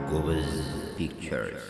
ጎበዝ ፒክቸርስ።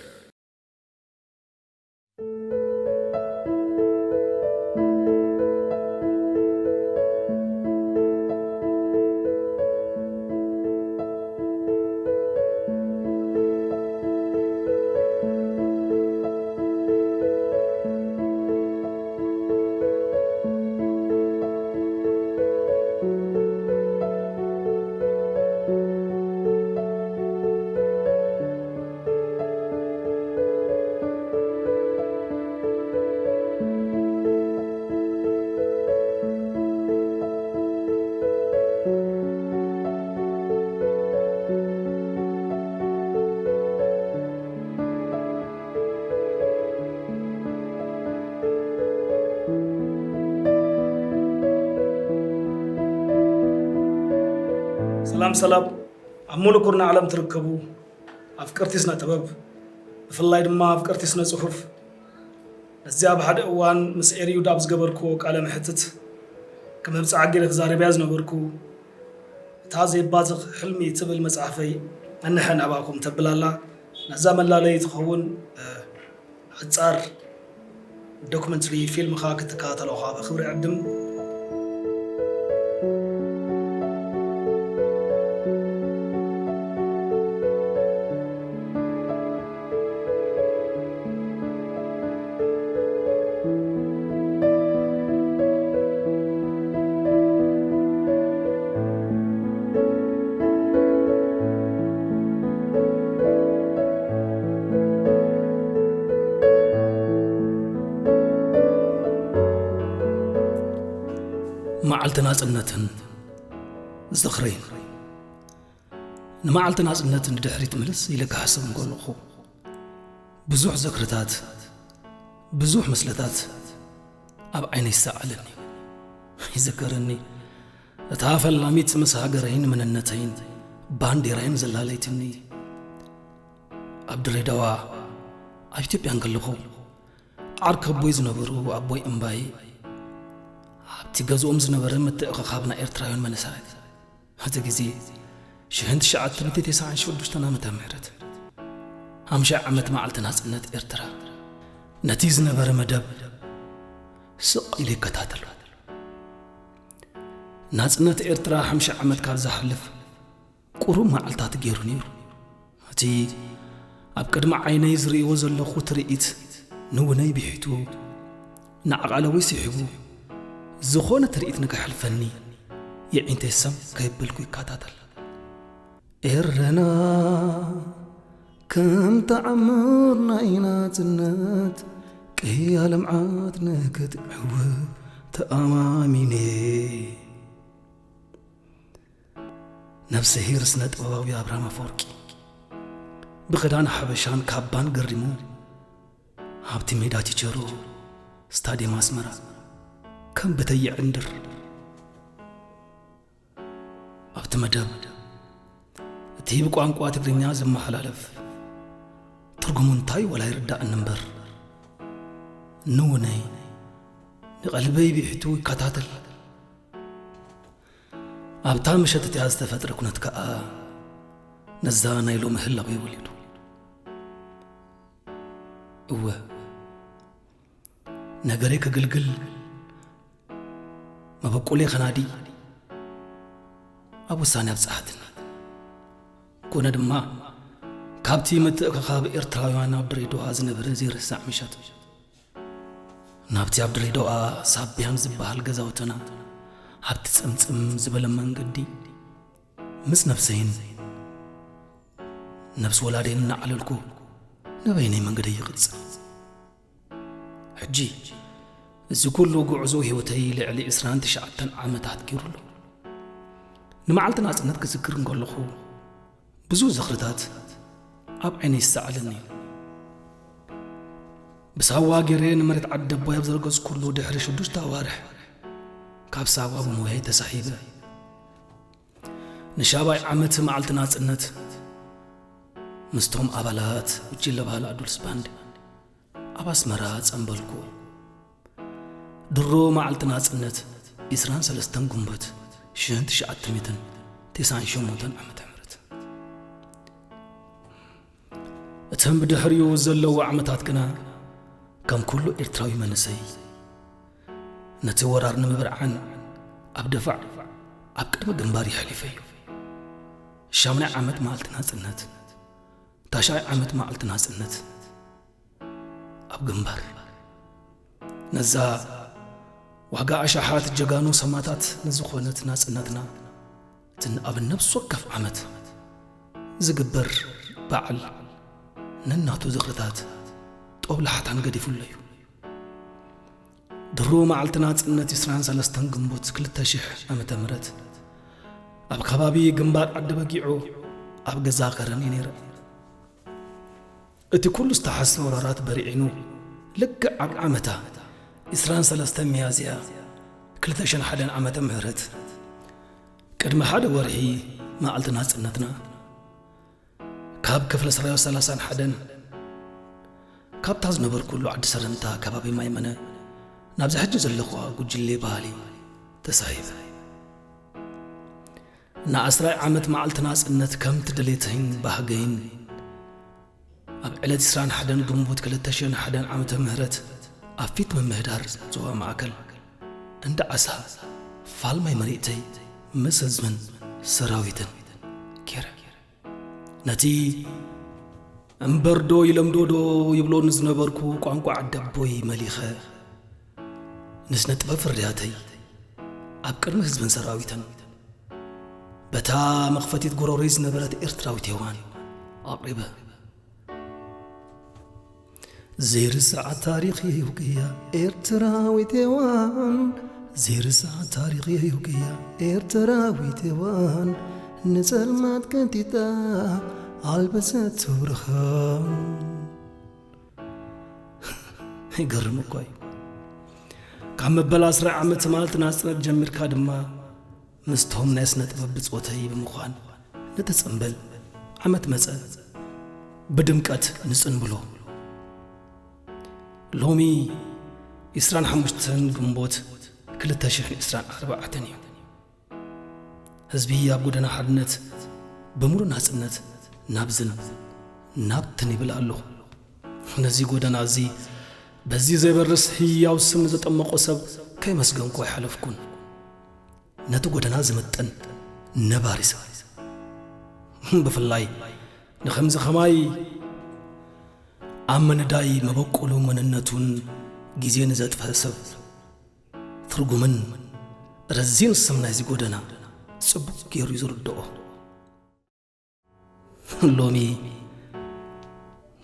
ሰላም ሰላም፣ ኣብ ሙሉእ ኩርናዕ ዓለም ትርከቡ ኣፍቀርቲ ስነ ጥበብ፣ ብፍላይ ድማ ኣፍቀርቲ ስነ ጽሑፍ፣ ነዚ ኣብ ሓደ እዋን ምስ ኤርዩድ ኣብ ዝገበርክዎ ቃለ መሕትት፣ ከመብጽዓ ገይረ ክዛረብያ ዝነበርኩ፣ እታ ዘይባዝኽ ሕልሚ ትብል መጽሓፈይ፣ ነንሕን ኣባኹም ተብል ኣላ። ነዛ መላለዪ ትኸውን፣ እ፣ ሓጻር ዶክመንተሪ ፊልም ኸኣ ክትከታተሎ ኸኣ ብኽብሪ ዕድም። መዓልቲ ናጽነትን ዝኽረይን። ንመዓልቲ ናጽነት ንድሕሪት ምልስ ኢለ ክሓስብ እንከለኹ፣ ብዙሕ ዝኽርታት፣ ብዙሕ ምስለታት ኣብ ዓይነይ ይሰዓለኒ። ይዝከረኒ፣ እታ ፈላሚት ምስ ሃገረይን መንነተይን ባንዴራይን ዘላለይትኒ። ኣብ ድሬዳዋ፣ ኣብ ኢትዮጵያ እንከለኹ፣ ዓርከቦይ ዝነበሩ ኣቦይ እምባይ፣ ኣብቲ ገዝኦም ዝነበረ ምትእኽኻብ ናይ ኤርትራውያን መንእሰያት፣ እቲ ግዜ ሽሕን ትሽዓተ ሚእትን ተስዓን ሽዱሽተን ዓመተ ምህረት፣ ሓምሻይ ዓመት መዓልቲ ናጽነት ኤርትራ፣ ነቲ ዝነበረ መደብ ስቕ ኢለ ይከታተሎ። ናጽነት ኤርትራ ሓምሻይ ዓመት ካብ ዝሓልፍ ቁሩብ መዓልታት ገይሩ ነይሩ። እቲ ኣብ ቅድሚ ዓይነይ ዝርእይዎ ዘለኹ ትርኢት ንውነይ ብሒቱ፣ ንዓቓለወይ ስሒቡ፣ ዝኾነ ትርኢት ንከሕልፈኒ የዒንተይ ሰም ከየበልኩ ይከታተል። ኤረና ከም ተዓምር ናይ ናጽነት ቅያ ልምዓት ንክትዕውብ ተኣማሚነ። ነፍስሄር ስነ ጥበባዊ ኣብርሃም ኣፈወርቂ ብኽዳን ሓበሻን ካባን ገሪሙ፣ ኣብቲ ሜዳ ቺቸሮ ስታድየም ኣስመራ ከም ብተይ ይዕንድር። ኣብቲ መደብ እቲ ብቋንቋ ትግርኛ ዝመሓላለፍ ትርጉሙ እንታይ ወላ ኣይርዳእን እምበር፣ ንውነይ ንቐልበይ ብሒቱ ይከታተል። ኣብታ ምሸት እቲኣ ዝተፈጥረ ኩነት ከኣ ነዛ ናይ ሎሚ ህላወይ ወሊዱ። እወ፣ ነገረይ ከግልግል፣ መበቆለይ ከናዲ፣ ኣብ ውሳኔ ኣብጽሓትኒ። ኮነ ድማ፣ ካብቲ ምትእኽኻብ ኤርትራውያን ኣብ ድሬዳዋ ዝነበረ ዘይርሳዕ ምሸት፣ ናብቲ ኣብ ድሬዳዋ ሳብያን ዝበሃል ገዛውትና፣ ኣብቲ ጽምጽም ዝበለ መንገዲ፣ ምስ ነብሰይን ነብሲ ወላደይን እናዓለልኩ፣ ንበይነይ መንገደይ ይቕጽል። ሕጂ፣ እዚ ኩሉ ጉዕዞ ህይወተይ ልዕሊ ዕስራን ትሽዓተን ዓመታት ገይሩ ኣሎ። ንመዓልቲ ናጽነት ክዝክር እንከለኹ፣ ብዙሕ ዝኽርታት ኣብ ዓይነይ ይሰዓለኒ። ብሳዋ ገይረ ንመሬት ዓዲ ኣቦይ ኣብ ዘርገጽኩሉ ድሕሪ ሽዱሽተ ኣዋርሕ፣ ካብ ሳዋ ብሞያይ ተሳሒበ። ንሻባይ ዓመት መዓልቲ ናጽነት፣ ምስቶም ኣባላት ጉጅለ ባህሊ ኣዱልስ ባንድ ኣብ ኣስመራ ጸምበልኩ። ድሮ መዓልቲ ናጽነት፣ ዕስራን ሰለስተን ጉንበት፣ ሽሕን ትሽዓተ ሚእትን ተስዓን ሸሞንተን ዓመተ ምህረት። እተን ብድሕሪኡ ዘለዉ ዓመታት ግና ከም ኩሉ ኤርትራዊ መንእሰይ ነቲ ወራር ንምብርዓን ኣብ ድፋዕ ኣብ ቅድሚ ግንባር የሕሊፈ እዩ። ሻምናይ ዓመት መዓልቲ ናጽነት፣ ታሽዓይ ዓመት መዓልቲ ናጽነት ኣብ ግንባር። ነዛ ዋጋ ኣሽሓት ጀጋኑ ሰማእታት ንዝኾነት ናጽነትና፣ እቲ ኣብ ነፍሲ ወከፍ ዓመት ዝግበር በዓል ነናቱ ዝኽርታት ጦብላሕታን ገዲፉለዩ። ድሮ መዓልቲ ናጽነት ዕስራን ሰለስተን ግንቦት ክልተ ሽሕ ዓመተ ምህረት ኣብ ከባቢ ግንባር ዓዲ በጊዑ ኣብ ገዛ ከረን እዩ ነይረ። እቲ ኩሉ ዝተሓስበ ወራራት በርዒኑ፣ ልክዕ ኣብ ዓመታ ዕስራን ሰለስተን ሚያዝያ ክልተ ሽሕን ሓደን ዓመተ ምህረት፣ ቅድሚ ሓደ ወርሒ መዓልቲ ናጽነትና፣ ካብ ክፍለ ሰራዊት ሰላሳን ሓደን፣ ካብታ ዝነበርኩሉ ዓዲ ሰረምታ ከባቢ ማይመነ ናብዚ ሕጂ ዘለኹዋ ጉጅሌ ባህሊ ተሳሂበ። ንዓስራይ ዓመት መዓልቲ ናጽነት ከምቲ ድሌተይን ባህገይን ኣብ ዕለት ዕስራን ሓደን ግንቦት ክልተ ሽሕን ሓደን ዓመተ ምህረት ኣብ ፊት ምምህዳር ዞባ ማእከል እንዳ ዓሳ ፋልማይ መሬተይ ምስ ህዝብን ሰራዊትን ገይረ። ነቲ እምበርዶ ይለምዶዶ ይብሎ ንዝነበርኩ ቋንቋ ዓደቦይ መሊኸ፣ ንስነ ጥበብ ፍርያተይ ኣብ ቅድሚ ህዝብን ሰራዊትን በታ መኽፈቲት ጎሮሮይ ዝነበረት ኤርትራዊት ሄዋን ኣቕሪበ። ዘይርሳዕ ታሪኽ የውግያ ኤርትራዊት ሄዋን፣ ዘይርሳዕ ታሪኽ የውግያ ኤርትራዊት ሄዋን፣ ንጸልማት ቀንጢጣ ኣልበሰቶ ብርሃን። ይገርም እኮ እዩ። ካብ መበል ዕስራ ዓመት ትማል ናጽነት ጀሚርካ ድማ ምስቶም ናይ ስነ ጥበብ ብጾተይ ብምዃን ነቲ ጽምብል ዓመት መጸ ብድምቀት ንጽንብሎ። ሎሚ ዕስራን ሓሙሽተን ግንቦት ክልተ ሽሕን ዕስራን ኣርባዕተን እዩ። ህዝቢ ኣብ ጎደና ሓድነት ብምሉእ ናጽነት ናብዝን ናብትን ይብል ኣሎ። ነዚ ጎደና እዚ በዚ ዘይበርስ ህያው ስም ዘጠመቆ ሰብ ከይመስገንኩ ኣይሓለፍኩን። ነቲ ጎደና ዝምጥን ነባሪ ሰብ፣ ብፍላይ ንኸምዚ ኸማይ ኣብ ምንዳይ መበቆሉ መንነቱን ግዜ ንዘጥፍአ ሰብ፣ ትርጉምን ረዚን ስም ናይዚ ጎደና ጽቡቕ ገይሩ እዩ ዝርድኦ። ሎሚ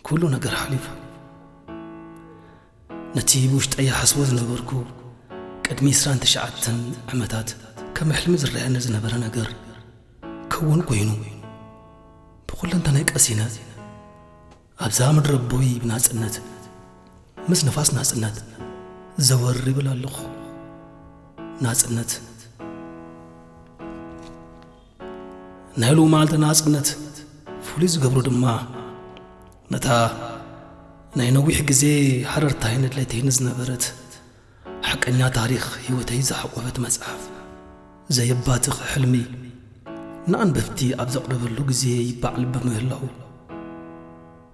ኩሉ ነገር ሓሊፉ። ነቲ ብውሽጠይ ይሓስቦ ዝነበርኩ፣ ቅድሚ ዕስራን ትሽዓተን ዓመታት ከም ሕልሚ ዝረኣየኒ ዝነበረ ነገር ክውን ኮይኑ፣ ብኹለንተናይ ቀሲነ ኣብዛ ምድሪ ኣቦይ ብናጽነት፣ ምስ ንፋስ ናጽነት ዘወር ይብል ኣለኹ። ናጽነት። ናይ ሎማዓልቲ ናጽነት ፍሉይ ዝገብሮ ድማ፣ ነታ ናይ ነዊሕ ግዜ ሃረርታይን ድሌተይን ዝነበረት ሓቀኛ ታሪኽ ህይወተይ ዝሓቆፈት መጽሓፍ ዘየባትኽ ሕልሚ ንኣንበብቲ ኣብ ዘቕርበሉ ግዜ ይበዓል ብምህላው፣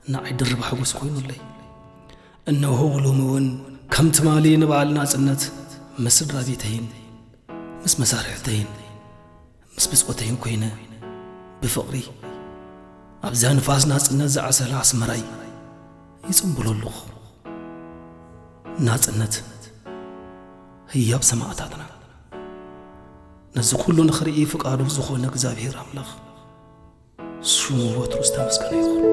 ንዓይ ድርብ ሓጎስ ኮይኑለይ። እነሆ ሎሚ እውን ከም ትማሊ ንበዓል ናጽነት ምስ ስድራ ቤተይን ምስ መሳርሕተይን ምስ ብጾተይን ኮይነ ብፍቕሪ ኣብዛ ንፋስ ናጽነት ዝዓሰላ ኣስመራይ ይጽምብሎ ኣለኹ። ናጽነት ህያብ ሰማእታትና። ነዚ ኩሉ ንኽርኢ ፍቃዱ ዝኾነ እግዚኣብሔር ኣምላኽ ስሙ ወትሩ ዝተመስገነ ይኹን።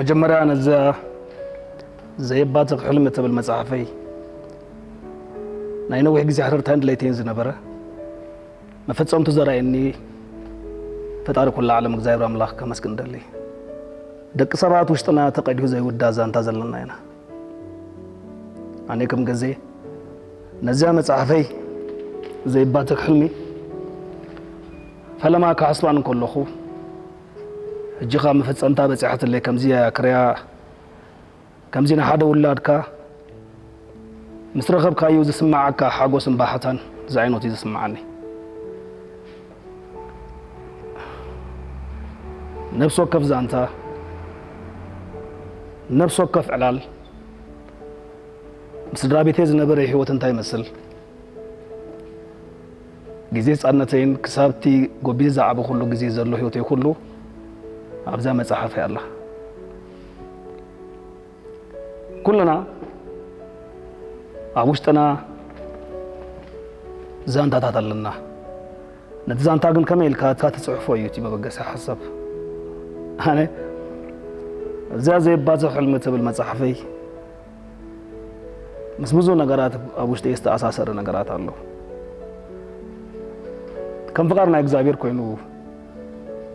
መጀመርያ ነዛ ዘይባትኽ ሕልሚ እትብል መጽሓፈይ ናይ ነዊሕ ግዜ ሕርታይን ድሌተይን ዝነበረ መፈጸምቱ ዘራየኒ ፈጣሪ ኩላ ዓለም እግዚኣብሔር ኣምላኽ ከመስግን እደሊ። ደቂ ሰባት ውሽጥና ተቐዲሑ ዘይውዳእ ዛንታ ዘለና ኢና። ኣነ ከም ገዜ ነዚኣ መጽሓፈይ ዘይባትኽ ሕልሚ ፈለማ ክሓስባን እንከለኹ ሕጂ ኸኣ መፈጸምታ በጺሓትለይ ከምዚያ ክሪኣ ከምዚ ንሓደ ውላድካ ምስ ረኸብካዩ ዝስምዓካ ሓጎስን ባሕታን ዝዓይነቱ እዩ ዝስምዓኒ። ነብሲ ወከፍ ዛንታ፣ ነብሲ ወከፍ ዕላል፣ ምስ ስድራ ቤተይ ዝነበረ ህይወት እንታይ ይመስል፣ ግዜ ህጻንነተይን ክሳብቲ ጎቢዘ ዝዓበኹሉ ግዜ ዘሎ ህይወተይ ኩሉ ኣብዛ መጽሓፈይ ኣላ። ኩልና ኣብ ውሽጥና ዛንታታት ኣለና። ነቲ ዛንታ ግን ከመይ ኢልካ እታ ትጽሕፎ እዩ እቲ መበገሲ ሓሳብ። ኣነ እዚኣ ዘይባትኽ ሕልሚ ትብል መጽሓፈይ ምስ ብዙ ነገራት ኣብ ውሽጢ ዝተኣሳሰረ ነገራት ኣሎ። ከም ፍቓድ ናይ እግዚኣብሔር ኮይኑ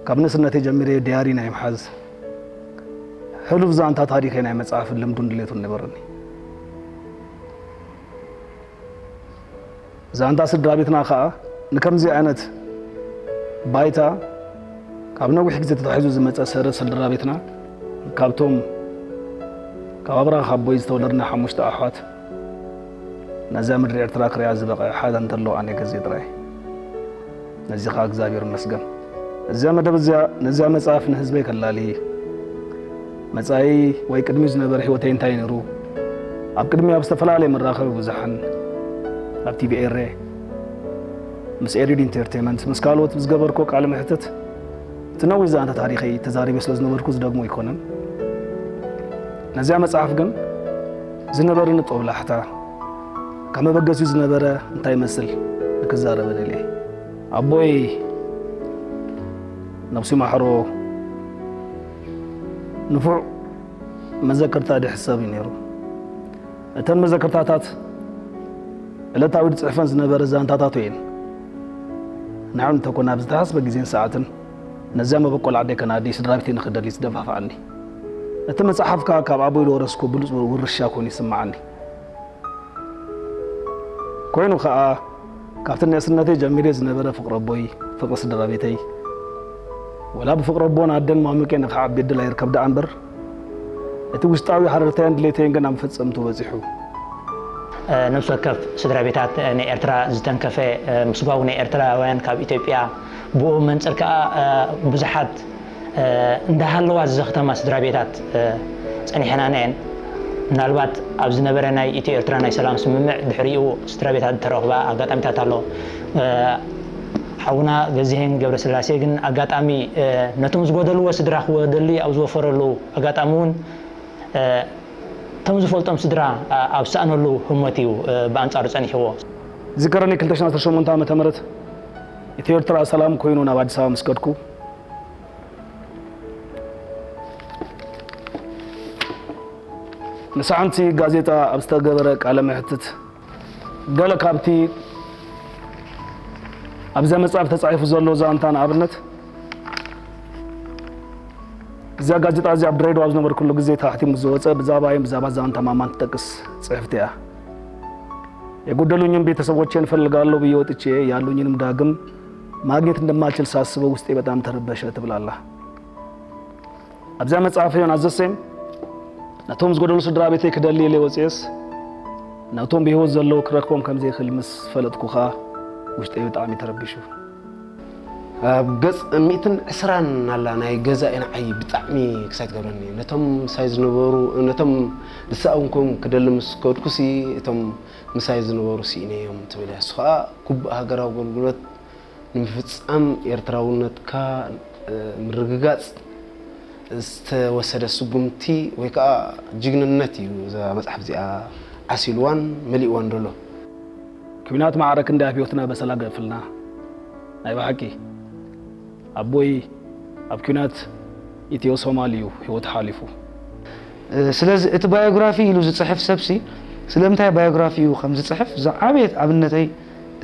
ካብ ንእስነተይ ጀሚረ ዲያሪ ናይ ምሓዝ ሕሉፍ ዛንታ ታሪኸይ ናይ መጽሓፍን ልምዱን ድሌቱን ነበረኒ። ዛንታ ስድራ ቤትና ኸኣ ንከምዚ ዓይነት ባይታ ካብ ነዊሕ ግዜ ተታሒዙ ዝመጸ ሰረት ስድራ ቤትና ካብቶም ካብ ኣብራኽ ኣቦይ ዝተወለድና ሓሙሽተ ኣሕዋት ነዛ ምድሪ ኤርትራ ክሪኣ ዝበቐዐ ሓደ እንተሎ ኣነ ገዜ ጥራይ። ነዚ ኸኣ እግዚኣብሔር ይመስገን። እዚኣ መደብ እዚኣ ነዚኣ መጽሓፍ ንህዝበይ ከላሊ መጻኢ ወይ ቅድሚ ዝነበረ ህይወተይ እንታይ ነይሩ ኣብ ቅድሚ ኣብ ዝተፈላለየ መራኸቢ ብዙሓን ኣብ ቲቪ ኤረ ምስ ኤሪድ ኢንተርቴንመንት ምስ ካልኦት ብዝገበርኮ ቃለ መሕትት እቲ ነዊሕ ዛንታ ታሪኸይ ተዛሪበ ስለ ዝነበርኩ ዝደግሞ ኣይኮነን። ነዚኣ መጽሓፍ ግን ዝነበረኒ ጦብላሕታ ካብ መበገሲኡ ዝነበረ እንታይ ይመስል ንክዛረበ ደልየ። ኣቦይ ነብሱ ይማሕሮ ንፉዕ መዘክርታ ድሕሰብ እዩ ነይሩ። እተን መዘክርታታት ዕለታዊ ዝጽሕፈን ዝነበረ ዛንታታቱ እየን። ንዓን እንተኮነ ኣብ ዝተሓስበ ግዜን ሰዓትን ነዚኣ መበቆል ዓደይ ከናዲ ስድራ ቤተይ ንክደሊ ዝደፋፍዓኒ። እቲ መጽሓፍካ ካብ ኣቦይ ዝወረስኩ ብሉጽ ውርሻ ኮይኑ ይስምዓኒ። ኮይኑ ከኣ ካብቲ ንእስነተይ ጀሚረ ዝነበረ ፍቕሪ ኣቦይ፣ ፍቕሪ ስድራ ቤተይ፣ ወላ ብፍቕሪ ኣቦን ኣደን ማሙቄ ንኽዓቢ ዕድል ኣይርከብ ደኣ እምበር፣ እቲ ውሽጣዊ ሓረርታይን ድሌተይን ግን ኣብ መፈጸምቱ በጺሑ። ነብሲ ወከፍ ስድራ ቤታት ናይ ኤርትራ ዝተንከፈ ምስጓጉ ናይ ኤርትራውያን ካብ ኢትዮጵያ ብኡ መንጽር ከኣ ብዙሓት እንዳሃለዋ ዝዘኽተማ ስድራ ቤታት ጸኒሐናን እየን። ምናልባት ኣብ ዝነበረ ናይ ኢትዮ ኤርትራ ናይ ሰላም ስምምዕ ድሕሪኡ ስድራ ቤታት ዝተረኽባ ኣጋጣሚታት ኣሎ። ሓውና ገዚሄን ገብረስላሴ ግን ኣጋጣሚ ነቶም ዝጎደልዎ ስድራ ክወደሉ ኣብ ዝወፈረሉ ኣጋጣሚ እውን እቶም ዝፈልጦም ስድራ ኣብ ዝሰኣነሉ ህሞት እዩ ብኣንጻሩ ጸኒሕዎ። ዝከረኒ ክልተ ሽሕን ዓሰርተ ሸሞንተ ዓመተ ምህረት ኢትዮ ኤርትራ ሰላም ኮይኑ ናብ ኣዲስ ኣበባ ምስ ከድኩ ንሰዓንቲ ጋዜጣ ኣብ ዝተገበረ ቃለ መሕትት ገለ ካብቲ ኣብዛ መጽሓፍ ተጻሒፉ ዘሎ ዛንታ ንኣብነት እዛ ጋዜጣ እዚ ኣብ ድሬዳዋ ኣብ ዝነበርኩሉ ግዜ ተሓቲሙ ዝወጸ ብዛዕባይን ብዛዕባ ዛንታ ማማን ትጠቅስ ጽሕፍቲ እያ። የጎደሉኝን ቤተሰቦቼን እፈልጋለሁ ብዬ ወጥቼ ያሉኝንም ዳግም ማግኘት እንደማልችል ሳስበው ውስጤ በጣም ተረበሸ ትብል ኣላ። ኣብዛ መጽሓፍ ዮናስ ዘሴም ነቶም ዝጎደሉ ስድራ ቤተይ ክደሊ ኢለ ወፅኤስ ነቶም ብህይወት ዘለዉ ክረክቦም ከም ዘይኽእል ምስ ፈለጥኩ ኸኣ ውሽጠይ ብጣዕሚ ተረቢሹ። ኣብ ገጽ ሚእትን ዕስራን ኣላ ናይ ገዛኢ ንዓይ ብጣዕሚ ክሳይ ትገብረኒ። ነቶም ምሳይ ዝነበሩ ነቶም ዝሰኣንኩም ክደሊ ምስ ከድኩሲ እቶም ምሳይ ዝነበሩ ስኢነዮም ትብል እያ። እሱ ኸኣ ግቡእ ሃገራዊ ኣገልግሎት ንምፍጻም ኤርትራውነትካ ምርግጋጽ ዝተወሰደ ስጉምቲ ወይ ከኣ ጅግንነት እዩ እዛ መጽሓፍ እዚኣ ዓሲልዋን መሊእዋን ዘሎ። ኲናት ማዕረ ክንደይ ኣብ ህይወትና በሰላ ገድፍልና። ናይ ብሓቂ ኣቦይ ኣብ ኲናት ኢትዮ ሶማል እዩ ህይወቱ ሓሊፉ። ስለዚ እቲ ባዮግራፊ ኢሉ ዝፅሕፍ ሰብሲ ስለምንታይ ባዮግራፊ እዩ ከም ዝፅሕፍ ዝዓበየት ኣብነተይ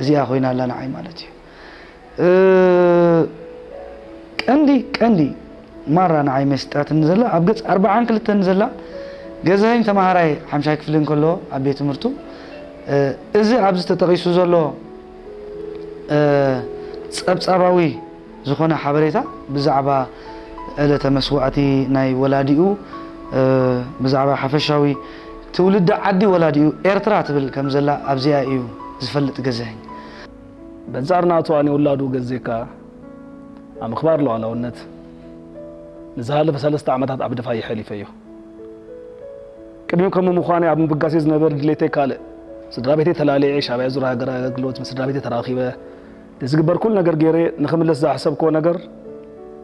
እዚኣ ኮይና ኣላ ንዓይ ማለት እዩ። ቀንዲ ቀንዲ ማራ ንዓይ መስጣትኒ ዘላ ኣብ ገጽ ኣርብዓን ክልተን ዘላ ገዛኸኝ ተማሃራይ ሓምሻይ ክፍሊ እንከሎ ኣብ ቤት ትምህርቱ እዚ ኣብዚ ተጠቒሱ ዘሎ ጸብጻባዊ ዝኾነ ሓበሬታ ብዛዕባ ዕለተ መስዋእቲ ናይ ወላዲኡ ብዛዕባ ሓፈሻዊ ትውልዲ ዓዲ ወላዲኡ ኤርትራ ትብል ከም ዘላ ኣብዚኣ እዩ ዝፈልጥ ገዛኸኝ። በንጻር ናቱ ኣነ ውላዱ ገዜካ ኣብ ምኽባር ሉዓላውነት ንዝሃለፈ ሰለስተ ዓመታት ኣብ ድፋ ይሐሊፈዮ። ቅድሚኡ ከም ምዃነይ ኣብ ምብጋሰይ ዝነበረ ድሌተይ ካልእ፣ ስድራ ቤተይ ተላሊዐ ሻብያ ዙር ሃገር ኣገልግሎት ምስ ስድራ ቤተይ ተራኺበ ዝግበር ኩሉ ነገር ገይረ ንኽምለስ ዝሓሰብክዎ ነገር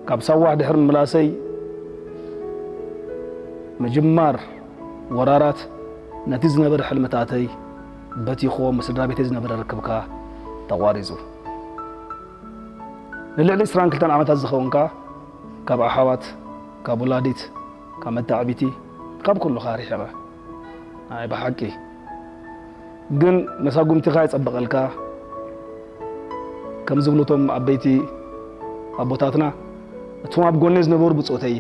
ካብ ሳዋ ድሕሪ ምምላሰይ ምጅማር ወራራት ነቲ ዝነበረ ሕልምታተይ በቲኽዎ ምስ ስድራ ቤተይ ዝነበረ ርክብካ ተቋሪጹ። ንልዕሊ ዕስራን ክልተን ዓመታት ዝኸውን ከኣ ካብ ኣሓዋት፣ ካብ ውላዲት፣ ካብ መታዕቢቲ፣ ካብ ኩሉኻ ርሒቐ። ኣይ ብሓቂ ግን መሳጉምቲኻ ይጸብቐልካ። ከም ዝብሉ እቶም ዓበይቲ ኣቦታትና እቶም ኣብ ጎነይ ዝነበሩ ብጾተይ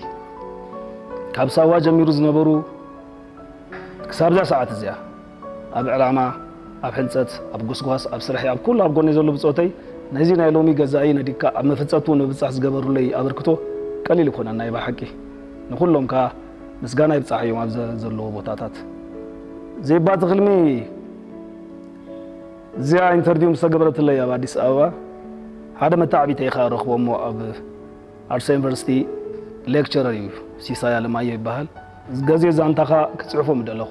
ካብ ሳዋ ጀሚሩ ዝነበሩ ክሳብ እዛ ሰዓት እዚኣ ኣብ ዕላማ፣ ኣብ ሕንጸት፣ ኣብ ጎስጓስ፣ ኣብ ስርሐይ፣ ኣብ ኩሉ ኣብ ጎነይ ዘሎ ብጾተይ ነዚ ናይ ሎሚ ገዛኢ ነዲካ ኣብ መፈጸቱ ንምብጻሕ ዝገበሩለይ ኣበርክቶ ቀሊል ይኮነና ናይ ብሓቂ ንኩሎም ከኣ ምስጋና ይብጻሕ እዮም ኣብ ዘለዎ ቦታታት ዘይባቲ ክልሚ እዚኣ ኢንተርቪው ምስ ተገበረትለይ ኣብ ኣዲስ ኣበባ ሓደ መታዕቢተይ ከኣ ረኽቦ እሞ ኣብ ኣርሳ ዩኒቨርሲቲ ሌክቸረር እዩ ሲሳይ ኣለማየሁ ይበሃል። ገዜ ዛንታኻ ክጽሕፎ ምደለኹ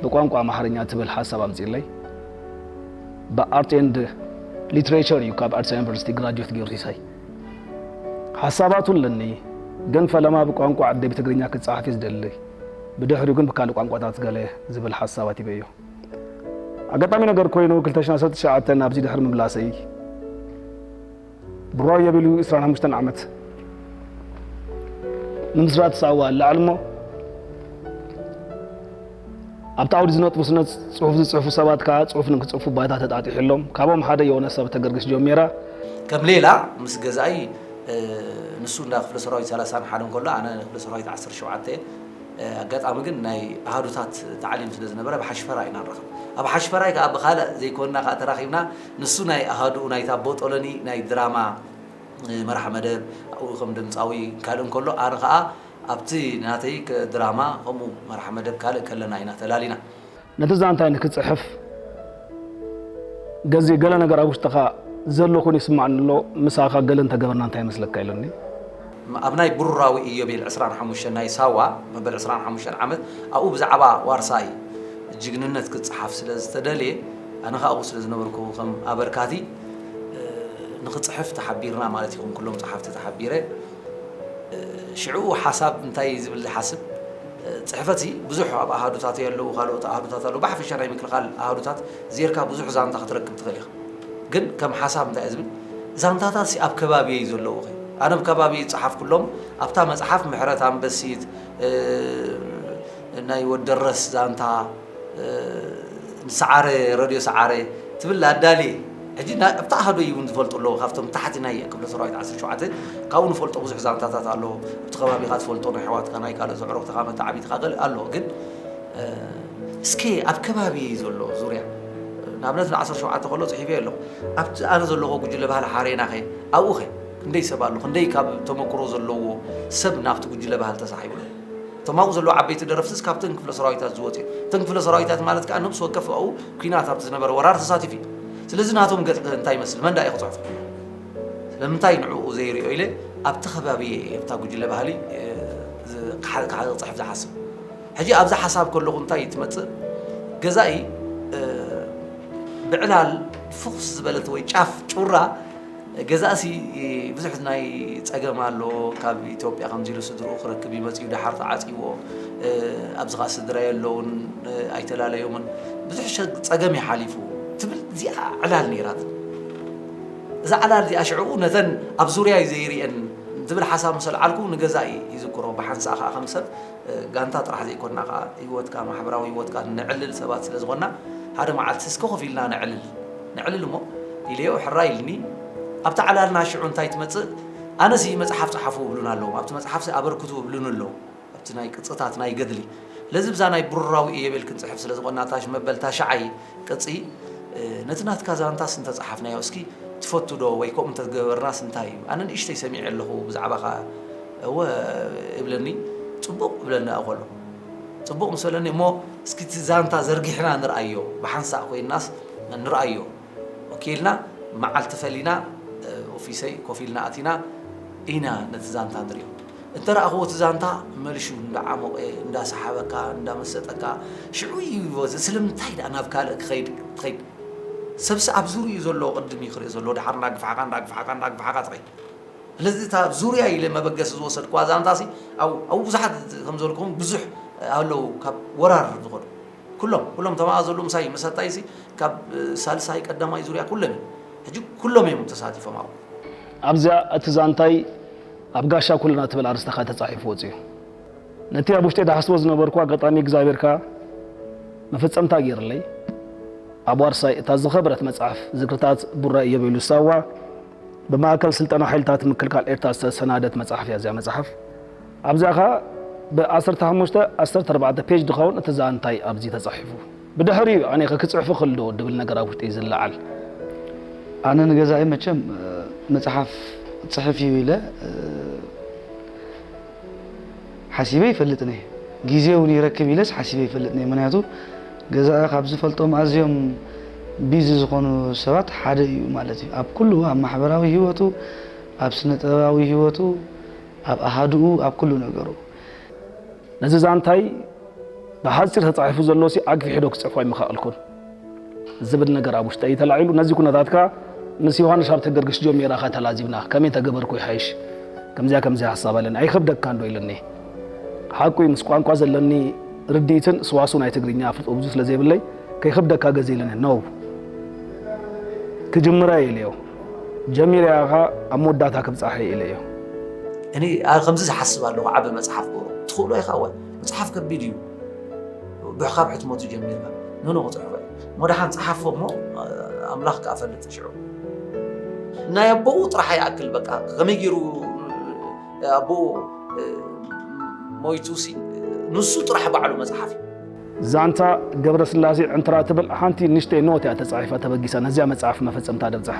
ብቋንቋ ኣምሓርኛ ትብል ሓሳብ ኣምጺእለይ። ብኣርት ኤንድ ሊትሬቸር እዩ ካብ ኣዲስ ኣበባ ዩኒቨርሲቲ ግራጁዌት ገይሩ ሲሳይ። ሓሳባቱ ኣለኒ ግን ፈለማ ብቋንቋ ዓደይ ብትግርኛ ክጸሓፍ እዩ ዝደሊ። ብድሕሪኡ ግን ብካልእ ቋንቋታት ገለ ዝብል ሓሳባት ሂበዮ። ኣጋጣሚ ነገር ኮይኑ ክልተ ሽሕን ዓሰርተ ትሽዓተን ናብዚ ድሕሪ ምምላሰይ ብራይ የብሉ ዕስራን ሓሙሽተን ዓመት ንምስራት ሳዋ ኣላዕል እሞ ኣብቲ ዓውዲ ዝነጥፉ ስነ ፅሑፍ ዝፅሕፉ ሰባት ከዓ ፅሑፍ ንክፅሕፉ ባይታ ተጣጢሕሎም ካብኦም ሓደ የሆነ ሰብ ተገርግሽ ጀሚራ። ከም ሌላ ምስ ገዛኢ ንሱ እንዳ ክፍለ ሰራዊት ሰላሳን ሓደን ከሎ ኣነ ክፍለ ሰራዊት ዓሰርተ ሸውዓተ ኣጋጣሚ ግን ናይ ኣሃዱታት ታዕሊም ስለ ዝነበረ ኣብ ሓሽፈራይ ኢና ንረኸብ። ኣብ ሓሽፈራይ ከዓ ብኻልእ ዘይኮንና ከዓ ተራኺብና ንሱ ናይ ኣሃዱኡ ናይታ ቦጦሎኒ ናይ ድራማ መራሕ መደብ ኣብኡ ከም ድምፃዊ ካልእ እንከሎ ኣነ ከዓ ኣብቲ ናተይ ድራማ ከምኡ መራሕ መደብ ካልእ ከለና ኢና ተላሊና። ነቲ ዛንታይ ንክጽሕፍ ገዜ ገለ ነገር ኣብ ውሽጥኻ ዘሎ ኮይኑ ይስማዓኒ ኣሎ። ምሳኻ ገለ እንተገበርና እንታይ ይመስለካ ኢሉኒ። ኣብ ናይ ብሩራዊ ኢዮቤል ዕስራን ሓሙሽተን ናይ ሳዋ መበል ዕስራን ሓሙሽተን ዓመት ኣብኡ ብዛዕባ ዋርሳይ ጅግንነት ክጸሓፍ ስለ ዝተደልየ ኣነ ከኣ ኣብኡ ስለ ዝነበርኩ ከም ኣበርካቲ ንክጽሕፍ ተሓቢርና ማለት እዩ። ከም ኩሎም ጸሓፍቲ ተሓቢረ ሽዕኡ ሓሳብ እንታይ ዝብል ዝሓስብ ፅሕፈት ብዙሕ ኣብ ኣሃዱታት ኣለዉ ካልኦት ኣሃዱታት ኣለዉ ብሓፈሻ ናይ ምክልኻል ኣሃዱታት ዜርካ ብዙሕ ዛንታ ክትረክብ ትኽእል ኢኻ። ግን ከም ሓሳብ እንታይ ዝብል ዛንታታት ኣብ ከባቢ እዩ ዘለዉ ኣነ ኣብ ከባቢ ፀሓፍ ኩሎም ኣብታ መፅሓፍ ምሕረት ኣንበሲት ናይ ወደረስ ዛንታ ሰዓረ ረድዮ ሰዓረ ትብል ኣዳልየ ሕጂ ኣብታ ኣሃዱ እውን ዝፈልጡ ኣለዉ ካብቶም ታሕቲ ናይ ክፍለ ሰራዊት ዓሰርተ ሸውዓተ ካብኡ ንፈልጦ ብዙሕ ዛንታታት ኣሎ ኣብቲ ከባቢካ ትፈልጦ ናይ ኣሕዋትካ ናይ ካልኦት ኣዕሩኽትካ መተዓቢትካ ገለ ኣሎ ግን እስኪ ኣብ ከባቢ ዘሎ ዙርያ ንኣብነት ን ዓሰርተ ሸውዓተ ከሎ ፅሒፈ ኣለኹ ኣብቲ ኣነ ዘለኹ ጉጅለ ባህሊ ሓሬና ኸ ኣብኡ ኸ ክንደይ ሰብ ኣሎ ክንደይ ካብ ተመክሮ ዘለዎ ሰብ ናብቲ ጉጅለ ባህሊ ተሳሒቡ ኣሎ እቶም ኣብኡ ዘለዉ ዓበይቲ ደረፍትስ ካብተን ክፍለ ሰራዊታት ዝወፁ እዮም። እተን ክፍለ ሰራዊታት ማለት ከዓ ነብሲ ወከፍ ኣብኡ ኲናት ኣብቲ ዝነበረ ወራር ተሳቲፉ እዩ። ስለዚ ናቶም ገፅ እንታይ ይመስል? መን ደኣ እዩ ክፅሕፎ? ስለምንታይ ንዕኡ ዘይሪኦ ኢለ ኣብቲ ከባቢ እየ ኣብታ ጉጅለ ባህሊ ክፅሕፍ ዝሓስብ። ሕጂ ኣብዚ ሓሳብ ከለኹ እንታይ እዩ ትመፅእ? ገዛኢ ብዕላል ፍኹስ ዝበለት ወይ ጫፍ ጩራ ገዛእሲ ብዙሕ ናይ ፀገም ኣሎ ካብ ኢትዮጵያ ከምዚ ኢሉ ስድርኡ ክረክብ ይመፅኡ ደሓር ተዓፂዎ ኣብዚ ከዓ ስድራ የለውን ኣይተላለዮምን ብዙሕ ሸግ ፀገም ይሓሊፉ ትብል እዚኣ ዕላል ነይራት እዛ ዕላል እዚኣ ሽዕኡ ነተን ኣብ ዙርያ እዩ ዘይርየን ዝብል ሓሳብ ምስ ኣልዓልኩ ንገዛኢ ይዝክሮ። ብሓንሳእ ከዓ ከም ሰብ ጋንታ ጥራሕ ዘይኮንና ከዓ ህይወትካ፣ ማሕበራዊ ህይወትካ ነዕልል ሰባት ስለ ዝኾንና፣ ሓደ መዓልቲ እስከ ኮፍ ኢልና ነዕልል፣ ነዕልል እሞ ኢለዮ። ሕራይ ኢልኒ። ኣብቲ ዓላልና ሽዑ እንታይ ትመጽእ? ኣነሲ መጽሓፍ ጸሓፉ እብሉን ኣለዉ፣ ኣብቲ መጽሓፍሲ ኣበርክቱ እብሉን ኣለዉ። ኣብቲ ናይ ቅጽታት ናይ ገድሊ። ስለዚ ብዛ ናይ ብሩራዊ እየቤል ክንጽሕፍ ስለ ዝኾንና፣ ታሽ መበል ታሽዓይ ቅጺ፣ ነቲ ናትካ ዛንታስ እንተጸሓፍናዮ እስኪ ትፈቱ ዶ ወይ ከምኡ እንተገበርናስ እንታይ እዩ? ኣነ ንእሽተይ ሰሚዐ ኣለኹ ብዛዕባኻ። እወ እብለኒ፣ ጽቡቕ እብለኒ ኣኾሎ። ጽቡቕ ምስ በለኒ፣ እሞ እስኪ እቲ ዛንታ ዘርጊሕና ንርኣዮ፣ ብሓንሳእ ኮይንናስ ንርኣዮ። ኦኬ ኢልና፣ መዓልቲ ፈሊና፣ ኦፊሰይ ኮፍ ኢልና ኣቲና ኢና ነቲ ዛንታ ንሪኦ። እንተ ረኣኽዎ እቲ ዛንታ መልሹ እንዳዓሞቐ፣ እንዳሰሓበካ፣ እንዳመሰጠካ፣ ሽዑ እዩ፣ ስለምንታይ ደኣ ናብ ካልእ ክኸይድ ትኸይድ? ሰብሲ ኣብ ዙርኡ ዘሎ ቅድም እዩ ክርኢ ዘሎ፣ ድሓር እንዳግፋሕካ፣ እንዳግፋሕካ፣ እንዳግፋሕካ ትኸይድ። ስለዚ እታ ዙርያ ኢለ መበገሲ ዝወሰድኩዋ ዛንታሲ፣ ኣብ ኣብኡ ብዙሓት ከም ዝበልኩም ብዙሕ ኣለዉ፣ ካብ ወራር ዝኾኑ። ኩሎም፣ ኩሎም ተማኣ ዘለዉ ምሳይ መሰጣይሲ ካብ ሳልሳይ ቀዳማይ ዙርያ ኩሎም እዮም። ሕጂ ኩሎም እዮም ተሳቲፎም ኣብኡ። ኣብዚኣ እቲ ዛንታይ ኣብ ጋሻ ኩልና ትብል ኣርእስቲ ከኣ ተጻሒፉ ወጺኡ። ነቲ ኣብ ውሽጠይ ዝሓስቦ ዝነበርኩ ኣጋጣሚ እግዚኣብሔር ከኣ መፈጸምታ ገይርለይ። ኣብ ዋርሳይ እታ ዝኸበረት መጽሓፍ ዝክርታት ቡራ ኢዮቤሉ ሳዋ ብማእከል ስልጠና ሓይልታት ምክልካል ኤርትራ ዝተሰናደት መጽሓፍ እያ እዚኣ መጽሓፍ። ኣብዚኣ ኸኣ ብ ዓሰርተ ሓሙሽተ ዓሰርተ ኣርባዕተ ፔጅ ዝኸውን እቲ ዛንታይ ኣብዚ ተጻሒፉ። ብድሕሪኡ ኣነ ከ ክጽሕፎ ክእል ዶ ድብል ነገር ኣብ ውሽጠይ ዝለዓል። ኣነ ንገዛኢ መቸም፣ እ፣ መጽሓፍ ጽሕፍ እዩ ኢለ፣ እ፣ ሓሲበ ይፈልጥን እየ። ግዜ እውን ይረክብ ኢለስ ሓሲበ ይፈልጥን እየ። ምኽንያቱ ገዛኢ ካብ ዝፈልጦም ኣዝዮም ቢዚ ዝኾኑ ሰባት ሓደ እዩ ማለት እዩ። ኣብ ኩሉ፣ ኣብ ማሕበራዊ ህይወቱ፣ ኣብ ስነ ጥበባዊ ህይወቱ፣ ኣብ ኣሃዱኡ፣ ኣብ ኩሉ ነገሩ። ነዚ ዛንታይ ብሓጺር ተጻሒፉ ዘሎሲ ኣግፊሐ ዶ ክጽሕፎ ኣይምኸኣልኩን ዝብል ነገር ኣብ ውሽጠይ ተላዒሉ። ነዚ ኩነታት ከኣ ምስ ዮሃንስ ሃብተገርግሽ ጀሚረ ከኣ ተላዚብና። ከመይ ተገበርኩ ይሓይሽ? ከምዚኣ ከምዚኣ ሓሳብ ኣለኒ። ኣይኸብደካን ዶ ኢሉኒ። ሓቁ እዩ፣ ምስ ቋንቋ ዘለኒ ርድኢትን ስዋስው ናይ ትግርኛ ኣፍልጦ ብዙ ስለ ዘይብለይ፣ ከይኸብደካ ገዜ ኢሉኒ። ኖው። ክጅምራ እየ ኢለዮ። ጀሚረያ ከኣ ኣብ መወዳእታ ክብጻሕ እየ ኢለዮ። እኔ፣ ኣ-፣ ከምዚ ዝሓስብ ኣለኹ፣ ዓቢ መጽሓፍ ክገብሮ። ትኽእሎ ኢኻ ወይ? መጽሓፍ ከቢድ እዩ። ብሕኻብ ሕትመቱ ጀሚርካ። ኖኖ፣ ክጽሕፎ እየ። እሞ ደሓን ጸሓፎ እሞ፣ ኣምላኽ ከኣ ፈልጥ ሽዑ። ናይ ኣቦኡ ጥራሕ ይኣክል፣ በቃ፣ ከመይ ገይሩ ኣቦኡ፣ እ፣ ሞይቱሲ፣ ንሱ ጥራሕ ባዕሉ መጽሓፍ እዩ። ዛንታ ገብረስላሴ ዕንትራ ትብል ሓንቲ ንእሽተይ ኖት እያ ተጻሒፋ ተበጊሳ ነዚኣ መጽሓፍ መፈጸምታ ደብጽሓ።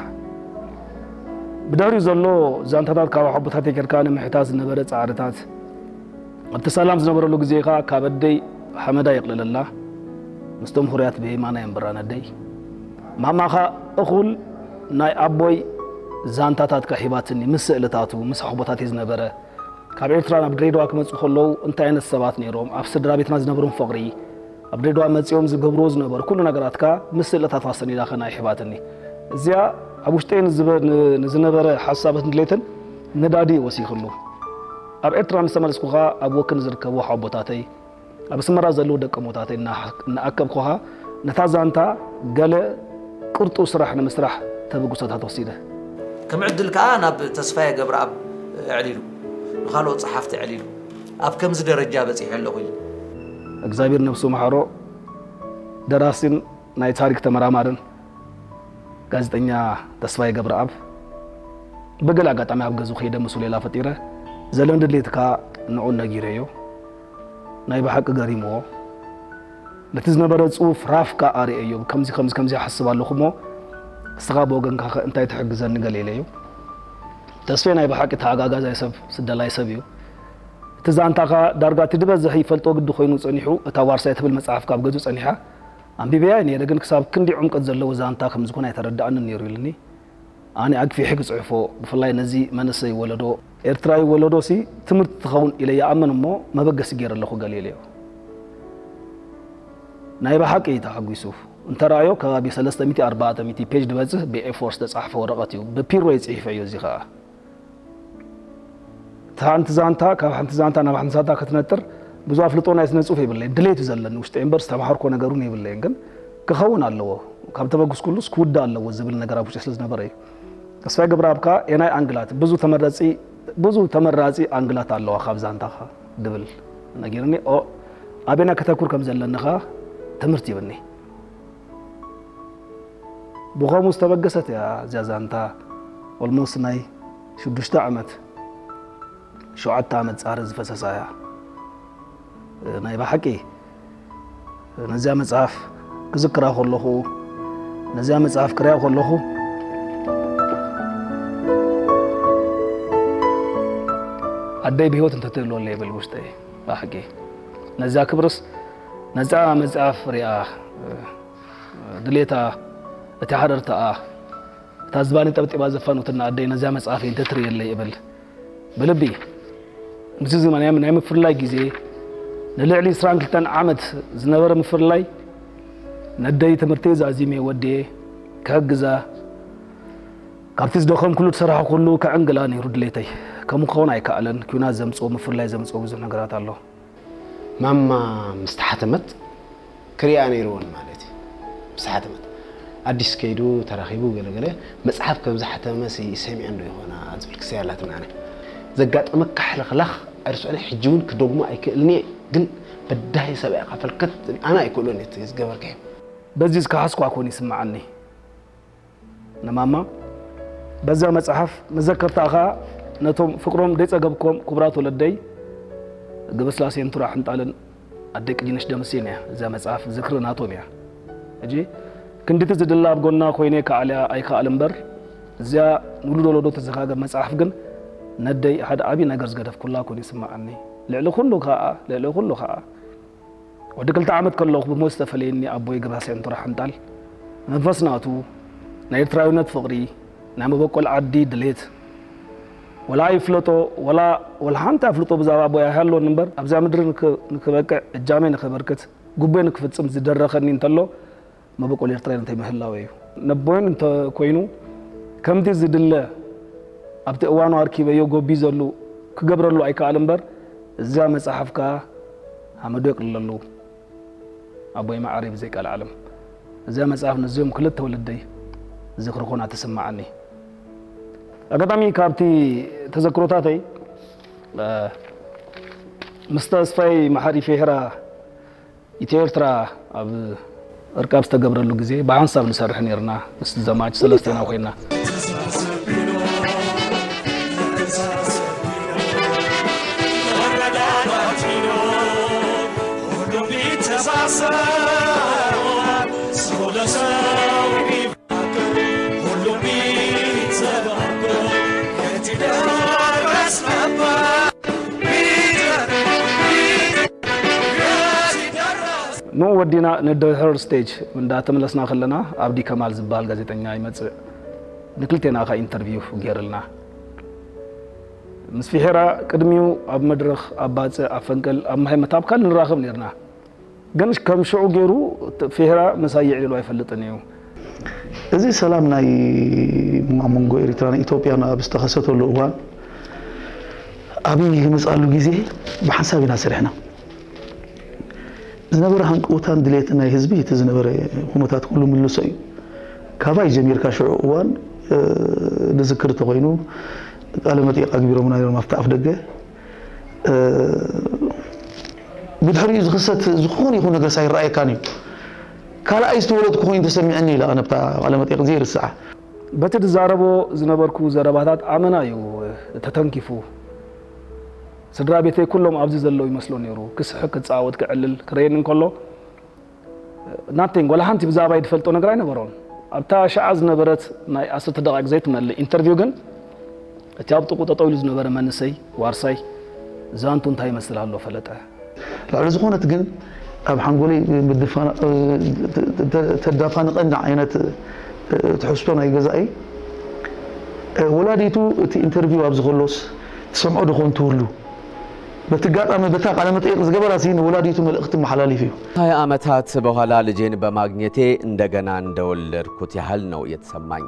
ብድሕሪኡ ዘሎ ዛንታታት ካብ ኣቦታተይ ጌርካ ንምሕታት ዝነበረ ጻዕርታት፣ ኣብቲ ሰላም ዝነበረሉ ግዜ ከኣ ካብ ኣደይ ሓመዳ የቕልለላ፣ ምስቶም ፍሩያት ብየማና የንብራ ነደይ። ማማ ከኣ እኹል ናይ ኣቦይ ዛንታታት ከኣ ሂባትኒ፣ ምስ ስእልታቱ፣ ምስ ኣሕቦታተይ ዝነበረ፣ ካብ ኤርትራ ናብ ድሬዳዋ ክመጹ ከለዉ እንታይ ዓይነት ሰባት ነይሮም፣ ኣብ ስድራ ቤትና ዝነበሮም ፍቕሪ፣ ኣብ ድሬዳዋ መጺኦም ዝገብርዎ ዝነበሩ ኩሉ ነገራት ከኣ ምስ ስእልታታ ሰኒዳ ከኣ ይሕባትኒ። እዚኣ ኣብ ውሽጠይ ንዝበ-፣ ን-፣ ንዝነበረ ሓሳባትን ድሌትን ነዳዲ እዩ ወሲኽሉ። ኣብ ኤርትራ ምስ ተመለስኩ ከኣ ኣብ ወኪ ንዝርከቡ ሓወቦታተይ፣ ኣብ ኣስመራ ዘለዉ ደቀሞታተይ እና-፣ እናኣከብኩ ከኣ ነታ ዛንታ ገለ ቅርጡው ስራሕ ንምስራሕ ተበግሶታት ወሲደ። ከም ዕድል ከኣ ናብ ተስፋየ ገብረኣብ ኣዕሊሉ፣ ንኻልኦት ጸሓፍቲ ኣዕሊሉ፣ ኣብ ከምዚ ደረጃ በጺሐ ኣለኹ ኢሉ። እግዚኣብሔር ነብሱ ይምሓሮ፣ ደራሲን ናይ ታሪክ ተመራማርን ጋዜጠኛ ተስፋየ ገብረኣብ ብገለ ኣጋጣሚ ኣብ ገዝኡ ከይደ ምስኡ ሌላ ፈጢረ፣ ዘለኒ ድሌት ከኣ ንዕኡ ነጊረዮ። ናይ ብሓቂ ገሪምዎ። ነቲ ዝነበረ ጽሑፍ ራፍ ከኣ ኣርእየዮ። ከምዚ፣ ከምዚ፣ ከምዚ ይሓስብ ኣለኹ እሞ፣ ንስኻ ብወገንካ ከ እንታይ ትሕግዘኒ ገለ ኢለዮ። ተስፌ ናይ ብሓቂ ተሓጋጋዛይ ሰብ፣ ስደላይ ሰብ እዩ። እቲ ዛንታ ከኣ ዳርጋ እቲ ዝበዝሕ ይፈልጦ ግዲ ኮይኑ ጸኒሑ፣ እታ ዋርሳይ ትብል መጽሓፍ ካብ ገዝኡ ጸኒሓ ኣንቢበያ እየ ነይረ፣ ግን ክሳብ ክንዲ ዕምቀት ዘለዎ ዛንታ ከም ዝኾነ ኣይተረድኣንን ነይሩ ኢሉኒ። ኣነ ኣግፊሐ ክጽሕፎ፣ ብፍላይ ነዚ መንእሰይ ወለዶ፣ ኤርትራዊ ወለዶሲ ትምህርቲ ትኸውን ኢለ ይኣምን እሞ መበገሲ ገይረ ኣለኹ ገለ ኢለዮ። ናይ ብሓቂ እዩ ተሓጒሱ። እንተረኣዮ ከባቢ ሰለስተ ሚእቲ ኣርባዕተ ሚእቲ ፔጅ ዝበጽሕ ብኤ ፎር ዝተጻሕፈ ወረቐት እዩ። ብፒሮ እዩ ጽሒፈዮ እዚ ኸኣ። እታ ሓንቲ ዛንታ፣ ካብ ሓንቲ ዛንታ ናብ ሓንቲ ዛንታ ክትነጥር ብዙሕ ኣፍልጦ ናይ ስነ ጽሑፍ የብለይን። ድሌት እዩ ዘለኒ ውሽጠይ እምበር ዝተማሃርኮ ነገር እውን የብለይን። ግን ክኸውን ኣለዎ። ካብ ተበግስኩሉስ ክውዳእ ኣለዎ ዝብል ነገር ኣብ ውሽጠይ ስለ ዝነበረ እዩ። ተስፋይ ገብረኣብ ከኣ ኤናይ ኣንግላት ብዙ ተመረጺ ብዙ ተመራጺ ኣንግላት ኣለዋ ካብ ዛንታኻ ድብል ነጊርኒ። ኦ ኣበና ከተኩር ከም ዘለንኻ ትምህርቲ ይብኒ። ብኸምኡ ዝተበገሰት እያ እዚኣ ዛንታ። ኦልሞስት ናይ ሽዱሽተ ዓመት ሸውዓተ ዓመት ጻሪ ዝፈሰሳ እያ። ናይ ብሓቂ ነዚኣ መጽሓፍ ክዝክራ ከለኹ፣ ነዚኣ መጽሓፍ ክሪኣ ከለኹ፣ ኣደይ ብህይወት እንተትህልወለይ ይብል ውሽጠይ። ብሓቂ ነዚኣ ክብርስ ነዚኣ መጽሓፍ ሪኣ ድሌታ፣ እቲ ሓረርታኣ፣ እታ ዝባኒ ጠብጢባ ዘፋኑትና ኣደይ ነዚኣ መጽሓፈይ እንተትርእየለይ እብል ብልቢ። ምስዚ ዝማ ናይ ናይ ምፍልላይ ግዜ ንልዕሊ ዕስራን ክልተን ዓመት ዝነበረ ምፍልላይ ነደይ ትምህርተይ ዛዚመ ወድየ ክሕግዛ ካብቲ ዝደኸምኩሉ ዝሰራሕኩሉ ክዕንግላ ነይሩ ድሌተይ። ከምኡ ክኸውን ኣይከኣለን። ኲናት ዘምጽኦ ምፍልላይ ዘምጽኦ ብዙሕ ነገራት ኣሎ። ማማ ምስ ተሓተመት ክሪኣ ነይርወን ማለት እዩ። ምስ ተሓተመት ኣዲስ ከይዱ ተራኺቡ ገለገለ መፅሓፍ ከም ዝሓተመ ሰሚዐን ዶ ይኾና ዝብል ክሰይ ኣላትኒ ኣነ። ዘጋጠመካ ሕልኽላኽ ኣይርስዖን ሕጂ እውን ክደግሞ ኣይክእልን እየ። ግን በዳሂ ሰብ ኢኻ ፈልከት ኣነ ኣይክእሎን እየ ዝገበርካዮ። በዚ ዝከሓስኳ ኮን ይስምዓኒ ንማማ። በዛ መጽሓፍ መዘከርታ ኸኣ ነቶም ፍቕሮም ደይጸገብኮም ክቡራት ወለደይ ግብረስላሴን ቱራ ሕንጣልን ኣደይ ቅጅነሽ ደምሴን እያ። እዛ መጽሓፍ ዝክሪ ናቶም እያ። ሕጂ ክንድቲ ዝድለ ኣብ ጎና ኮይነ ከኣልያ ኣይከኣል እምበር እዚኣ ንውሉድ ወለዶ ተዘካገብ መጽሓፍ ግን ነደይ ሓደ ዓቢ ነገር ዝገደፍኩላ ኮይኑ ይስምዓኒ። ልዕሊ ኩሉ ከኣ ልዕሊ ኩሉ ከኣ ወዲ ክልተ ዓመት ከለኹ ብሞት ዝተፈለየኒ ኣቦይ ገብረስላሴ ዕንቱራ ሓንጣል፣ መንፈስ ናቱ፣ ናይ ኤርትራዊነት ፍቕሪ፣ ናይ መበቆል ዓዲ ድሌት፣ ወላ ኣይፍለጦ፣ ወላ ወላ ሓንቲ ኣፍልጦ ብዛዕባ ኣቦይ ኣይሃለወኒ እምበር፣ ኣብዛ ምድሪ ንክ- ንክበቅዕ፣ እጃመይ ንከበርክት፣ ግቡይ ንክፍጽም ዝደረኸኒ እንተሎ፣ መበቆል ኤርትራዊነተይ ምህላወ እዩ። ነቦይን እንተኮይኑ ከምቲ ዝድለ ኣብቲ እዋኑ ኣርኪበዮ ጎቢዘሉ ክገብረሉ ኣይከኣል እምበር እዛ መጽሓፍ ከኣ ሓመዱ የቅልለሉ ኣቦይ መዓረይ ብዘይ ቃል ዓለም። እዛ መጽሓፍ ነዚኦም ክልተ ወለደይ ዝኽሪ ኮና ትስምዓኒ። ኣጋጣሚ ካብቲ ተዘክሮታተይ ምስ ተስፋይ መሓሪ ፊሕራ ኢትዮ ኤርትራ ኣብ እርቃብ ዝተገብረሉ ግዜ ብሓንሳብ ንሰርሕ ነይርና። ምስ ዘማች ሰለስቴና ኮይና ንኡ ወዲና ንድሕር ስቴጅ እንዳተመለስና ከለና ኣብዲ ከማል ዝበሃል ጋዜጠኛ ይመጽእ። ንክልቴና ከኣ ኢንተርቪው ገይርልና። ምስ ፊሒራ ቅድሚኡ ኣብ መድረኽ፣ ኣብ ባጽዕ፣ ኣብ ፈንቅል፣ ኣብ ማይ መታብ ካል ንራኸብ ነርና። ግን ከም ሽዑ ገይሩ ፊሒራ ምሳይ ይዕልሉ ኣይፈልጥን እዩ። እዚ ሰላም ናይ መንጎ ኤርትራን ኢትዮጵያን ኣብ ዝተኸሰተሉ እዋን ኣብይ ዝመፅኣሉ ግዜ ብሓንሳብ ኢና ሰሪሕና። ዝነበረ ሃንቀውታን ድሌትን ናይ ህዝቢ እቲ ዝነበረ ኩነታት ኩሉ ምልሶ እዩ። ካባይ ጀሚርካ ሽዑ እዋን ንዝክር ተኮይኑ ቃለ መጠይቅ ኣግቢሮምና ነይሮም ኣብቲ ኣፍ ደገ። ብድሕሪኡ ዝኽሰት ዝኾነ ይኹን ነገርስ ኣይረኣየካን እዩ። ካልኣይ ዝተወለድኩ ኮይኑ ተሰሚዐኒ ኢለ ኣነ ኣብታ ቃለ መጠይቅ ዘይርስዓ። በቲ ዝዛረቦ ዝነበርኩ ዘረባታት ኣመና እዩ ተተንኪፉ። ስድራ ቤተይ ኩሎም ኣብዚ ዘለዉ ይመስሎ ነይሩ። ክስሕቅ ክጻወት ክዕልል ክረየኒ እንከሎ nothing ወላ ሓንቲ ብዛዕባይ ዝፈልጦ ነገር ኣይነበሮን። ኣብታ ሽዓ ዝነበረት ናይ ዓሰርተ ደቂቕ ዘይትመልእ ኢንተርቪው ግን እቲ ኣብ ጥቕኡ ጠጠው ኢሉ ዝነበረ መንእሰይ ዋርሳይ ዛንቱ እንታይ ይመስል ኣሎ ፈለጠ። ልዕሊ ዝኾነት ግን ኣብ ሓንጎለይ ተዳፋንቐኒ ዓይነት ትሕዝቶ ናይ ገዛኢ ወላዲቱ እቲ ኢንተርቪው ኣብዚ ከሎስ ትሰምዖ ዶ ኾን ትብሉ በቲ ኣጋጣሚ በታ ቃለ መጠይቅ ዝገበራሲ ንወላዲቱ መልእኽቲ መሓላሊፍ እዩ። ከሃያ ዓመታት በኋላ ልጄን በማግኘቴ እንደገና እንደወለድኩት ያህል ነው የተሰማኝ።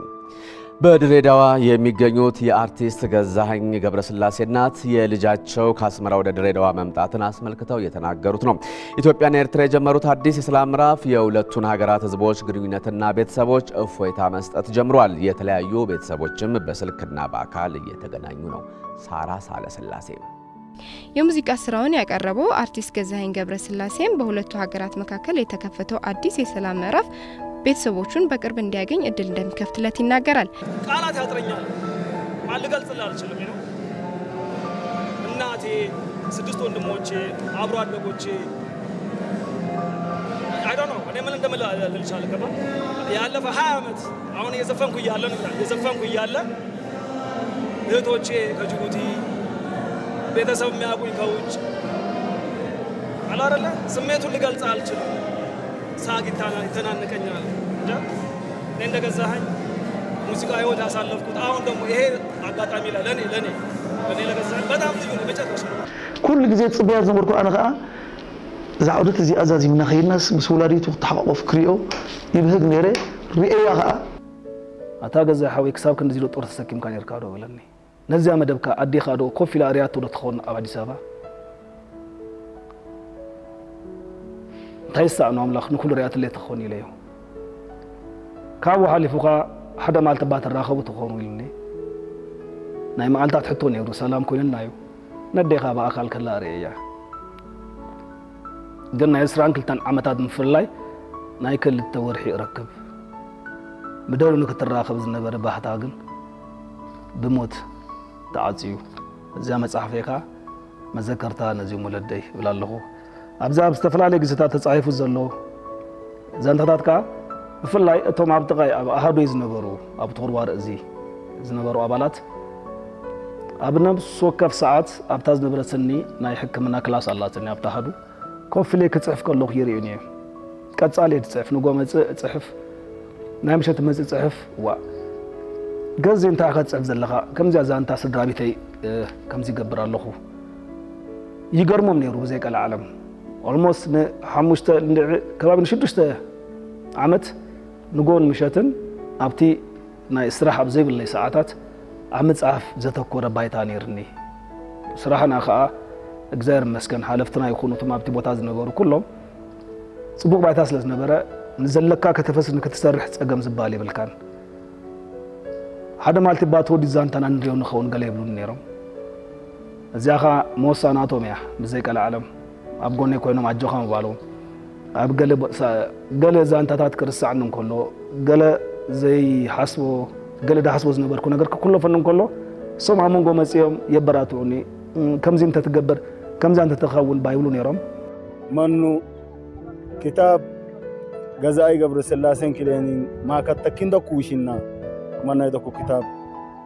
በድሬዳዋ የሚገኙት የአርቲስት ገዛኸኝ ገብረስላሴ እናት የልጃቸው ከአስመራ ወደ ድሬዳዋ መምጣትን አስመልክተው እየተናገሩት ነው። ኢትዮጵያና ኤርትራ የጀመሩት አዲስ የሰላም ምዕራፍ የሁለቱን ሀገራት ህዝቦች ግንኙነትና ቤተሰቦች እፎይታ መስጠት ጀምሯል። የተለያዩ ቤተሰቦችም በስልክና በአካል እየተገናኙ ነው። ሳራ ሳለስላሴ። የሙዚቃ ስራውን ያቀረበው አርቲስት ገዛኸኝ ገብረስላሴም በሁለቱ ሀገራት መካከል የተከፈተው አዲስ የሰላም ምዕራፍ ቤተሰቦቹን በቅርብ እንዲያገኝ እድል እንደሚከፍትለት ይናገራል። ቃላት ያጥረኛል። ልገልጽልህ አልችልም ነው። እናቴ፣ ስድስት ወንድሞቼ፣ አብሮ አደጎቼ፣ I don't know እኔ ምን እንደምልህ ልልሽ አልገባም። ያለፈ ሃያ ዓመት አሁን እየዘፈንኩ እያለ ነው እየዘፈንኩ እያለ እህቶቼ ከጅቡቲ፣ ቤተሰብ የሚያውቁኝ ከውጭ፣ አለ አይደለ? ስሜቱን ልገልጽ አልችልም። ሳቅ ይታና- ይተናነቀኛል። እንጃ እኔ እንደገዛኸኝ ሙዚቃ ህይወት ያሳለፍኩት አሁን ደግሞ ይሄ አጋጣሚ ላይ ለኔ ለኔ ለኔ ለገዛኸኝ በጣም ልዩ ነው። መጨረሻ ኩሉ ግዜ ዝፅበያ ዝነበርኩ ኣነ ከዓ እዛ ዑደት እዚኣ ዛዚምና ከይድናስ ምስ ወላዲቱ ክተሓቋቆፍ ክሪኦ ይብህግ ነይረ። ሪኤያ ከዓ ኣታ ገዛ ሓወይ ክሳብ ክንድዚ ዶ ጦር ተሰኪምካ ነርካ ዶ በለኒ። ነዚያ መደብካ ኣዴኻ ዶ ኮፍ ኢላ ርእያቶ ዶ ትኸውን ኣብ ኣዲስ ኣበባ? እንታይ ይሰኣኖ ኣምላኽ ንኹሉ ርእያትለይ ትኸውን ኢለዮ። ካብኡ ሓሊፉ ኸኣ ሓደ መዓልቲ እባ ትራኸቡ ትኾኑ ኢሉኒ። ናይ መዓልታት ሕቶ ነይሩ፣ ሰላም ኮይንና እዩ። ነዴኻ ብኣካል ከላ ርእየያ። ግን ናይ ዕስራን ክልተን ዓመታት ምፍልላይ ናይ ክልተ ወርሒ እረክብ። ብደሉ ንክትራኸብ ዝነበረ ባህታ ግን ብሞት ተዓጽዩ። እዚኣ መጽሓፈይ ከኣ መዘከርታ ነዚኦም ወለደይ እብል ኣለኹ። ኣብዛ ኣብ ዝተፈላለየ ግዜታት ተጻሒፉ ዘሎ ዛንታታት ከኣ ብፍላይ እቶም ኣብ ጥቓይ ኣብ ኣሃዱይ ዝነበሩ ኣብ ተወርዋሪ እዚ ዝነበሩ ኣባላት ኣብ ነብሲ ወከፍ ሰዓት ኣብታ ዝነበረትኒ ናይ ሕክምና ክላስ ኣላትኒ ኣብታ ኣሃዱ ኮፍ ኢለ ክጽሕፍ ከለኹ ይርእዩኒ እዮም። ቀጻሊ እየ ዝጽሕፍ፣ ንጎ መጽእ እጽሕፍ፣ ናይ ምሸት መጽእ እጽሕፍ። ዋ ገዜ እንታይ ኢኻ ትጽሕፍ ዘለኻ? ከምዚኣ ዛንታ ስድራ ቤተይ ከምዚ ይገብር ኣለኹ። ይገርሞም ነይሩ ብዘይ ቀልዓለም። ኦልሞስት ንሓሙሽተ እንድዒ ከባቢ ንሽዱሽተ ዓመት ንጎን ምሸትን ኣብቲ ናይ ስራሕ ኣብ ዘይብለይ ሰዓታት ኣብ ምጽሓፍ ዘተኮረ ባይታ ነይርኒ። ስራሕና ከኣ እግዚኣብሔር ይመስገን ሓለፍትና ይኹኑ እቶም ኣብቲ ቦታ ዝነበሩ ኩሎም ጽቡቕ ባይታ ስለ ዝነበረ ንዘለካ ከተፈስ ንክትሰርሕ ጸገም ዝበሃል የብልካን። ሓደ ማልቲ ባትወዲ ዛንታና ንሪኦ ንኸውን ገለ ይብሉኒ ነይሮም። እዚኣ ኸኣ መወሳ ናቶም እያ ብዘይ ቀልዓለም ኣብ ጎነይ ኮይኖም ኣጆኻ ምባሎም ኣብ ገለ ዛንታታት ክርስዓኒ እንከሎ ገለ ዘይሓስቦ ገለ ድሓስቦ ዝነበርኩ ነገር ክኩለፈኒ እንከሎ እሶም ኣብ መንጎ መጺኦም የበራትዑኒ። ከምዚ እንተትገብር ከምዚኣ እንተትኸውን ባይብሉ ነይሮም። መኑ ክታብ ገዛኢ ገብረስላሴን ክሌኒን ማከተኪን ደኩ ውሽና መናይ ደኩ ክታብ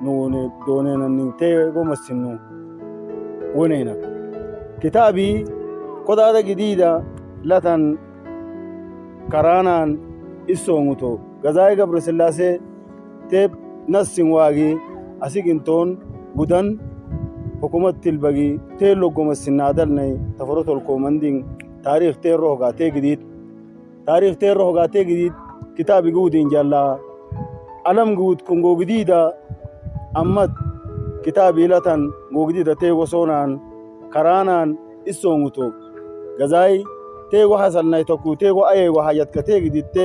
ንውኔ ዶኔነኒ ቴጎ መስኑ ውኔና ክታቢ ኮዳደ ግዲዳ ለተን ከራናን እሶሙቶ ገዛኢ ገብረስላሴ ቴብ ነስን ዋጊ ኣሲግንቶን ጉደን ሕኩመት ትልበጊ ቴሎጎ መስና ደልነይ ተፈረቶልኮ መንዲን ታሪኽ ቴሮሆጋ ቴግዲድ ታሪኽ ቴሮሆጋ ቴግዲድ ክታብ ይግውድ እንጀላ ኣለም ግውድ ክንጎ ግዲዳ ኣመት ክታብ ይለተን ጎግዲደ ቴጎ ሶናን ከራናን እሶንጉቶ ገዛይ ቴጎ ሐሰል ናይ ተኩ ቴጎ አየጎ ሐጀት ከቴ ግዲቴ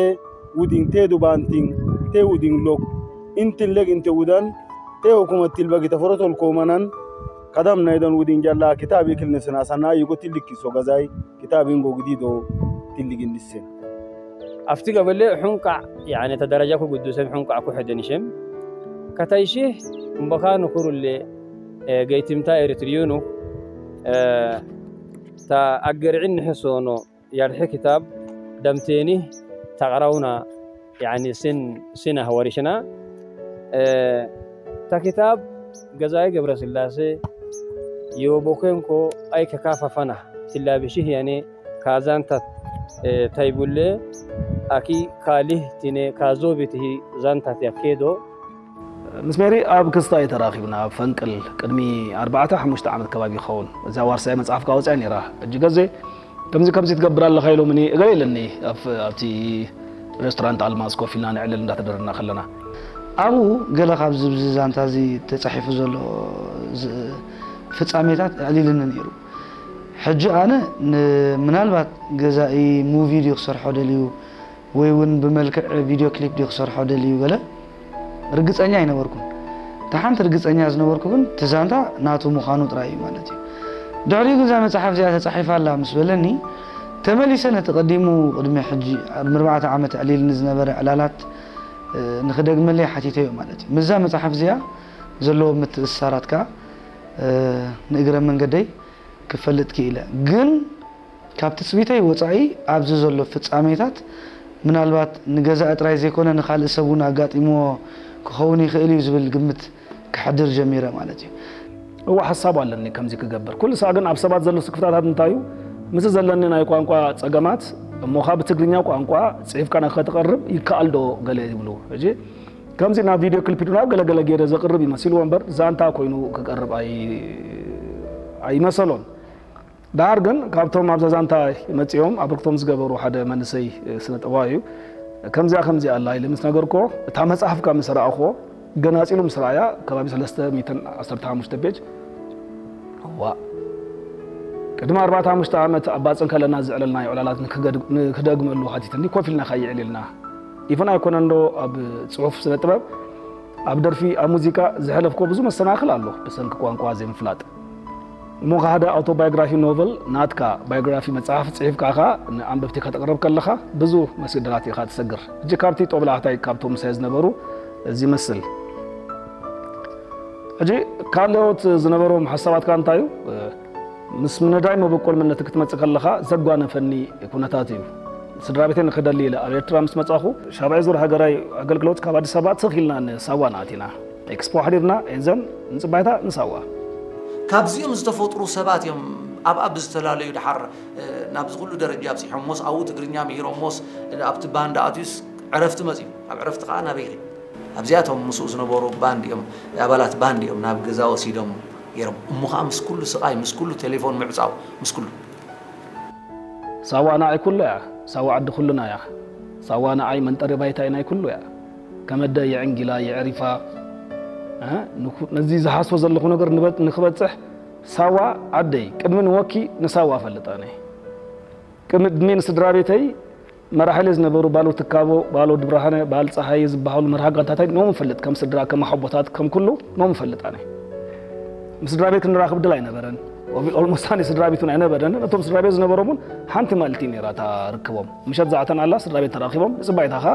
ውዲን ቴ ዱባንቲን ቴ ውዲን ሎክ ኢንትን ሌግ ኢንቴ ውደን ቴ ሁኩመት ቲልበጊ ተፈሮቶል ኮመነን ከደም ናይደን ውዲን ጀላ ኪታብ ይክልንስና ሰና ይጎ ቲልኪሶ ገዛይ ኪታብ ኢንጎ ግዲዶ ቲልጊን ድስን ኣብቲ ገበሌ ሑንቃዕ ያኔ ተደረጃኩ ጉዱሰም ሑንቃዕ ኩ ሕደንሽም ከተይሺህ እምበኻ ንኩሩሌ ገይትምታ ኤሪትሪዩኑ ታ ኣገርዒን ንሕሶኖ ያድሒ ክታብ ደምቴኒ ተቕረውና ያኒ ስን ስን ኣህወሪሽና ታ ክታብ ገዛኢ ገብረስላሴ የወቦኮንኮ ኣይ ከካፋፈና ትላብሽህ ያኔ ካዛንታት ተይቡሌ ኣኪ ካሊህ ቲኔ ካዞ ቤትሂ ዛንታት ያኬዶ ምስ ሜሪ ኣብ ክስታይ ተራኺብና ኣብ ፈንቅል ቅድሚ ኣርባዕተ ሓሙሽተ ዓመት ከባቢ ይኸውን። እዚኣ ዋርሳይ መጽሓፍካ ኣውፅያ ነይራ። ሕጂ ገዜ ከምዚ ከምዚ ትገብር ኣለኻ ኢሎምኒ እገለ ኢለኒ ኣብቲ ሬስቶራንት ኣልማዝ ኮፍ ኢልና ንዕልል እንዳተደረና ከለና ኣብኡ ገለ ካብ ዝብዚ ዛንታ እዚ ተጻሒፉ ዘሎ ዝ- ፍጻሜታት ኣዕሊልኒ ነይሩ። ሕጂ ኣነ ን- ምናልባት ገዛኢ ሙቪ ድዩ ክሰርሖ ደልዩ ወይ እውን ብመልክዕ ቪድዮ ክሊፕ ድዩ ክሰርሖ ደልዩ ገለ ርግጸኛ ኣይነበርኩን። እታ ሓንቲ ርግጸኛ ዝነበርኩ ግን እቲ ዛንታ ናቱ ምዃኑ ጥራይ እዩ ማለት እዩ። ድሕሪኡ ግን እዛ መጽሓፍ እዚኣ ተጻሒፋ ኣላ ምስ በለኒ ተመሊሰ ነቲ ቀዲሙ ቅድሚ ሕጂ ኣርባዕተ ዓመት ኣዕሊልኒ ዝነበረ ዕላላት ንኽደግመለይ ሓቲተዮ ማለት እዩ። ምስዛ መጽሓፍ እዚኣ ዘለዎ ምትእስሳራት ከኣ ንእግረ መንገደይ ክፈልጥ ክኢለ። ግን ካብ ትጽቢተይ ወጻኢ ኣብዚ ዘሎ ፍጻሜታት ምናልባት ንገዛኢ ጥራይ ዘይኮነ ንኻልእ ሰብ እውን ኣጋጢምዎ ክኸውን ይኽእል እዩ ዝብል ግምት ክሕድር ጀሚረ ማለት እዩ። እዋ ሓሳብ ኣለኒ ከምዚ ክገብር። ኩሉ ሳዕ ግን ኣብ ሰባት ዘሎ ስክፍታታት እንታይ እዩ? ምስዚ ዘለኒ ናይ ቋንቋ ጸገማት እሞ ኸኣ ብትግርኛ ቋንቋ ጽሒፍካ ንኸተቕርብ ይከኣል ዶ ገለ ይብሉ። ሕጂ ከምዚ ናብ ቪድዮ ክሊፕ ናብ ገለገለ ገይረ ዘቕርብ ይመሲልዎ እምበር ዛንታ ኮይኑ ክቀርብ ኣይ ኣይመሰሎን። ደሓር ግን ካብቶም ኣብዛ ዛንታ መጺኦም ኣበርክቶም ዝገበሩ ሓደ መንእሰይ ስነ ጥበባዊ እዩ። ከምዚኣ ከምዚኣ ኣላ ኢለ ምስ ነገርኮ እታ መጽሓፍካ ምስ ረኣኹዎ ገናጺሉ ምስ ረኣያ ከባቢ ሰለስተ ሚእትን ዓሰርተ ሓሙሽተ ፔጅ እዋ ቅድሚ ኣርባዕተ ሓሙሽተ ዓመት ኣብ ባጽን ከለና ዘዕለልናዮ ዕላላት ንክገድ- ንክደግመሉ ሓቲትኒ ኮፍ ኢልና ከይዕል ኢልና ኢፈን ኣይኮነን ዶ ኣብ ጽሑፍ ስነ ጥበብ ኣብ ደርፊ ኣብ ሙዚቃ ዝሕለፍኮ ብዙ መሰናኽል ኣሎ ብሰንኪ ቋንቋ ዘይምፍላጥ እሞ ከሓደ ኣውቶባዮግራፊ ኖቨል ናትካ ባዮግራፊ መጽሓፍ ጽሒፍካ ኸኣ ንኣንበብቲ ከተቕርብ ከለኻ ብዙ መስደላት ኢኻ ትሰግር ሕጂ ካብቲ ጦብላሕታይ ካብቶም ምሳይ ዝነበሩ እዚ ይመስል ሕጂ ካልኦት ዝነበሮም ሓሳባትካ እንታይ እዩ ምስ ምንዳይ መበቆል መንነቲ ክትመጽእ ከለኻ ዘጓነፈኒ ኩነታት እዩ። ስድራ ቤተይ ንክደሊ ኢለ ኣብ ኤርትራ ምስ መጻኹ ሻብዓይ ዙር ሃገራዊ ኣገልግሎት ካብ ኣዲስ ኣበባ ትኽ ኢልና ንሳዋ ንኣቲና። ኤክስፖ ኣሕዲርና ኤንዘን ንጽባይታ ንሳዋ። ካብዚኦም ዝተፈጥሩ ሰባት እዮም ኣብኣ ብዝተላለዩ ድሓር ናብዚ ኩሉ ደረጃ ኣብፂሖሞስ ኣብኡ ትግርኛ ምሂሮሞስ ኣብቲ ባንድ ኣትዩስ ዕረፍቲ መፅዩ ኣብ ዕረፍቲ ከዓ ናበይ ይኸይድ ኣብዚኣቶም ምስኡ ዝነበሩ ባንድ እዮም ኣባላት ባንድ እዮም ናብ ገዛ ወሲዶም ገይሮም እሞ ከዓ ምስ ኩሉ ስቃይ ምስ ኩሉ ቴሌፎን ምዕፃው ምስ ኩሉ ሳዋ ንዓይ ኩሉ እያ። ሳዋ ዓዲ ኩልና እያ። ሳዋ ንዓይ መንጠሪ ባይታይ ናይ ኩሉ እያ። ከመደ የዕንጊላ የዕሪፋ እ ንኩ- ነዚ ዝሓስቦ ዘለኹ ነገር ንበ- ንክበፅሕ ሳዋ ዓደይ ቅድሚ ንወኪ ንሳዋ ፈልጣ ነይ ቅድሚ ዕድሜ ንስድራ ቤተይ መራሕለ ዝነበሩ ባሉ ትካቦ፣ ባሉ ድብርሃነ፣ ባል ፀሃየ ዝበሃሉ መርሃ ጋንታታይ ኖም እፈልጥ ከም ስድራ ከም ኣሓቦታት ከም ኩሉ ኖም እፈልጥ ኣነ። ምስ ስድራ ቤት ክንራኽብ ድል ኣይነበረን። ኦልሞስት ኣነ ስድራ ቤት እውን ኣይነበረን። ነቶም ስድራ ቤት ዝነበሮም እውን ሓንቲ ማልቲ ነይራ እታ ርክቦም። ምሸት ዛዕተን ኣላ ስድራ ቤት ተራኺቦም ንፅባይታ ኸዓ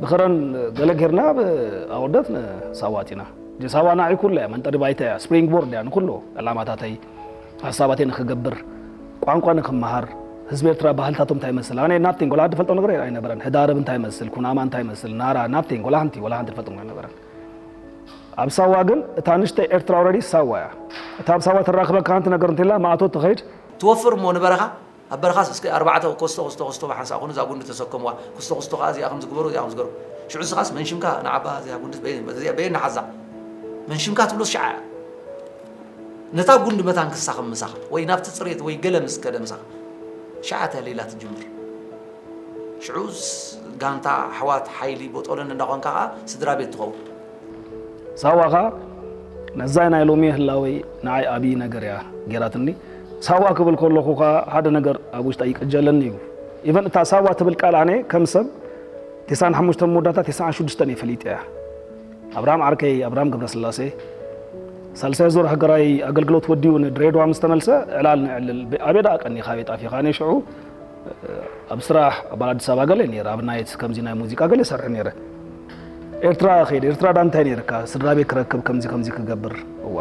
ብኸረን ገለ ጌርና ኣወደት ንሳዋ ኣቲና። ሳዋ ንዓይ ኩሉ እያ መንጠሪ ባይታ እያ ስፕሪንግ ቦርድ እያ ንኩሉ ዕላማታተይ ሓሳባተይ ንክገብር ቋንቋ ንክመሃር ህዝቢ ኤርትራ ባህልታቶም እንታይ ይመስል ኣነ ናቲንግ ወላ ሓንቲ ፈልጦ ነገር ኣይነበረን ህዳርብ እንታይ ይመስል ኩናማ እንታይ ይመስል ናራ ናቲንግ ወላ ሓንቲ ወላ ሓንቲ ፈልጦ ነገር ኣይነበረን ኣብ ሳዋ ግን እታ ንሽተ ኤርትራ ኦረዲ ሳዋ እያ እታ ኣብ ሳዋ ተራክበካ ሓንቲ ነገር እንተላ ማእቶ ትኸይድ ትወፍር እሞ ንበረኻ ኣብ በረኻስ እስከ ኣርባዕተ ኮስቶ ኮስቶ ኮስቶ ብሓንሳእ ኮኑ እዛ ጉንዲ ተሰከምዋ ኮስቶ ኮስቶ ከዓ እዚኣ ከምዚ ግበሩ እዚኣ ከምዚ ገሩ ሽዑ ንስኻስ መን ሽምካ ንዓባ እዚኣ ጉንዲ በየን ንሓዛ መን ሽምካ ትብሎስ ሽዓ እያ ነታ ጉንዲ መታን ክሳኸም ምሳኻ ወይ ናብቲ ፅሬት ወይ ገለ ምስ ከደ ምሳኻ ሽዓ እታ ሌላ ትጅምር ሽዑስ ጋንታ ኣሕዋት ሓይሊ ቦጦለን እንዳኾንካ ከዓ ስድራ ቤት ትኸውን ሳዋ ኸዓ ነዛይ ናይ ሎሚ ህላወይ ንዓይ ኣብይ ነገር እያ ጌራትኒ። ሳዋ ክብል ከለኹ ኸዓ ሓደ ነገር ኣብ ውሽጠይ ይቅጀለኒ እዩ። ኢቨን እታ ሳዋ ትብል ቃል ኣነ ከም ሰብ ቴስዓን ሓሙሽተን መወዳእታ ቴስዓን ሽዱሽተን እየ ፈሊጠያ። ኣብርሃም ዓርከይ ኣብርሃም ገብረስላሴ ሳልሳይ ዙር ሃገራዊ ኣገልግሎት ወዲኡ ንድሬዳዋ ምስ ተመልሰ ዕላል ነዕልል ኣበይ ደኣ ቀኒኻ ኣበይ ጣፊኻ ኣነ ሽዑ ኣብ ስራሕ ኣባል ኣዲስ ኣበባ ገለ ነይረ ኣብ ናይት ከምዚ ናይ ሙዚቃ ገለ ይሰርሕ ነይረ ኤርትራ ከይደ ኤርትራ ዳ እንታይ ነይርካ ስድራ ቤት ክረክብ ከምዚ ከምዚ ክገብር እዋ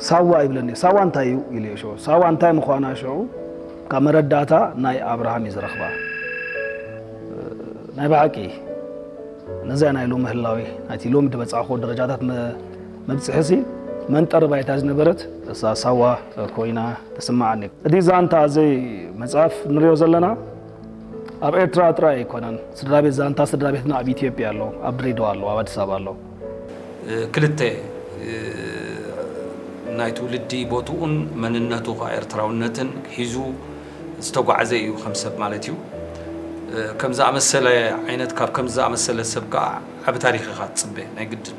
ሳዋ ይብለኒ ሳዋ እንታይ እዩ ኢለ ሽዑ ሳዋ እንታይ ምዃና ሽዑ ካብ መረዳእታ ናይ ኣብርሃም እዩ ዝረኽባ ናይ ብሓቂ ነዚኣ ናይ ሎሚ ህላዊ ናይቲ ሎሚ ዝበጻሕኹ ደረጃታት መብጽሒ ሲ መንጠሪ ባይታ ዝነበረት እሳ ሳዋ ኮይና ትስምዓኒ። እቲ ዛንታ እዚ መጽሓፍ ንሪኦ ዘለና ኣብ ኤርትራ ጥራይ ኣይኮነን። ስድራ ቤት ዛንታ ስድራ ቤትና ኣብ ኢትዮጵያ ኣሎ፣ ኣብ ድሬዳዋ ኣሎ፣ ኣብ ኣዲስ ኣበባ ኣሎ። ክልተ ናይ ትውልዲ ቦትኡን መንነቱ ከዓ ኤርትራውነትን ሒዙ ዝተጓዕዘ እዩ ከም ሰብ ማለት እዩ። ከም ዝኣመሰለ ዓይነት፣ ካብ ከም ዝኣመሰለ ሰብ ከዓ ዓቢ ታሪኽ ኢኻ ትጽበ ናይ ግድን።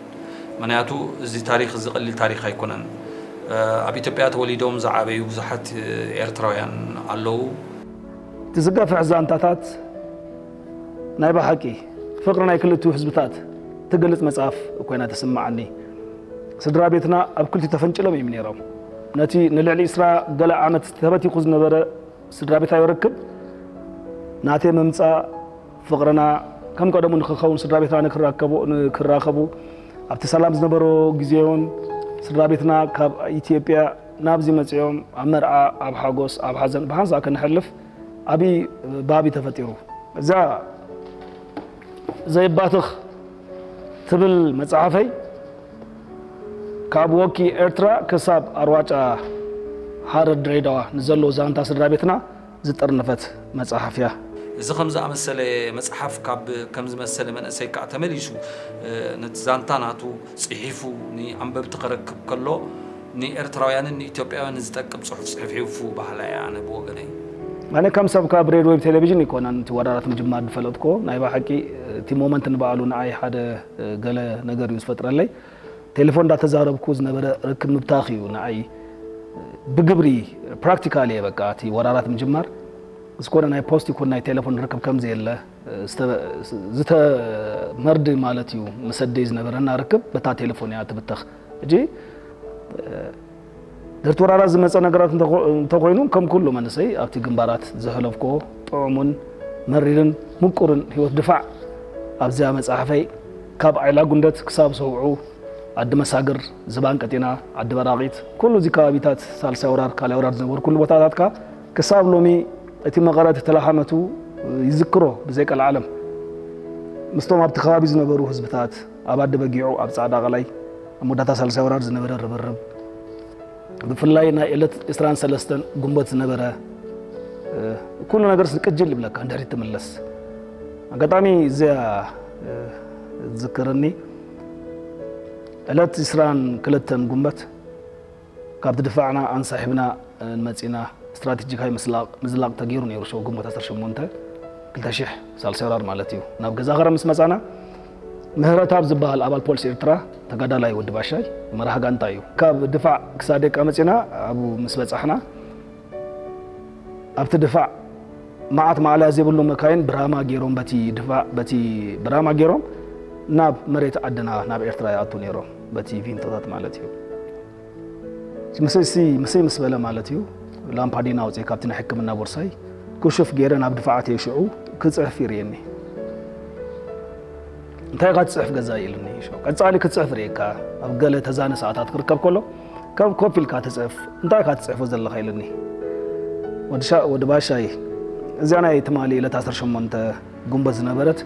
ምኽንያቱ እዚ ታሪኽ እዚ ቀሊል ታሪኽ ኣይኮነን። ኣብ ኢትዮጵያ ተወሊዶም ዝዓበዩ ብዙሓት ኤርትራውያን ኣለዉ። እቲ ዝገፍሕ ዛንታታት ናይ ብሓቂ ፍቕሪ ናይ ክልቲኡ ህዝብታት ትገልጽ መጽሓፍ ኮይና ትስምዓኒ። ስድራ ቤትና ኣብ ክልቲኡ ተፈንጭሎም እዮም ነይሮም። ነቲ ንልዕሊ ዕስራ ገለ ዓመት ተበቲኹ ዝነበረ ስድራ ቤታዊ ርክብ ናተይ ምምጻእ ፍቕርና ከም ቀደሙ ንክኸውን፣ ስድራ ቤትና ንክራከቡ፣ ንክራኸቡ፣ ኣብቲ ሰላም ዝነበሮ ግዜ እውን ስድራ ቤትና ካብ ኢትዮጵያ ናብዚ መጺኦም ኣብ መርዓ፣ ኣብ ሓጎስ፣ ኣብ ሓዘን ብሓንሳእ ከነሕልፍ ዓቢ ባቢ ተፈጢሩ። እዛ ዘይባትኽ ትብል መጽሓፈይ ካብ ወኪ ኤርትራ ክሳብ ኣርዋጫ ሃረር ድሬዳዋ ንዘለዉ ዛንታ ስድራ ቤትና ዝጠርነፈት መጽሓፍ እያ። እዚ ከም ዝኣመሰለ መጽሓፍ ካብ ከም ዝመሰለ መንእሰይ ከኣ ተመሊሱ፣ እ፣ ነቲ ዛንታ ናቱ ጽሒፉ ንኣንበብቲ ከረክብ ከሎ፣ ንኤርትራውያንን ንኢትዮጵያውያንን ዝጠቅም ጽሑፍ ጽሒፉ በሃላይ እየ ኣነ ብወገነይ። ኣነ ከም ሰብ ካብ ሬድዮ ወይ ቴሌቪዥን ኣይኮነን እቲ ወራራት ምጅማር ዝፈለጥኩዎ። ናይ ብሓቂ እቲ ሞመንት ንባዕሉ ንዓይ ሓደ፣ እ፣ ገለ ነገር እዩ ዝፈጥረለይ። ቴሌፎን እንዳተዛረብኩ ዝነበረ ርክብ ምብታኽ እዩ ንዓይ ብግብሪ ፕራክቲካል እየ በቃ እቲ ወራራት ምጅማር። ዝኾነ ናይ ፖስት ይኩን ናይ ቴሌፎን ርክብ ከም ዘየለ፣ ዝተ-፣ ዝተመርድ ማለት እዩ። ምስ ኣደይ ዝነበረና ርክብ በታ ቴሌፎን እያ ትብተኽ። ሕጂ ድሕርቲ ወራራት ዝመጸ ነገራት እንተኾ-፣ እንተኾይኑ ከም ኩሉ መንእሰይ ኣብቲ ግንባራት ዘሕለፍኩዎ ጥዑሙን መሪርን ምቁርን ህይወት ድፋዕ ኣብዚኣ መጽሓፈይ ካብ ዓይላ ጉንደት ክሳብ ሰውዑ ዓዲ መሳግር፣ ዝባን ቀጤና፣ ዓዲ በራቒት፣ ኩሉ እዚ ከባቢታት ሳልሳይ ወራር፣ ካልኣይ ወራር ዝነበርኩሉ ቦታታትካ ክሳብ ሎሚ እቲ መቐረት ተላሓመቱ ይዝክሮ ብዘይ ቀልዓለም። ምስቶም ኣብቲ ከባቢ ዝነበሩ ህዝብታት፣ ኣብ ዓዲ በጊዑ፣ ኣብ ጻዕዳ ቐላይ፣ ኣብ መወዳእታ ሳልሳይ ወራር ዝነበረ ርብርብ፣ ብፍላይ ናይ ዕለት ዕስራን ሰለስተን ጉንበት ዝነበረ፣ እ፣ ኩሉ ነገርስ ቅጅል ይብለካ፣ ንድሕሪት ትምለስ። ኣጋጣሚ እዚኣ፣ እ፣ ትዝክረኒ፣ ዕለት ዕስራን ክልተን ጉንበት ካብቲ ድፋዕና ኣንሳሒብና፣ እ፣ መጺና ስትራቴጂካዊ ምስላቕ፣ ምዝላቕ ተገይሩ ነይሩ። ሸው ግንቦት ዓሰርተ ሸሞንተ ክልተ ሽሕ ሳልሳይ ወራር ማለት እዩ። ናብ ገዛ ከረን ምስ መጻና፣ ምህረትኣብ ዝበሃል ኣባል ፖሊስ ኤርትራ፣ ተጋዳላይ ወዲ ባሻይ፣ መራሕ ጋንታ እዩ። ካብ ድፋዕ ክሳደቃ መጺና ኣብኡ ምስ በጻሕና፣ ኣብቲ ድፋዕ መዓት ማዕለያ ዘይብሉ መካይን ብራማ ገይሮም፣ በቲ ድፋዕ፣ በቲ ብራማ ገይሮም ናብ መሬት ዓድና፣ ናብ ኤርትራ ይኣቱ ነይሮም፣ በቲ ቪንቶታት ማለት እዩ። ምስይ፣ ምስይ ምስ በለ ማለት እዩ፣ ላምፓዲና ኣውፅኤ ካብቲ ናይ ሕክምና ቦርሳይ ክሹፍ ገይረ ናብ ድፋዓት እየ ሽዑ ክፅሕፍ ይርእየኒ። "እንታይ ኢኻ ትፅሕፍ ገዛ?" ኢሉኒ። ሽዑ ቀፃሊ ክፅሕፍ ርእየካ፣ ኣብ ገለ ተዛነ ሰዓታት ክርከብ ከሎ፣ ካብ ኮፍ ኢልካ ትፅሕፍ፣ "እንታይ ኢኻ ትፅሕፎ ዘለኻ?" ኢሉኒ። ወዲ ሻ-፣ ወዲ ባሻይ፣ እዚኣ ናይ ትማሊ ዕለት ዓሰርተ ሸሞንተ ግንቦት ዝነበረት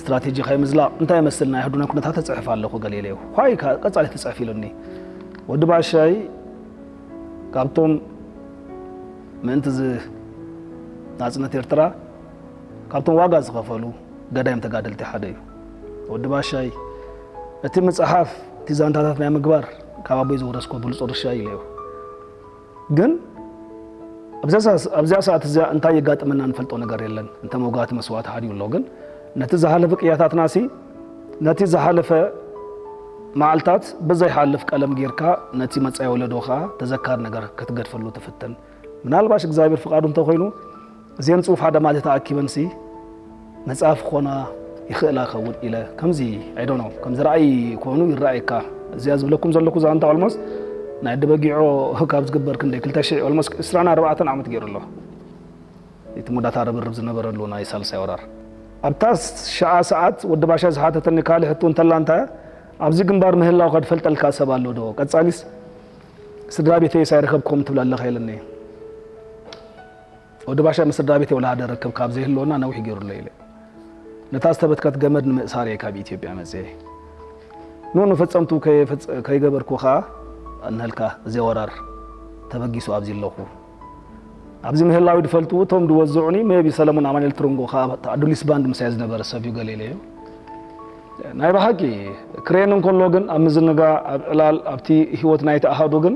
ስትራቴጂ ከይምዝላቕ እንታይ ይመስል ናይ ኣህዱና ኩነታት እጽሕፍ ኣለኹ ገለ ኢለዮ። "ኳይ፣ ካ-፣ ቀጻሊ ትጽሕፍ?" ኢሉኒ። ወዲ ባሻይ ካብቶም ምእንቲ እዚ ናጽነት ኤርትራ ካብቶም ዋጋ ዝኸፈሉ ገዳይም ተጋደልቲ ሓደ እዩ። ወዲ ባሻይ፣ እቲ ምጽሓፍ፣ እቲ ዛንታታት ናይ ምግባር ካብ ኣቦይ ዝወረስኮ ብሉጽ ውርሻ እዩ ኢለዮ። ግን ኣብዛ ሰ-፣ ኣብዛ ሰዓት እዚኣ እንታይ የጋጥመና እንፈልጦ ነገር የለን። እንተ መውጋእቲ መስዋእቲ ሓዲኡ ኣሎ። ግን ነቲ ዝሓለፈ ቅያታትናሲ፣ ነቲ ዝሓለፈ መዓልታት ብዘይሓልፍ ቀለም ጌርካ፣ ነቲ መጻኢ ወለዶ ከኣ ተዘካሪ ነገር ክትገድፈሉ ትፍትን። ምናልባሽ እግዚኣብሔር ፍቓዱ እንተኾይኑ፣ እዘን ጽሑፍ ሓደ መዓልቲ ተኣኪበንሲ መጽሓፍ ክኾና ይኽእላ ኸውን ኢለ፣ ከምዚ፣ I don't know፣ ከምዚ ራእይ ኮኑ ይረኣየካ። እዚኣ ዝብለኩም ዘለኩ ዛንታ ኦልሞስት ናይ ኣዲ በጊዖ ካብ ዝግበር ክንደይ ክልተ ሽሕ፣ ኦልሞስት ዕስራን ኣርባዕተን ዓመት ገይሩ ኣሎ። እቲ መወዳእታ ርብርብ ዝነበረሉ ናይ ሳልሳይ ወራር። ኣብታ ሸዓ ሰዓት ወዲ ባሻ ዝሓተተኒ ካልእ ሕቶ እንተላ፣ እንታይ ኣብዚ ግንባር ምህላውካ ዝፈልጠልካ ሰብ ኣሎ ዶ? ቀጻሊስ ስድራ ቤተይስ ኣይረኸብኩዎምን ትብል ኣለኻ ኢለኒ። ወዲ ባሻ ምስ ስድራ ቤተይ ወላ ሓደ ርክብ ካብ ዘይህልወና ነዊሕ ገይሩ ኣሎ ኢለ። ነታ ዝተበትከት ገመድ ንምእሳር እየ ካብ ኢትዮጵያ መጽየ። ኑ ንፈጸምቱ ከይፈጸ-፣ ከይገበርኩ ከኣ እንሀልካ፣ እዚ ወራር ተበጊሱ ኣብዚ ኣለኹ። ኣብዚ ምህላዊ ዝፈልጡ እቶም ዝወዝዑኒ፣ ሜቢ ሰለሙን ኣማኑኤል ትርንጎ ከኣ ኣዱሊስ ባንድ ምሳይ ዝነበረ ሰብ እዩ ገለ ኢለዮ። ናይ ብሓቂ ክሬን እንከሎ ግን ኣብ ምዝንጋዕ፣ ኣብ ዕላል፣ ኣብቲ ህይወት ናይቲ ኣሃዱ ግን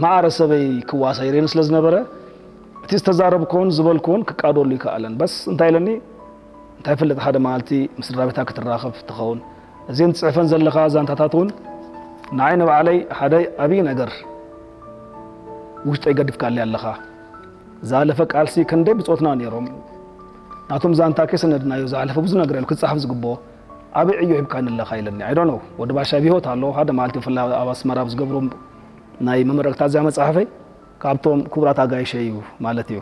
ማዕረ ሰበይ ክዋሳ ይርእየኒ ስለ ዝነበረ፣ እቲ እቲ ዝተዛረብኩዎን ዝበልኩዎን ክቃደሉ ይከኣለን። በስ እንታይ ኢለኒ? እንታይ ይፈልጥ፣ ሓደ መዓልቲ ምስ ስድራ ቤታ ክትራኸብ ትኸውን። እዘን ትጽሕፈን ዘለኻ ዛንታታት እውን ንዓይ ንባዕለይ ሓደ ዓብዪ ነገር ውሽጠይ ገዲፍካለይ ኣለኻ። ዝሓለፈ ቃልሲ ክንደይ ብጾትና ነይሮም። ናቶም ዛንታ ከይሰነድናዮ ዝሓለፈ ብዙ ነገር ኣሎ ክጸሓፍ ዝግብኦ። ዓቢ ዕዮ ሂብካኒ ኣለኻ ኢለኒ። I don't know። ወዲ ባሻ ብህይወት ኣሎ። ሓደ መዓልቲ ብፍላይ ኣብ ኣስመራ ኣብ ዝገብሮም ናይ መመረቕታ እዚኣ መጽሓፈይ ካብቶም ክቡራት ኣጋይሸይ እዩ ማለት እዩ።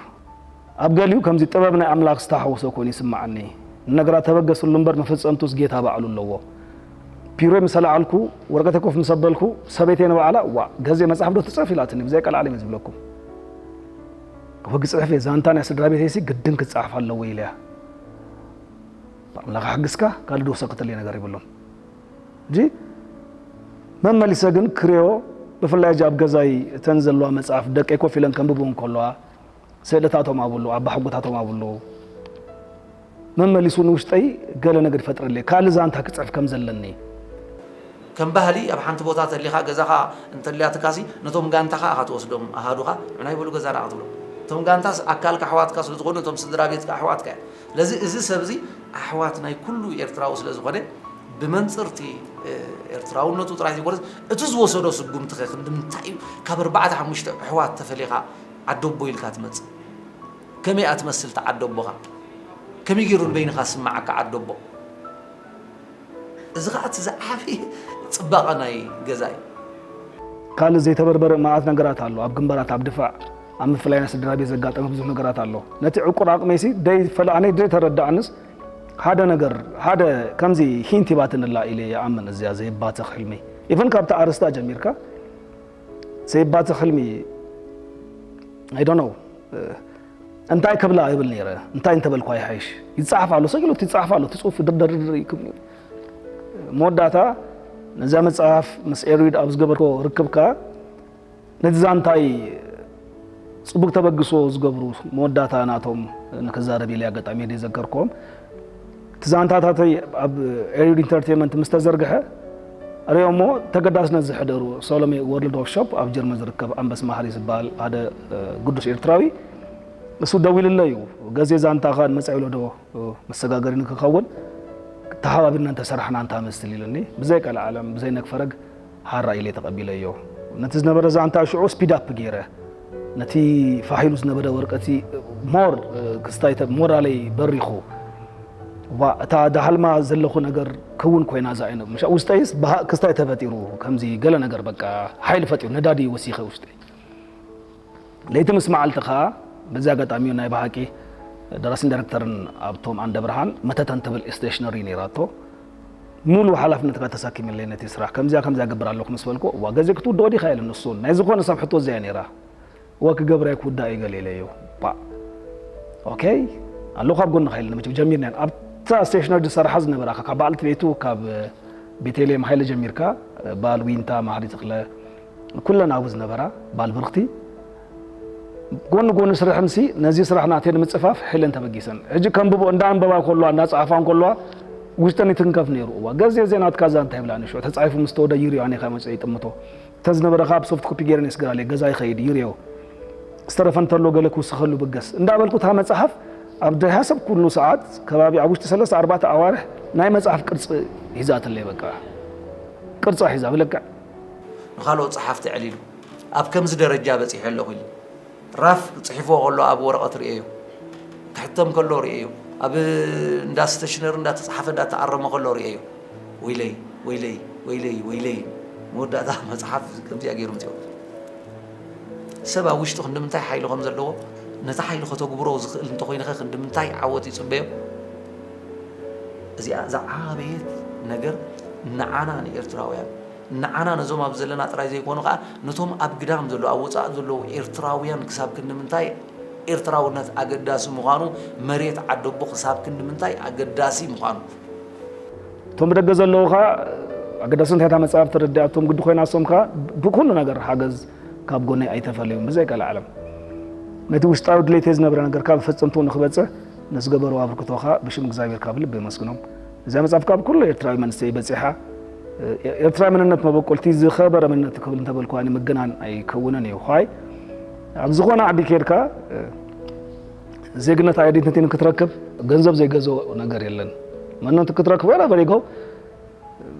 ኣብ ገሊኡ ከምዚ ጥበብ ናይ ኣምላኽ ዝተሓወሶ ኮይኑ ይስምዓኒ። ንነገራት ተበገስሉ እምበር መፈጸምቱስ ጌታ ባዕሉ ኣለዎ። ፒሮይ ምስ ኣልዓልኩ፣ ወረቀተይ ኮፍ ምስ ኣበልኩ፣ ሰበይተይ ንባዕላ፣ "ዋእ፣ ገዜ መጽሓፍ ዶ ትጽሕፍ?" ኢላትኒ። ብዘይ ቀልዓለም እየ ዝብለኩም። ወግጽሕፍ እየ፣ ዛንታ ናይ ስድራ ቤተይሲ ግድን ክጸሓፍ ኣለዎ ኢለያ። ኣምላኽ ሓግዝካ፣ ካልእ ዝወሰኽትለይ ነገር የብሉን። ሕጂ መመሊሰ ግን ክሪኦ፣ ብፍላይ ሕጂ ኣብ ገዛይ እተን ዘለዋ መጽሓፍ ደቀይ ኮፍ ኢለን ከንብቡ እንከለዋ፣ ስእልታቶም ኣብሉ፣ ኣባሓጎታቶም ኣብሉ፣ መመሊሱ ንውሽጠይ ገለ ነገር ይፈጥረለይ። ካልእ ዛንታ ክጽሕፍ ከም ዘለኒ። ከም ባህሊ ኣብ ሓንቲ ቦታ ተሊኻ፣ ገዛኻ እንተልያትካሲ፣ ነቶም ጋንታኻ ኢኻ ትወስዶም፣ ኣሃዱኻ፣ "ንዓይ በሉ ገዛና" ኢኻ ትብሎም። እቶም ጋንታስ ኣካልካ ኣሕዋትካ ስለ ዝኾኑ፣ እቶም ስድራ ቤትካ ኣሕዋትካ እዮም። ስለዚ እዚ ሰብ እዚ ኣሕዋት ናይ ኩሉ ኤርትራዊ ስለ ዝኾነ፣ ብመንጽር እቲ፣ እ፣ ኤርትራውነቱ ጥራይ ዘይኮነስ፣ እቲ ዝወሰዶ ስጉምቲ ከ ክንዲ ምንታይ እዩ? ካብ ኣርባዕተ ሓሙሽተ ኣሕዋት ተፈሊኻ ዓደቦ ኢልካ ትመጽእ? ከመይ እያ ትመስል እታ ዓደቦኻ? ከመይ ገይሩ ንበይንኻ ዝስምዓካ ዓደቦ? እዚ ኸኣ እቲ ዝዓበየ ጽባቐ ናይ ገዛ እዩ። ካልእ ዘይተበርበረ መዓት ነገራት ኣሎ። ኣብ ግንባራት፣ ኣብ ድፋዕ፣ ኣብ ምፍላይ ናይ ስድራ ቤት ዘጋጠመ ብዙሕ ነገራት ኣሎ። ነቲ ዕቁር ዓቕመይሲ ደይፈለኣኒ፣ ደይተረድኣንስ ሓደ ነገር፣ ሓደ ከምዚ ሂንት ሂባትኒ ኣላ ኢለ ይኣምን። እዚኣ ዘይባትኽ ሕልሚ። ኢቨን ካብቲ ኣርእስታ ጀሚርካ ዘይባትኽ ሕልሚ፣ I don't know፣ እንታይ ክብላ ይብል ነይረ፣ እንታይ እንተበልኳ ይሓይሽ? ይጸሓፍ ኣሎ፣ ሰጊሉ እቲ ይጸሓፍ ኣሎ፣ እቲ ጽሑፍ ድርደርድር ይክብሉ። መወዳእታ ነዛ መጽሓፍ ምስ ኤሪድ ኣብ ዝገበርኮ ርክብካ፣ ነቲ ዛንታይ ጽቡቅ ተበግሶ ዝገብሩ መወዳእታ ናቶም ንክዛረብ ኢለ ኣጋጣሚ ደይ ዘከርኮም። እቲ ዛንታታተይ ኣብ ኤሪድ ኢንተርቴንመንት ምስ ተዘርግሐ፣ ርእዮሞ ተገዳስነት ዝሕደሩ ሰሎሜ ወርልድ ኦፍ ሾፕ ኣብ ጀርመን ዝርከብ ኣንበስ ማህሪ ዝበሃል ሓደ፣ እ፣ ግዱስ ኤርትራዊ፣ እሱ ደዊሉለይ እዩ። "ገዜ ዛንታኻ ንመጻኢ ወለዶ፣ እ፣ መሰጋገሪ ንክኸውን ተሓባቢርና እንተሰራሕና እንታ መስል" ኢሉኒ። ብዘይ ቀልዓለም፣ ብዘይ ነግፈረግ ሃራ ኢለ ተቐቢለዮ። ነቲ ዝነበረ ዛንታ ሽዑ ስፒድ ኣፕ ገይረ፣ ነቲ ፋሕ ኢሉ ዝነበረ ወረቀቲ ሞር፣ እ፣ ክስታይ ተ-፣ ሞራለይ በሪኹ። ዋ፣ እታ ዳሃልማ ዘለኹ ነገር ክውን ኮይና እዛ ኣይነ-፣ ምሻ ውስጠይስ ብሃ-፣ ክስታይ ተፈጢሩ፣ ከምዚ ገለ ነገር በቃ ሓይሊ ፈጢሩ፣ ነዳዲ ወሲኸ ውሽጠይ። ለይቲ ምስ መዓልቲ ኸኣ በዚ ኣጋጣሚ ናይ ብሓቂ ደራሲን ዳይረክተርን ኣብቶም ኣንደ ብርሃን መተተን ትብል ስቴሽነሪ ነይራቶ። ሙሉ ሓላፍነትካ ተሳኪምለይ ነቲ ስራሕ። ከምዚኣ ከምዚኣ ገብር ኣለኹ ምስ በልኩ፣ "እዋ፣ ገዜ ክትውድኦ ዲኻ?" ኢለ ንሱ። ናይ ዝኾነ ሰብ ሕቶ እዚኣ ነይራ። "እዋ፣ ክገብር እየ፣ ክውዳእ እዩ" ገለ ኢለዮ። ባ። ኦኬ። ኣለኹ ኣብ ጎንኻ ኢለ መቸም ጀሚርና። ኣብታ ስቴሽነሪ ዝሰርሓ ዝነበራ፣ ካብ በዓልቲ ቤቱ፣ ካብ ቤተልሔም ሃይለ ጀሚርካ፣ ባል ዊንታ፣ ማህሪ ተኽለ፣ ኩለን ኣብኡ ዝነበራ፣ ባል ብርኽቲ፣ ጎኒ ጎኒ ስርሐንሲ ነዚ ስራሕ ናተይ ንምጽፋፍ ሒለን ተበጊሰን። ሕጂ ከንብቦ፣ እንዳ ኣንበባ ከለዋ፣ እንዳ ጸሓፋ እንከለዋ፣ ውሽጠን ይትንከፍ ነይሩ። እዋ፣ ገዜ ዜናትካ እዛ እንታይ ይብላ ንሽዑ፣ ተጻሒፉ ምስ ተወደ ይርዮ ኣነ ኢኻ መጽአ ይጥምቶ። እተን ዝነበረ ካብ ሶፍት ኮፒ ገይረን የስገራለይ፣ ገዛ ይኸይድ፣ ይርዮ። ዝተረፈ እንተሎ ገለ ክውስኸሉ ብገስ። እንዳበልኩ እታ መጽሓፍ ኣብ ደይ ሓሰብኩሉ ሰዓት፣ ከባቢ ኣብ ውሽጢ ሰለስተ ኣርባዕተ ኣዋርሕ ናይ መጽሓፍ ቅርጺ ሒዛትለይ፣ በቃ። ቅርጻ ሒዛ፣ ብልክዕ። ንኻልኦት ጸሓፍቲ ኣዕሊሉ፣ ኣብ ከምዚ ደረጃ በጺሐ ኣለኹ ኢሉ። ራፍ ጽሒፍዎ ከሎ ኣብ ወረቐት ርእየዮ። ክሕተም ከሎ ርእየዮ። ኣብ እንዳ ስቴሽነሪ እንዳተጻሕፈ እንዳተኣረመ ከሎ ርእየዮ። ወይለይ፣ ወይለይ፣ ወይለይ፣ ወይለይ። መወዳእታ መጽሓፍ ከምዚኣ ገይሩ ምጽኦ። ሰብ ኣብ ውሽጡ ክንዲ ምንታይ ሓይሊ ከም ዘለዎ፣ ነቲ ሓይሊ ከተግብሮ ዝኽእል እንተኾይንኸ ክንዲ ምንታይ ዓወት ይጽበዮ? እዚኣ ዝዓበየት ነገር ንዓና ንኤርትራውያን፣ ንዓና ነዞም ኣብ ዘለና ጥራይ ዘይኮኑ ከኣ፣ ነቶም ኣብ ግዳም ዘለዉ፣ ኣብ ወጻኢ ዘለዉ ኤርትራውያን ክሳብ ክንዲ ምንታይ ኤርትራውነት ኣገዳሲ ምዃኑ፣ መሬት ዓደቦ ክሳብ ክንዲ ምንታይ ኣገዳሲ ምዃኑ። እቶም ብደገ ዘለዉ ከኣ ኣገዳስነት ናይታ መጽሓፍ ተረዲኣቶም ግዲ ኮይና፣ ንሶም ከኣ ብኩሉ ነገር ሓገዝ ካብ ጎነይ ኣይተፈለዩን ብዘይ ቀልዓለም። ነቲ ውሽጣዊ ድሌተይ ዝነበረ ነገር ካብ ፈጸምቱ ንክበጽሕ ንዝገበርዎ ኣበርክቶ ከኣ ብሽም እግዚኣብሔር ካብ ልቢ የመስግኖም። እዛ መጽሓፍ ካብ ኩሉ ኤርትራዊ መንእሰይ በጺሓ፣ ኤ-፣ ኤርትራዊ መንነት መበቆልቲ ዝኸበረ መንነት ክብል እንተበልኩ ኣነ ምግናን ኣይከውንን እዩ። ኳይ ኣብ ዝኾነ ዓዲ ኬድካ፣ እ፣ ዜግነት ኣይደንቲቲ ንክትረክብ ገንዘብ ዘይገዝኦ ነገር የለን። መነንት ክትረክብ ወላ በሪጎ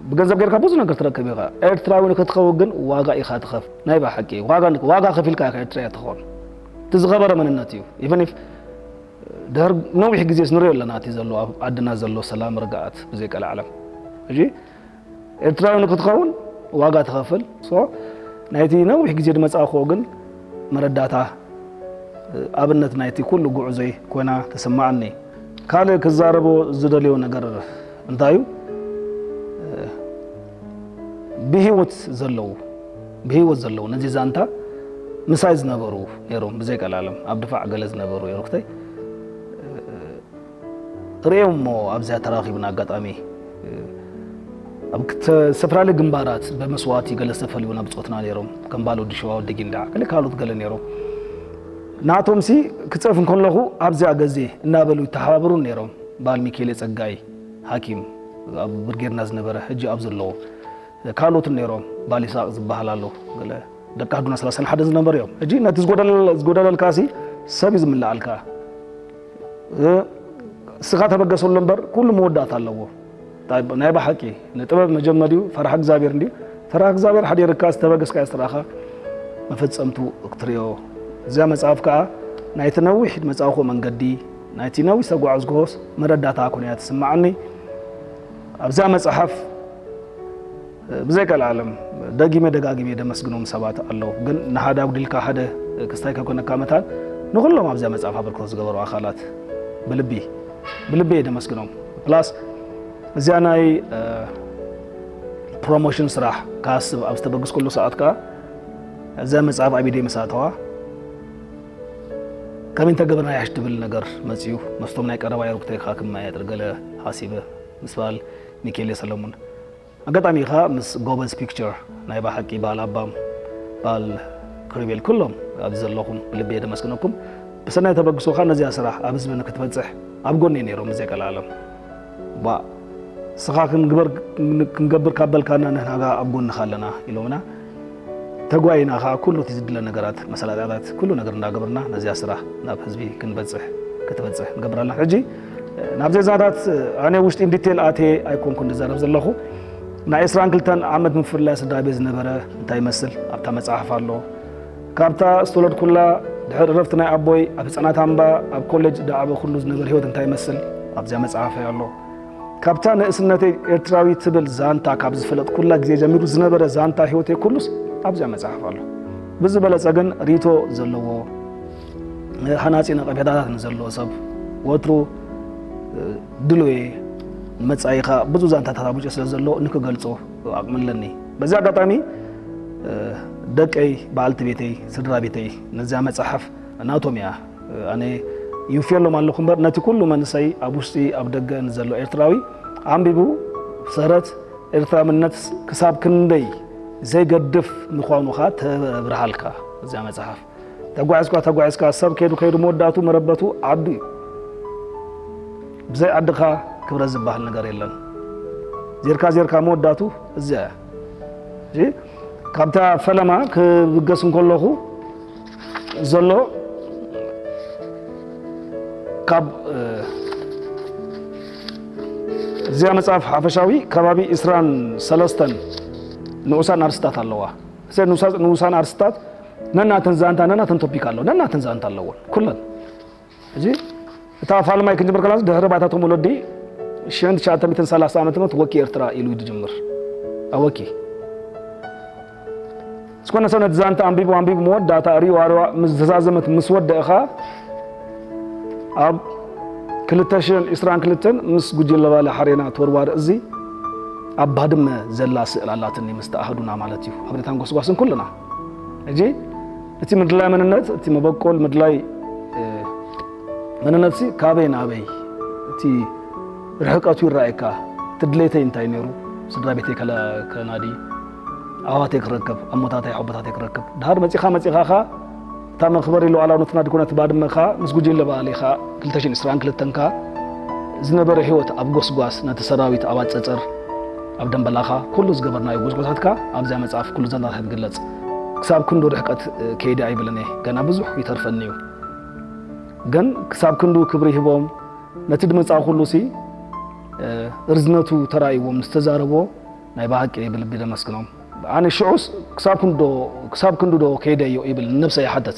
ብገንዘብ ጌርካ ብዙ ነገር ትረክብ ኢኻ። ኤርትራዊ ንክትኸውን ግን ዋጋ ኢኻ ትኸፍ ናይ ብሓቂ ዋጋ ዋጋ ከፊልካ ኢኻ ኤርትራዊ ትኸውን። እቲ ዝኸበረ መንነት እዩ። ኢቨን ኢፍ ድሕር ነዊሕ ግዜስ ንሪኦ ኣለና እቲ ዘሎ ኣብ ዓድና ዘሎ ሰላም ርግኣት ብዘይ ቀልዓለም። ሕጂ ኤርትራዊ ንክትኸውን ዋጋ ትኸፍል። ሶ ናይቲ ነዊሕ ግዜ ዝመጻእክዎ ግን መረዳታ ኣብነት ናይቲ ኩሉ ጉዕዞይ ኮይና ተሰማዓኒ። ካልእ ክዛረቦ ዝደልዮ ነገር እንታይ እዩ? ብህይወት ዘለዉ ብህይወት ዘለዉ ነዚ ዛንታ ምሳይ ዝነበሩ ነይሮም ብዘይ ቀላለም ኣብ ድፋዕ ገለ ዝነበሩ ነይሩ ክተይ ርእዮም እሞ ኣብዚኣ ተራኺብና ኣጋጣሚ ኣብ ክተ- ዝተፈላለዩ ግንባራት ብመስዋእቲ ገለ ዝተፈልዩና ብጾትና ነይሮም ከም ባል ወዲ ሸዋ ወዲ ጊንዳዕ ገለ ካልኦት ገለ ነይሮም ናቶም ሲ ክጽሕፍ እንከለኹ ኣብዚኣ ገዜ እናበሉ ይተሓባበሩን ነይሮም ባል ሚኬሌ ጸጋይ ሓኪም ኣብ ብርጌድና ዝነበረ ሕጂ ኣብ ዘለዎ ካልኦትን ነይሮም ባል ይስሐቅ ዝበሃል ኣሎ ገለ ደቂ ኣህዱና ሰላሳን ሓደ ዝነበሩ እዮም ሕጂ ነቲ ዝጎደለልካ ሲ ሰብ እዩ ዝምልኣልካ እስኻ ተበገሰሉ እምበር ኩሉ መወዳእታ ኣለዎ። ናይ ብሓቂ ንጥበብ መጀመሪኡ ፈርሃ እግዚኣብሔር እንድዩ። ፈርሃ እግዚኣብሔር ሓዲርካ ዝተበገስካዮ ስራኻ መፈጸምቱ ክትሪኦ። እዚኣ መጽሓፍ ከኣ ናይቲ ነዊሕ መጻእኹ መንገዲ ናይቲ ነዊሕ ዝተጓዓዝኩዎስ መረዳእታ ኮነ እያ ትስምዓኒ። ኣብዛ መጽሓፍ ብዘይ ቀልዓለም ደጊመ ደጋጊመ ደመስግኖም ሰባት ኣለዉ ግን ንሓደ ኣጉዲልካ ሓደ ክስታይ ከይኮነካ መታን ንኹሎም ኣብዚኣ መጽሓፍ ኣበርክቶ ዝገበሩ ኣኻላት ብልቢ ብልቢ እየ ደመስግኖም plus እዚኣ ናይ promotion ስራሕ ክሃስብ ኣብ ዝተበገስኩሉ ሰዓት ከኣ እዛ መጽሓፍ ኣብ ኢደይ ምስ ኣተዋ ከመይ እንተገበርና ያሽ ትብል ነገር መጽዩ መስቶም ናይ ቀረባ የርኩተይ ክሓክም ማየጥር ገለ ሓሲበ ምስ በሃል ሚኬሌ ሰለሙን ኣጋጣሚ ኢኻ ምስ ጎበዝ picture ናይ ብሓቂ በሃል ኣባም በሃል ክሪቤል ኩሎም ኣብዚ ዘለኹም ብልቢ የደመስግነኩም ብሰናይ ተበግሶኻ ነዚኣ ስራሕ ኣብ ህዝቢ ንክትበፅሕ ኣብ ጎኒ ነይሮም ብዘይ ቀላለም ባ ስኻ ክንግበር ክንገብር ካብ በልካና ንሕና ኣብ ጎንኻ ኣለና ኢሎምና ተጓይና ኸዓ ኩሉ እቲ ዝድለ ነገራት መሰላጥያታት ኩሉ ነገር እንዳገበርና ነዚኣ ስራሕ ናብ ህዝቢ ክንበፅሕ ክትበፅሕ ንገብር ኣለና ሕጂ ናብ ዜዛታት ኣነ ውሽጢ ዲቴል ኣትየ ኣይኮንኩን ዝዛረብ ዘለኹ ናይ ዕስራን ክልተን ዓመት ምፍልላይ ስድራ ቤት ዝነበረ እንታይ ይመስል ኣብታ መፅሓፍ ኣሎ ካብታ ዝተወለድኩላ ድሕሪ ዕረፍቲ ናይ ኣቦይ ኣብ ህፃናት ኣምባ ኣብ ኮሌጅ ዳዕበ ኩሉ ዝነበረ ህይወት እንታይ ይመስል ኣብዚኣ መፅሓፈይ ኣሎ ካብታ ንእስነተይ ኤርትራዊ ትብል ዛንታ ካብ ዝፈለጥኩላ ግዜ ጀሚሩ ዝነበረ ዛንታ ህይወተይ ኩሉስ ኣብዚኣ መፅሓፍ ኣሎ። ብዝበለፀ ግን ሪቶ ዘለዎ ሃናፂ ነቐፌታታት ንዘለዎ ሰብ ወትሩ ድሉየ ንመፃኢኻ ብዙ ዛንታታት ኣቡጭ ስለ ዘሎ ንክገልፆ ኣቕሚ ኣለኒ። በዚ ኣጋጣሚ ደቀይ፣ በዓልቲ ቤተይ፣ ስድራ ቤተይ ነዚኣ መፅሓፍ ናቶም እያ ኣነ ይውፍየሎም ኣለኹ እምበር ነቲ ኩሉ መንእሰይ ኣብ ውሽጢ ኣብ ደገ ንዘሎ ኤርትራዊ ኣንቢቡ ሰረት ኤርትራምነት ክሳብ ክንደይ ዘይገድፍ ምዃኑ ኸኣ ተብርሃልካ እዚኣ መጽሓፍ ተጓዒዝካ ተጓዒዝካ ሰብ ከይዱ ከይዱ መወዳእቱ መረበቱ ዓዱ እዩ ብዘይ ዓድኻ ክብረት ዝበሃል ነገር የለን ዜርካ ዜርካ መወዳእቱ እዚኣ እያ ካብታ ፈለማ ክብገስ እንከለኹ ዘሎ ካብ እዚኣ መጽሓፍ ሓፈሻዊ ከባቢ ዕስራን ሰለስተን ንኡሳን ኣርስታት ኣለዋ። እሰ ንኡሳን ኣርስታት ነናተን ዛንታ ነናተን ቶፒክ ኣለዎ ነናተን ዛንታ ኣለዎ ኩለን እዚ እታ ፋልማይ ክንጅምር ከላ ድሕሪ ባይታቶም ወለዲ ሽሕን ትሽዓተ ሚእትን ሰላሳ ዓመተ ምህረት ወኪ ኤርትራ ኢሉ እዩ ዝጅምር ኣወኪ ዝኾነ ሰብ ነቲ ዛንታ ኣንቢቡ ኣንቢቡ መወዳእታ ርእዩ ኣረዋ ምስ ተዛዘመት ምስ ወደእኻ ኣብ ክልተ ሽሕን ዕስራን ክልተን ምስ ጉጅለ ባለ ሓሬና ተወርዋሪ እዚ ኣብ ባድመ ዘላ ስእል ኣላትኒ ምስ ተኣህዱና ማለት እዩ። ኣብሬታን ጎስጓስን ኩልና ሕጂ እቲ ምድላይ መንነት እቲ መበቆል ምድላይ መንነትሲ ካበይ ናበይ እቲ ርሕቀቱ ይረኣየካ እቲ ድሌተይ እንታይ ነይሩ ስድራ ቤተይ ከናዲ ኣዋተይ ክረክብ ኣሞታተይ ሓቦታተይ ክረክብ ድሃር መፂኻ መፂኻ ኸ እታ መኽበሪ ሉዓላውነትና ድኮነት ባድመ ኸ ምስ ጉጅለ በዓል ኢኻ ክልተ ሽሕን ዕስራን ክልተን ኸ ዝነበረ ህይወት ኣብ ጎስጓስ ነቲ ሰራዊት ኣብ ኣፀፅር ኣብ ደንበላኻ ኩሉ ዝገበርናዮ ጎስጓሳትካ ኣብዚኣ መፅሓፍ ኩሉ ዘናታት ይግለፅ ክሳብ ክንዱ ርሕቀት ከይደ ኣይብልን እየ ገና ብዙሕ ይተርፈኒ እዩ ግን ክሳብ ክንዱ ክብሪ ሂቦም ነቲ ድምፃዊ ኩሉ ሲ ርዝነቱ ተራእይዎም ዝተዛረቦ ናይ ብሓቂ ብልቢ ደመስግኖም። ኣነ ሽዑስ ክሳብ ክንዶ ክሳብ ክንዱ ዶ ከይደዮ ይብል ንነብሰ ይሓተት።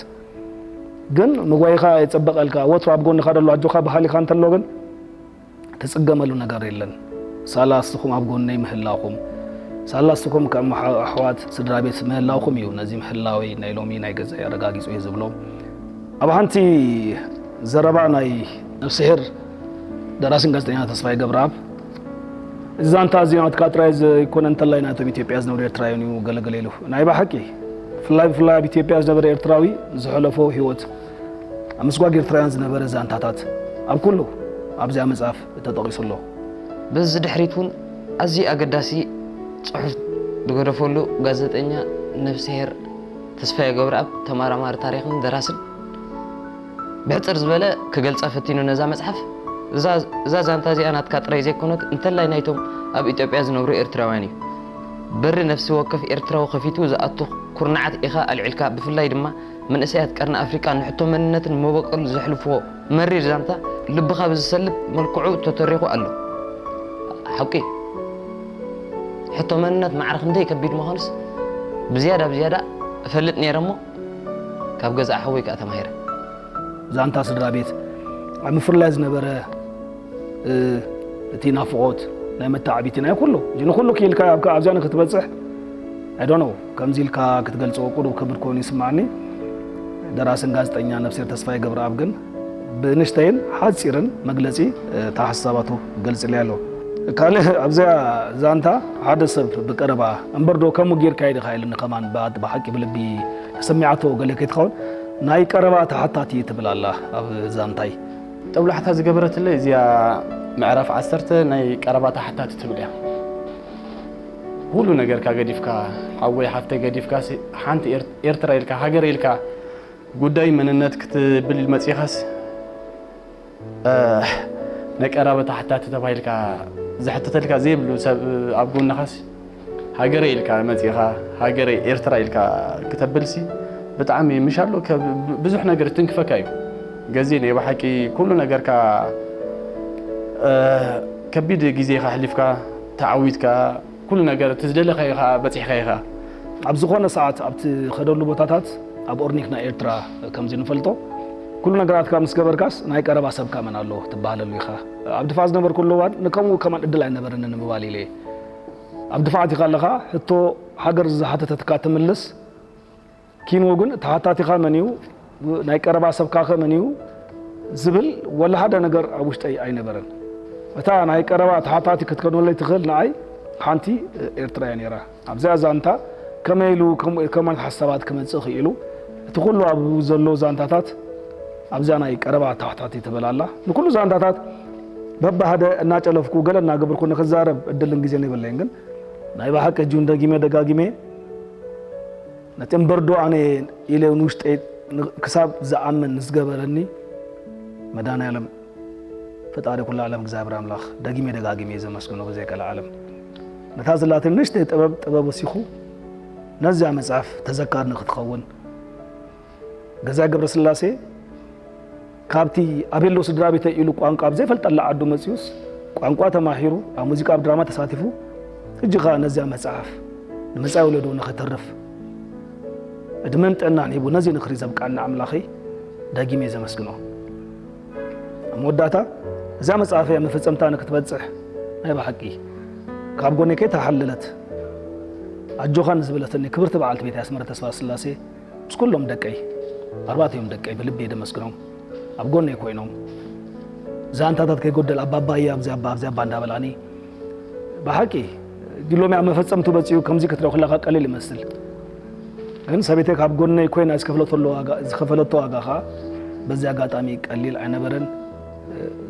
ግን ምጓይኻ የጸበቐልካ ወትሩ ኣብ ጎንኻ ደሎ ኣጆኻ በሃሊኻ እንተሎ ግን ትጽገመሉ ነገር የለን። ሳላ እስኹም ኣብ ጎነይ ምህላኹም፣ ሳላ እስኹም ከም ኣሕ- ኣሕዋት ስድራ ቤት ምህላኹም እዩ ነዚ ምህላወይ ናይ ሎሚ ናይ ገዛይ ኣረጋጊጹ እዩ ዝብሎ። ኣብ ሓንቲ ዘረባ ናይ ነፍስሄር ደራስን ጋዜጠኛ ተስፋይ ገብረኣብ፣ እዚ ዛንታ እዚ ናትካ ጥራይ ዘይኮነ እንተላይ ናይቶም ኢትዮጵያ ዝነብሩ ኤርትራውያን እዩ ገለገለ ኢሉ። ናይ ብሓቂ ብፍላይ ብፍላይ ኣብ ኢትዮጵያ ዝነበረ ኤርትራዊ ዝሕለፎ ህይወት ኣብ ምስጓግ ኤርትራውያን ዝነበረ ዛንታታት ኣብ ኩሉ ኣብዚኣ መጽሓፍ ተጠቒሱ ኣሎ። በዚ ድሕሪት እውን ኣዝዩ ኣገዳሲ ጽሑፍ ዝገደፈሉ ጋዜጠኛ ነፍስሄር ተስፋዬ ገብረኣብ ተመራማሪ ታሪኽን ደራስን ብሕጽር ዝበለ ክገልጻ ፈቲኑ ነዛ መጽሓፍ። እዛ እዛ ዛንታ እዚኣ ናትካ ጥራይ ዘይኮነት እንተላይ ናይቶም ኣብ ኢትዮጵያ ዝነብሩ ኤርትራውያን እዩ። በሪ ነፍሲ ወከፍ ኤርትራዊ ከፊቱ ዝኣቱ ኩርናዓት ኢኻ ኣልዒልካ፣ ብፍላይ ድማ መንእሰያት ቀርኒ ኣፍሪቃ ንሕቶ መንነትን መበቆል ዘሕልፍዎ መሪር ዛንታ ልብኻ ብዝሰልብ መልክዑ ተተሪኹ ኣሎ። ሓቂ ሕቶ መንነት ማዕረ ክንደይ ከቢድ ምዃኑስ ብዝያዳ ብዝያዳ እፈልጥ ነይረ እሞ ካብ ገዛእ ሓወይ ከኣ ተማሂረ። ዛንታ ስድራ ቤት ኣብ ምፍርላይ ዝነበረ እቲ ናፍቖት ናይ መተዓቢቲ ናይ ኩሉ እዚ ንኩሉ ክኢልካ ኣብዚኣ ንክትበፅሕ ኣይዶኖ ከምዚ ኢልካ ክትገልፅዎ ቁሩብ ከብድ ኮይኑ ይስማዕኒ። ደራስን ጋዜጠኛ ነፍሴር ተስፋይ ገብረኣብ ግን ብንሽተይን ሓፂርን መግለፂ ተሓሳባቱ ገልፅልያ ኣሎ። ካልእ ኣብዚኣ ዛንታ ሓደ ሰብ ብቀረባ እምበር ዶ ከምኡ ጌርካ ኢድኻ ኢሉኒ ከማን ብሓቂ ብልቢ ተሰሚዓቶ ገለ ከይትኸውን ናይ ቀረባ ተሓታቲ ትብል ኣላ ኣብ ዛንታይ። ጠብላሕታ ዝገበረትለይ እዚኣ ምዕራፍ ዓሰርተ ናይ ቀረባ ተሓታቲ ትብል እያ። ኩሉ ነገርካ ገዲፍካ ሓወይ ሓፍተይ ገዲፍካ ሓንቲ ኤርትራ ኢልካ ሃገር ኢልካ ጉዳይ መንነት ክትብል መጺኻስ ናይ ቀረባ ተሓታቲ ተባሂልካ ዝሕተተልካ ዘይብሉ ሰብ ኣብ ጎንኻስ ሃገረ ኢልካ መጺኻ ሃገረ ኤርትራ ኢልካ ክተብልሲ ብጣዕሚ ምሻሎ ብዙሕ ነገር ትንክፈካ እዩ። ገዜ ናይ ብሓቂ ኩሉ ነገርካ ከቢድ ግዜ ኢኻ ኣሕሊፍካ ተዓዊትካ ኩሉ ነገር እቲ ዝደለኻዮ ኢኻ በጺሕካዮ ኢኻ። ኣብ ዝኾነ ሰዓት ኣብቲ ኸደሉ ቦታታት ኣብ ኦርኒክ ናይ ኤርትራ ከምዚ ንፈልጦ ኩሉ ነገራትካ ምስ ገበርካስ ናይ ቀረባ ሰብካ መን ኣሎ ትበሃለሉ ኢኻ። ኣብ ድፋዕ ዝነበርኩሉ እዋን ንከምኡ ከማን እድል ኣይነበረኒ ንምባል ኢለ እየ። ኣብ ድፋዕ እቲኻ ኣለኻ ሕቶ ሃገር ዝሓተተትካ ትምልስ ኪንዎ ግን ተሓታቲኻ መን እዩ ናይ ቀረባ ሰብካኸ መን እዩ ዝብል ወላ ሓደ ነገር ኣብ ውሽጠይ ኣይነበረን። እታ ናይ ቀረባ ተሓታቲ ክትከኖለይ ትኽእል ንኣይ ሓንቲ ኤርትራ እያ ነይራ። ኣብዚኣ ዛንታ ከመይ ኢሉ ከምኡ ከማን ሓሳባት ክመጽእ ክኢሉ እቲ ኩሉ ኣብኡ ዘሎ ዛንታታት ኣብዚኣ ናይ ቀረባ ተሓታቲ ትብል ኣላ። ንኩሉ ዛንታታት በብሓደ እናጨለፍኩ ገለ እናገበርኩ ንክዛረብ እድልን ግዜን የብለይን ግን ናይ ብሓቂ እጁን ደጊመ ደጋጊመ ነቲ እምበርዶ ኣነ ኢለ ንውሽጠይ ክሳብ ዝኣምን ዝገበረኒ መድኃኔዓለም ፈጣሪ ኩሉ ዓለም እግዚኣብሔር ኣምላኽ ደጊመ ደጋጊመ ዘመስግኖ ብዘይ ቀልዓለም ነታ ዘላትኒ ንእሽተይ ጥበብ ጥበብ ወሲኹ ነዚኣ መጽሓፍ ተዘካሪ ንክትኸውን ገዛኢ ገብረስላሴ ካብቲ ኣቤሎ ስድራ ቤተይ ኢሉ ቋንቋ ኣብ ዘይፈልጠላ ዓዱ መጺኡስ ቋንቋ ተማሂሩ ኣብ ሙዚቃ ኣብ ድራማ ተሳቲፉ ሕጂ ኸኣ ነዚኣ መጽሓፍ ንመጻኢ ወለዶ ንኸተርፍ ዕድመን ጥዕናን ሂቡ ነዚ ንኽሪ ዘብቃኒ ኣምላኸይ ደጊመ እየ ዘመስግኖ። ኣብ መወዳእታ እዛ መጽሓፈይ ኣብ መፈጸምታ ንክትበጽሕ ናይ ብሓቂ ካብ ጎነይ ከይተሓለለት ኣጆኻ ንዝበለትኒ ክብርቲ በዓልቲ ቤት ኣስመረ ተስፋ ስላሴ ምስ ኩሎም ደቀይ ኣርባዕቲኦም ደቀይ ብልቢ እየ ደመስግኖም ኣብ ጎነይ ኮይኖም ዛንታታት ከይጎደል ኣባባየ ኣብዚ ኣባ ኣብዚ ኣባ እንዳበላኒ ብሓቂ ዲሎሚ ኣብ መፈጸምቱ በጺኡ ከምዚ ክትሪኦ ከለኻ ቀሊል ይመስል ግን ሰበይተይ ካብ ጎነይ ኮይና ዝከፈለቶ ዋጋ ዝከፈለቶ ዋጋ ኸዓ በዚ ኣጋጣሚ ቀሊል ኣይነበረን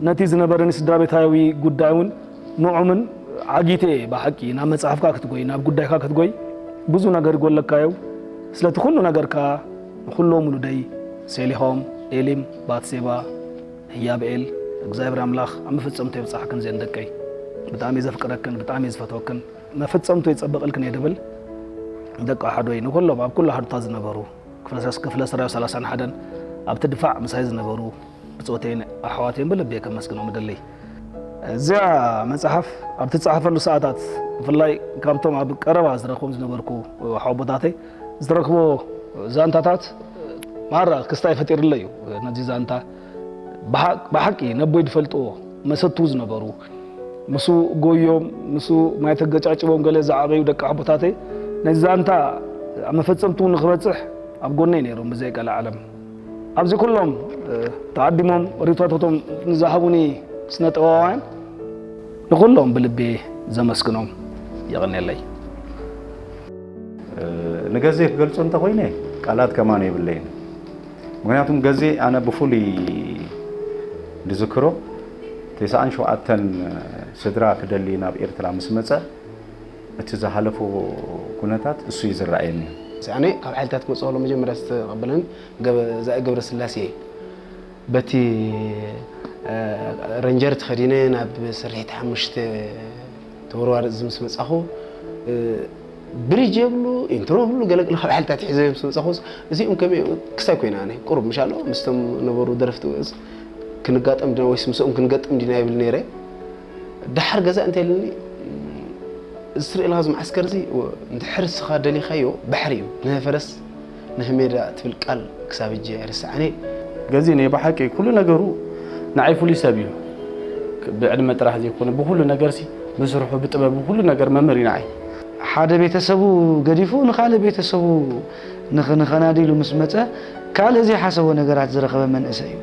ነቲ ዝነበረኒ ስድራ ቤታዊ ጉዳይ እውን ንዑምን ዓጊተ እየ ብሓቂ ናብ መጽሓፍካ ክትጎይ ናብ ጉዳይካ ክትጎይ ብዙ ነገር ይጎለካ እዩ ስለቲ ኩሉ ነገርካ ንኩሎም ውሉደይ ሴሊሆም ኤሊም ባትሴባ ህያብኤል እግዚኣብሔር ኣምላኽ ኣብ መፈጸምቶ የብጽሓክን ዘን ደቀይ ብጣዕሚ እየ ዘፍቅረክን ብጣዕሚ እየ ዝፈትወክን መፈጸምቶ ይጸበቕልክን እየ ድብል ደቂ ኣሓዶይ ንኩሎም ኣብ ኩሉ ኣሃዱታት ዝነበሩ ክፍለ ሰራዊ ሰላሳን ሓደን ኣብቲ ድፋዕ ምሳይ ዝነበሩ ብጾተይን ኣሕዋተይን ብልቢ እየ ከመስግኖም እደሊ። እዚኣ መጽሓፍ ኣብ ትጸሓፈሉ ሰዓታት፣ ብፍላይ ካብቶም ኣብ ቀረባ ዝረኽቦም ዝነበርኩ ኣቦታተይ ዝረኽቦ ዛንታታት ማራ ክስታይ ፈጢሩለይ እዩ። ነዚ ዛንታ ብሓ-፣ ብሓቂ ነቦይ ዝፈልጥዎ መሰቱ ዝነበሩ፣ ምስኡ ጎዮም፣ ምስኡ ማይ ተገጫጭቦም ገለ ዝዓበዩ ደቂ ኣቦታተይ ነዚ ዛንታ ኣብ መፈጸምቱ ንኽበጽሕ ኣብ ጎነይ ነይሮም ብዘይ ቀልዓለም። ኣብዚ ኩሎም፣ እ፣ ተዓዲሞም ሪቶታቶም ንዝሃቡኒ ስነ ጥበባውያን ንኹሎም ብልቢ ዘመስግኖም። የቐንየለይ። እ፣ ንገዜ ክገልጾ እንተኾይነ ቃላት ከማን የብለይን። ምኽንያቱም ገዜ ኣነ ብፍሉይ ዝዝክሮ፣ ተስዓን ሸውዓተን ስድራ ክደሊ ናብ ኤርትራ ምስ መጸ፣ እቲ ዝሓለፎ ኩነታት እሱ እዩ ዝረኣየኒ። ኣነ ካብ ሓይልታት ክመጽእ ከሎ መጀመርያ ዝተቐበለኒ ገበ-፣ ዛኢ ገብረስላሴ እየ። በቲ፣ እ፣ ረንጀር ተኸዲነ ናብ ስርሒት ሓሙሽተ ተወርዋሪ እዚ ምስ መጻኹ፣ እ፣ ብሪጅ የብሉ፣ ኢንትሮ የብሉ፣ ገለገለ ካብ ሓይልታት ሒዘ ምስ መጻኹ፣ እዚኦም ከመይ እዮም? ክሳይ ኮይነ ኣነ ቁሩብ ምሻሎ ምስቶም ነበሩ ደረፍቲ ውእዝ ክንጋጠም ዲና ወይስ ምስኦም ክንገጥም ዲና ይብል ነይረ። ደሓር ገዛ እንታይ ኢሉኒ፣ እዚ ትርኢ ኣለኻ፣ እዚ መዓስከር እዚ፣ እንድሕር ንስኻ ደሊኻዮ ባሕሪ እዩ፣ ንፈረስ ንህሜዳ ትብል ቃል ክሳብ ሕጂ ኣይርስዓን እየ። ገዜ ናይ ብሓቂ ኩሉ ነገሩ ንዓይ ፍሉይ ሰብ እዩ። ብዕድመ ጥራሕ ዘይኮነ፣ ብኹሉ ነገርሲ፣ ብስርሑ፣ ብጥበቡ፣ ብኹሉ ነገር መምህር እዩ ንዓይ። ሓደ ቤተሰቡ ገዲፉ ንኻልእ ቤተሰቡ ንኽ-፣ ንኸናዲ ኢሉ ምስ መጸ፣ ካልእ ዘይሓሰቦ ነገራት ዝረኸበ መንእሰይ እዩ።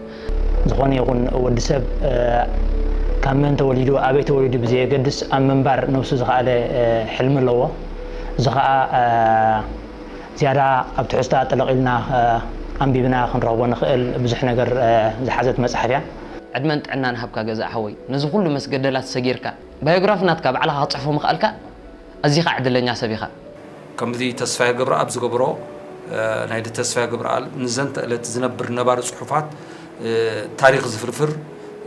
ዝኾነ ይኹን ወዲ ሰብ፣ እ፣ ካብ መን ተወሊዱ፣ ኣበይ ተወሊዱ ብዘየገድስ፣ ኣብ ምንባር ነብሱ ዝኸኣለ፣ እ፣ ሕልሚ ኣለዎ። እዚ ኸኣ፣ እ፣ ዝያዳ ኣብ ትሕዝቶኣ ጠለቕ ኢልና፣ እ፣ ኣንቢብና ክንረኽቦ ንኽእል ብዙሕ ነገር፣ እ፣ ዝሓዘት መጽሓፍ እያ። ዕድመን ጥዕናን ሃብካ ገዛእ ሓወይ፣ ነዚ ኩሉ መስገደላት ሰጊርካ፣ ባዮግራፊ ናትካ ባዕልኻ ክትጽሕፎ ምኽኣልካ፣ ኣዚኻ ዕድለኛ ሰብ ኢኻ። ከምዚ ተስፋዬ ገብረኣብ ዝገብሮ፣ እ፣ ናይ ተስፋዬ ገብረኣብ ንዘንተ ዕለት ዝነብር ነባሪ ጽሑፋት፣ እ፣ ታሪኽ ዝፍርፍር፣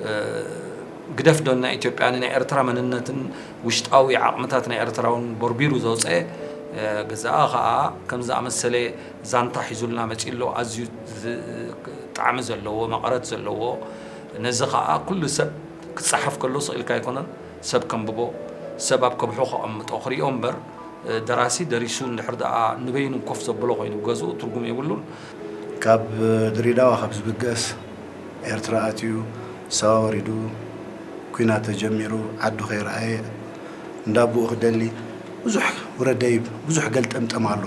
እ፣ ግደፍ ዶ ናይ ኢትዮጵያ፣ ንናይ ኤርትራ መንነትን ውሽጣዊ ዓቕምታት ናይ ኤርትራ እውን ቦርቢሩ ዘውጸአ፣ እ፣ ገዛኣ ኸኣ ከም ዝኣመሰለ ዛንታ ሒዙልና መጺኡ ኣሎ። ኣዝዩ ዝ-፣ ጣዕሚ ዘለዎ፣ መቐረት ዘለዎ፣ ነዚ ኸኣ ኩሉ ሰብ ክጸሓፍ ከሎ ስቕ ኢልካ ኣይኮነን፣ ሰብ ከንብቦ፣ ሰብ ኣብ ከብሑ ከቐምጦ፣ ክርእዮ እምበር፣ ደራሲ ደሪሱ እንድሕር ደኣ ንበይኑ ኮፍ ዘብሎ ኮይኑ ገዝኡ ትርጉም የብሉን። ካብ ድሬዳዋ ካብ ዝብገስ ኤርትራ ኣትዩ፣ ሳዋ ወሪዱ፣ ኲናት ተጀሚሩ፣ ዓዱ ከይረኣየ፣ እንዳ ኣቦኡ ክደሊ፣ ብዙሕ ውረድ ደይብ፣ ብዙሕ ገልጠምጠም ኣሎ።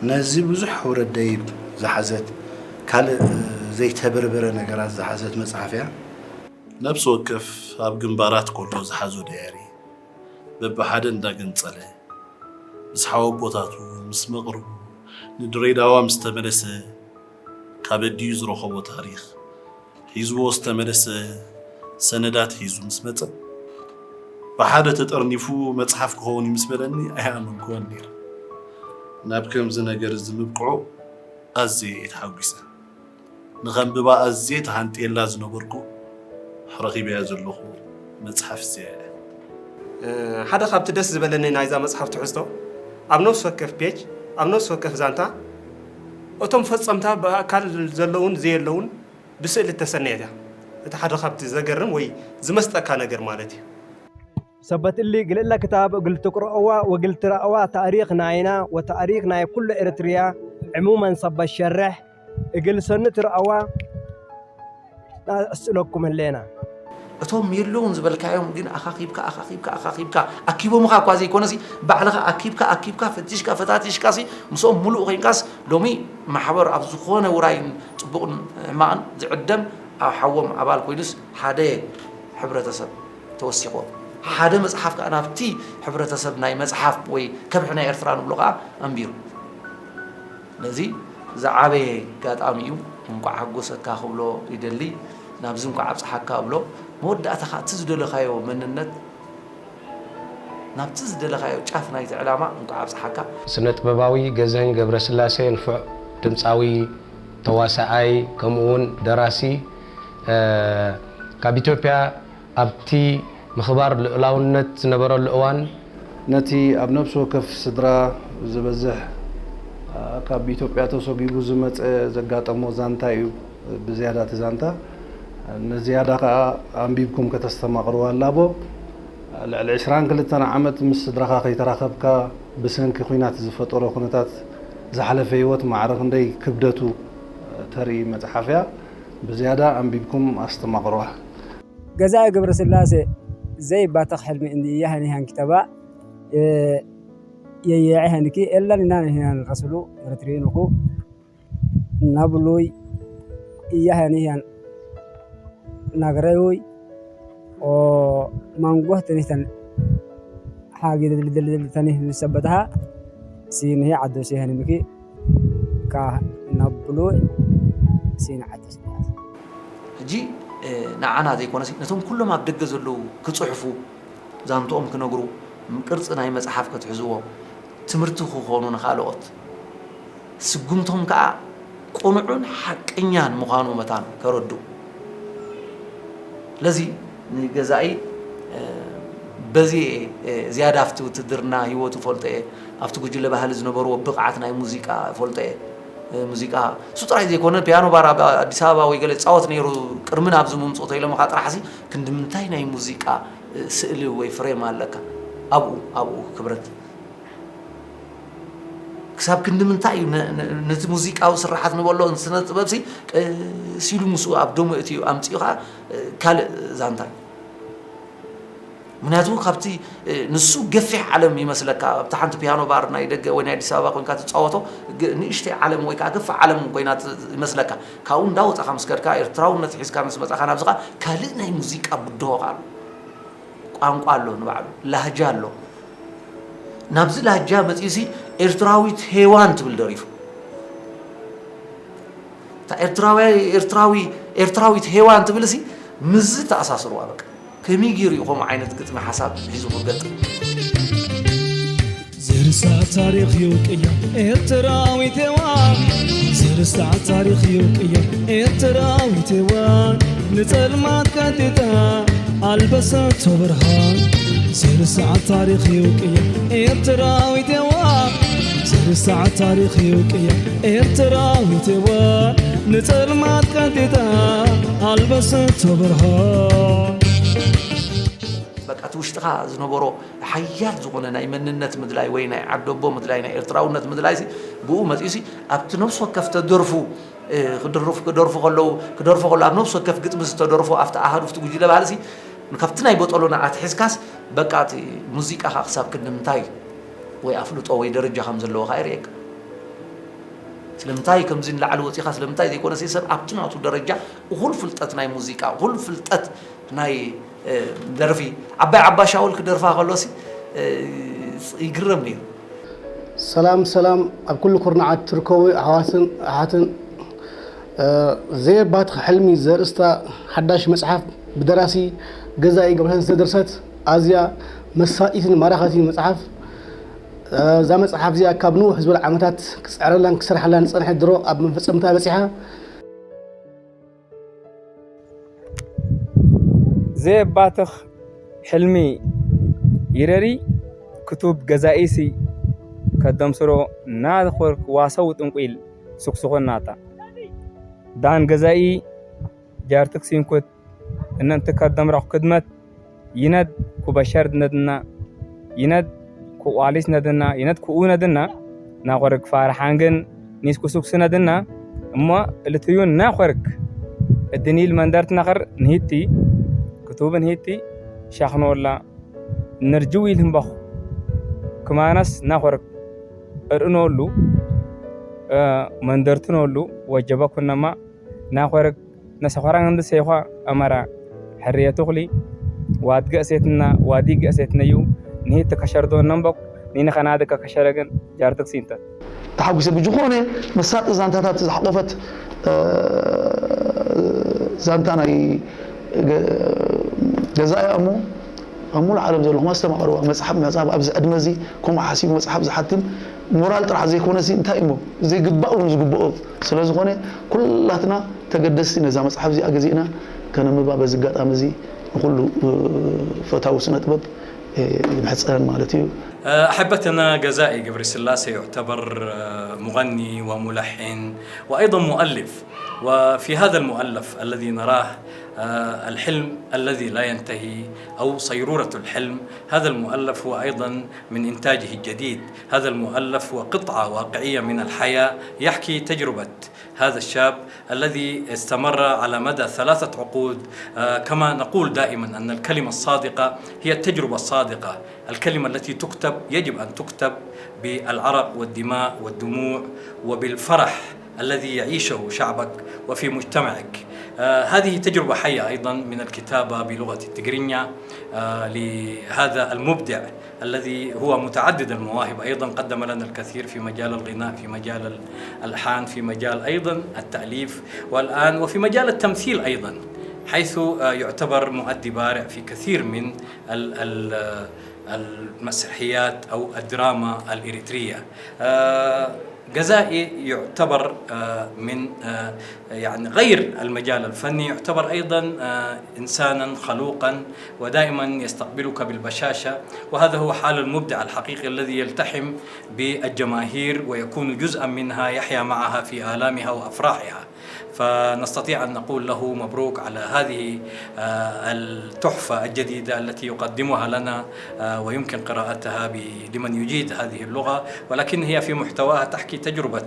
ነዚ ብዙሕ ውረድ ደይብ ዝሓዘት፣ ካልእ ዘይተበርበረ ነገራት ዝሓዘት መጽሓፍ እያ። ነብሲ ወከፍ ኣብ ግንባራት ከሎ ዝሓዞ ዳየሪ በብሓደ እንዳገንጸለ፣ ምስ ሓወቦታቱ፣ ምስ መቕርቡ፣ ንድሬዳዋ ምስ ተመለሰ፣ ካብ ኣዲኡ ዝረኸቦ ታሪኽ፣ ሒዝዎ ዝተመለሰ ሰነዳት ሒዙ ምስ መጸ፣ ብሓደ ተጠርኒፉ መጽሓፍ ክኸውን እዩ ምስ በለኒ ኣይኣመንኩዎን ነይረ። ናብ ከምዚ ነገር እዚ ምብቅዑ ኣዝየ እየ ተሓጒሰ። ንኸንብባ ኣዝየ ተሃንጥየላ ዝነበርኩ፣ ረኺበያ ዘለኹ መጽሓፍ እዚኣ እያ። ሓደ ካብቲ ደስ ዝበለኒ ናይዛ መጽሓፍ ትሕዝቶ፣ ኣብ ነፍሲ ወከፍ ፔጅ፣ ኣብ ነፍሲ ወከፍ ዛንታ፣ እቶም ፈጸምታ ብኣካል ዘለውን ዘየለውን ብስእሊ እተሰነየት እያ። እቲ ሓደ ካብቲ ዘገርም ወይ ዝመስጠካ ነገር ማለት እዩ። ሰበት እሊ ግልእለ ክታብ እግል ትቅረእዋ ወእግል ትረእዋ ታእሪክ ናይና ወታእሪክ ናይ ኩሉ ኤርትርያ ዕሙመን ሰበት ሸርሕ እግል ሰኒ ትረእዋ ናስእለኩም ህሌና። እቶም የለውን ዝበልካዮም ግን ኣኻኺብካ ኣኻኺብካ ኣኻኺብካ ኣኪቦምኻ እኳ ዘይኮነሲ ባዕልኻ ኣኪብካ ኣኪብካ ፈቲሽካ ፈታቲሽካሲ ምስኦም ሙሉእ ኮይንካስ ሎሚ ማሕበር ኣብ ዝኾነ ውራይን ጽቡቕን ሕማቕን ዝዕደም ኣብ ሓዎም ኣባል ኮይኑስ ሓደ ሕብረተሰብ ተወሲኽዎ ሓደ መጽሓፍ ከኣ ናብቲ ሕብረተሰብ ናይ መጽሓፍ ወይ ከብሒ ናይ ኤርትራ ንብሎ ከኣ ኣንቢሩ። ነዚ ዝዓበየ ጋጣሚ እዩ። እንቋዕ ሓጎሰካ ክብሎ ይደሊ። ናብዚ እንቋዕ ኣብጽሓካ እብሎ። መወዳእታ ከኣ እቲ ዝደለኻዮ መንነት ናብቲ ዝደለኻዮ ጫፍ ናይቲ ዕላማ እንቋዕ ኣብጽሓካ። ስነ ጥበባዊ ገዛኸኝ ገብረስላሴ ንፉዕ ድምጻዊ፣ ተዋሳኣይ፣ ከምኡ እውን ደራሲ፣ እ፣ ካብ ኢትዮጵያ ኣብቲ ምኽባር ልኡላውነት ዝነበረሉ እዋን፣ ነቲ ኣብ ነብሲ ወከፍ ስድራ ዝበዝሕ፣ እ፣ ካብ ኢትዮጵያ ተሰጒጉ ዝመጸ ዘጋጠሞ ዛንታ እዩ ብዝያዳ እቲ ዛንታ። ንዝያዳ ከኣ ኣንቢብኩም ከተስተማቕርዋ ኣላቦ። ልዕሊ ዕስራን ክልተን ዓመት ምስ ስድራኻ ከይተራኸብካ፣ ብሰንኪ ኲናት ዝፈጠሮ ኩነታት ዝሓለፈ ህይወት ማዕረ ክንደይ ክብደቱ ተርኢ መጽሓፍ እያ። ብዝያዳ ኣንቢብኩም ኣስተማቕርዋ። ገዛኢ ገብረስላሴ ዘይባተኽ ሕልሚ እንዲ እያ ሃኒሃን ክተባ፣ እ፣ የየዐ ሃንኪ ኤላን ኢናን ሂናን ረስሉ ርትሪኑኩ ናብሉይ እያ ሃኒሃን ናግረዩይ ኦ ማንጎህ ተኒተን ሓጊ ተኒህ ሰበተሃ ሲንሄ ዓዶ ሲሄን ምኪ ካ ናብሉይ ሲን ዓዶ ሲን። ሕጂ፣ እ፣ ንዓና ዘይኮነሲ ነቶም ኩሎም ኣብ ደገ ዘለዉ ክጽሕፉ፣ ዛንትኦም ክነግሩ፣ ቅርጺ ናይ መጽሓፍ ከትሕዝዎ፣ ትምህርቲ ክኾኑ ንኻልኦት፣ ስጉምቶም ከኣ ቅኑዕን ሓቀኛን ምዃኑ መታን ከረድኡ። ስለዚ ንገዛኢ፣ እ፣ በዚ እየ፣ እ፣ ዝያዳ ኣብቲ ውትድርና ህይወቱ ፈልጦ እየ፣ ኣብቲ ጉጅለ ባህሊ ዝነበርዎ ብቕዓት ናይ ሙዚቃ ፈልጦ እየ። እ፣ ሙዚቃ እሱ ጥራይ ዘይኮነ፣ ፒያኖ ባር ኣብ ኣዲስ ኣበባ ወይ ገለ ይጻወት ነይሩ፣ ቅድሚ ናብዚ ምምጽኡ ተኢሎምኻ ጥራሕሲ፣ ክንዲ ምንታይ ናይ ሙዚቃ፣ እ፣ ስእሊ ወይ ፍሬም ኣለካ? ኣብኡ፣ ኣብኡ ክብረት። ክሳብ ክንዲ ምንታይ እዩ ነ-፣ ነ-፣ ነቲ ሙዚቃዊ ስርሓት ንበሎ ስነ ጥበብሲ ቀስ ኢሉ ምስኡ ኣብ ደሙ እትዩ ኣምጺኡ ኸዓ፣ እ፣ ካልእ ዛንታ እዩ። ምክንያቱ ካብቲ፣ እ፣ ንሱ ገፊሕ ዓለም ይመስለካ። ኣብቲ ሓንቲ ፒያኖ ባር ናይ ደገ ወይ ናይ ኣዲስ ኣበባ ኮንካ ትጻወቶ፣ ግ-፣ ንእሽተይ ዓለም ወይ ከዓ ገፋሕ ዓለም ኮይና ት-፣ ይመስለካ። ካብኡ እንዳወጻኻ ምስ ከድካ፣ ኤርትራውነት ሒዝካ ምስ መጻኻ፣ ናብዚ ኸዓ ካልእ ናይ ሙዚቃ ብድሆ ኸዓ ኣሎ። ቋንቋ ኣሎ፣ ንባዕሉ ላህጃ ኣሎ። ናብዚ ላህጃ መጺኡሲ ኤርትራዊት ሄዋን ትብል ደሪፉ። እታ ኤርትራዊ-፣ ኤርትራዊ-፣ ኤርትራዊት ሄዋን ትብልሲ ምስዚ ተኣሳስርዋ በቃ። ከመይ ገይሩ እዩ ከምኡ ዓይነት ግጥሚ ሓሳብ ሒዙ ክገጥም? ዝርሳዕ ታሪኽ ይውቅያ ኤርትራዊት ሄዋን፣ ዝርሳዕ ታሪኽ ይውቅያ ኤርትራዊት ሄዋን፣ ንጸልማት ቀንጢጣ ኣልበሰቶ ብርሃን። ዝርሳዕ ታሪኽ ይውቅያ ኤርትራዊት ሄዋን፣ ዝርሳዕ ታሪኽ ይውቅያ ኤርትራዊት ሄዋን፣ ንጸልማት ቀንጢጣ ኣልበሰቶ ብርሃን። በቃ እቲ ውሽጥኻ ዝነበሮ ሓያል ዝኾነ ናይ መንነት ምድላይ ወይ ናይ ዓደቦ ምድላይ፣ ናይ ኤርትራውነት ምድላይሲ ብኡ መጺኡሲ ኣብቲ ነፍሲ ወከፍ ተደርፉ፣ እ፣ ክድርፍ-፣ ክደርፉ ከለዉ፣ ክደርፎ ከሎ ኣብ ነፍሲ ወከፍ ግጥሚ ዝተደርፎ ኣብቲ ኣሃዱ፣ ኣብቲ ጉጅለ ባህልሲ ካብቲ ናይ በጠሎና ኣትሒዝካስ በቃ እቲ ሙዚቃኻ ክሳብ ክንዲ ምንታይ ወይ ኣፍልጦ ወይ ደረጃ ከም ዘለዎኻ የርእየካ። ስለምንታይ ከምዚ ንላዕሊ ወጺኻ፣ ስለምንታይ ዘይኮነሲ ሰብ ኣብቲ ናቱ ደረጃ እኹል ፍልጠት ናይ ሙዚቃ፣ እኹል ፍልጠት ናይ፣ እ፣ ደርፊ፣ ዓባይ ዓባ ሻውል ክደርፋ ከሎሲ፣ እ፣ ይግረም ነይሩ። ሰላም ሰላም፣ ኣብ ኩሉ ኩርናዓት ትርከቡ ኣሕዋትን ኣሓትን፣ እ፣ ዘየባትኽ ሕልሚ ዘርእስታ ሓዳሽ መጽሓፍ ብደራሲ ገዛኢ ገብረስላሴ ዝተደርሰት ኣዝያ መሳጢትን ማራኸትን መጽሓፍ። እ፣ እዛ መጽሓፍ እዚኣ ካብ ንውሕ ዝበለ ዓመታት ክጽዕረላን ክሰርሓላን ዝጸንሐ ድሮ ኣብ መፈጸምታ በጺሓ። ዘየባትኽ ሕልሚ ይረሪ ክቱብ ገዛኢሲ ከደምስሮ ናዝኾርክ ዋሰው ጥንቁል ስኩስኹ ናታ። ዳን ገዛኢ ጃርትክ ሲንኩት እነንት ከደምራኹ ክድመት ይነድ ኩበሸር ነድና፣ ይነድ ኩቋሊስ ነድና፣ ይነድ ኩኡ ነድና፣ ናኾርክ ፋርሓን ግን ኒስኩ ስኩስ ነድና፣ እሞ እልትዩን ናኾርክ እድኒል መንደርት ናኸር ንሂቲ፣ ክቱብን ሂቲ ሻኽኖላ፣ ንርጅው ኢልህምበኹ ክማነስ ናኾርክ እርእኖሉ፣ እ፣ መንደርትኖሉ ወጀበ ኩነማ ናኾርክ ነሰኾራን እንድሰይኳ ኣመራ ሕርየቱ ኹሊ ዋድገ እሴትና ዋዲ ገእሴትነዩ ንሂት ከሸርዶ ነምበኩ ኒንኸናድከ ከሸረግን ጃርትክ ሲንተ። ተሓጒሰ። ብዝኾነ መሳጢ ዛንታታት ዝሓቆፈት፣ እ፣ ዛንታ ናይ ገ-፣ ገዛኢ እሞ ኣብ ሙሉእ ዓለም ዘለኹም ኣስተማቕርዋ። መጽሓፍ ምሕጻብ ኣብዚ ዕድመ እዚ ከምኡ ሓሲቡ መጽሓፍ ዝሓትም ሞራል ጥራሕ ዘይኮነሲ እንታይ እሞ ዘይግባእ እውን ዝግብኦ ስለ ዝኾነ ኩላትና ተገደስቲ ነዛ መጽሓፍ እዚኣ ገዚእና ከነንብባ በዚ ኣጋጣሚ እዚ ንኹሉ፣ እ፣ ፈታዊ ስነ ጥበብ፣ እ፣ ይምሕጸን ማለት እዩ። أحبتنا، غزائي قبر سلاسة يعتبر مغني وملحن وأيضا مؤلف. وفي هذا المؤلف الذي نراه، الحلم الذي لا ينتهي أو صيرورة الحلم، هذا المؤلف هو أيضا من إنتاجه الجديد. هذا المؤلف هو قطعة واقعية من الحياة، يحكي تجربة هذا الشاب الذي استمر على مدى ثلاثة عقود. كما نقول دائما أن الكلمة الصادقة هي التجربة الصادقة، الكلمة التي تكتب يجب أن تكتب بالعرق والدماء والدموع وبالفرح الذي يعيشه شعبك وفي مجتمعك. هذه تجربة حية أيضا من الكتابة بلغة التقرينيا لهذا المبدع الذي هو متعدد المواهب، أيضا قدم لنا الكثير في مجال الغناء، في مجال الألحان، في مجال أيضا التأليف، والآن وفي مجال التمثيل أيضا، حيث يعتبر مؤدي بارع في كثير من المسرحيات أو الدراما الإريترية. غزائي يعتبر من يعني غير المجال الفني، يعتبر أيضا إنسانا خلوقا، ودائما يستقبلك بالبشاشة، وهذا هو حال المبدع الحقيقي الذي يلتحم بالجماهير ويكون جزءا منها، يحيا معها في آلامها وأفراحها. فنستطيع أن نقول له مبروك على هذه التحفة الجديدة التي يقدمها لنا، ويمكن قراءتها لمن يجيد هذه اللغة، ولكن هي في محتواها تحكي تجربة،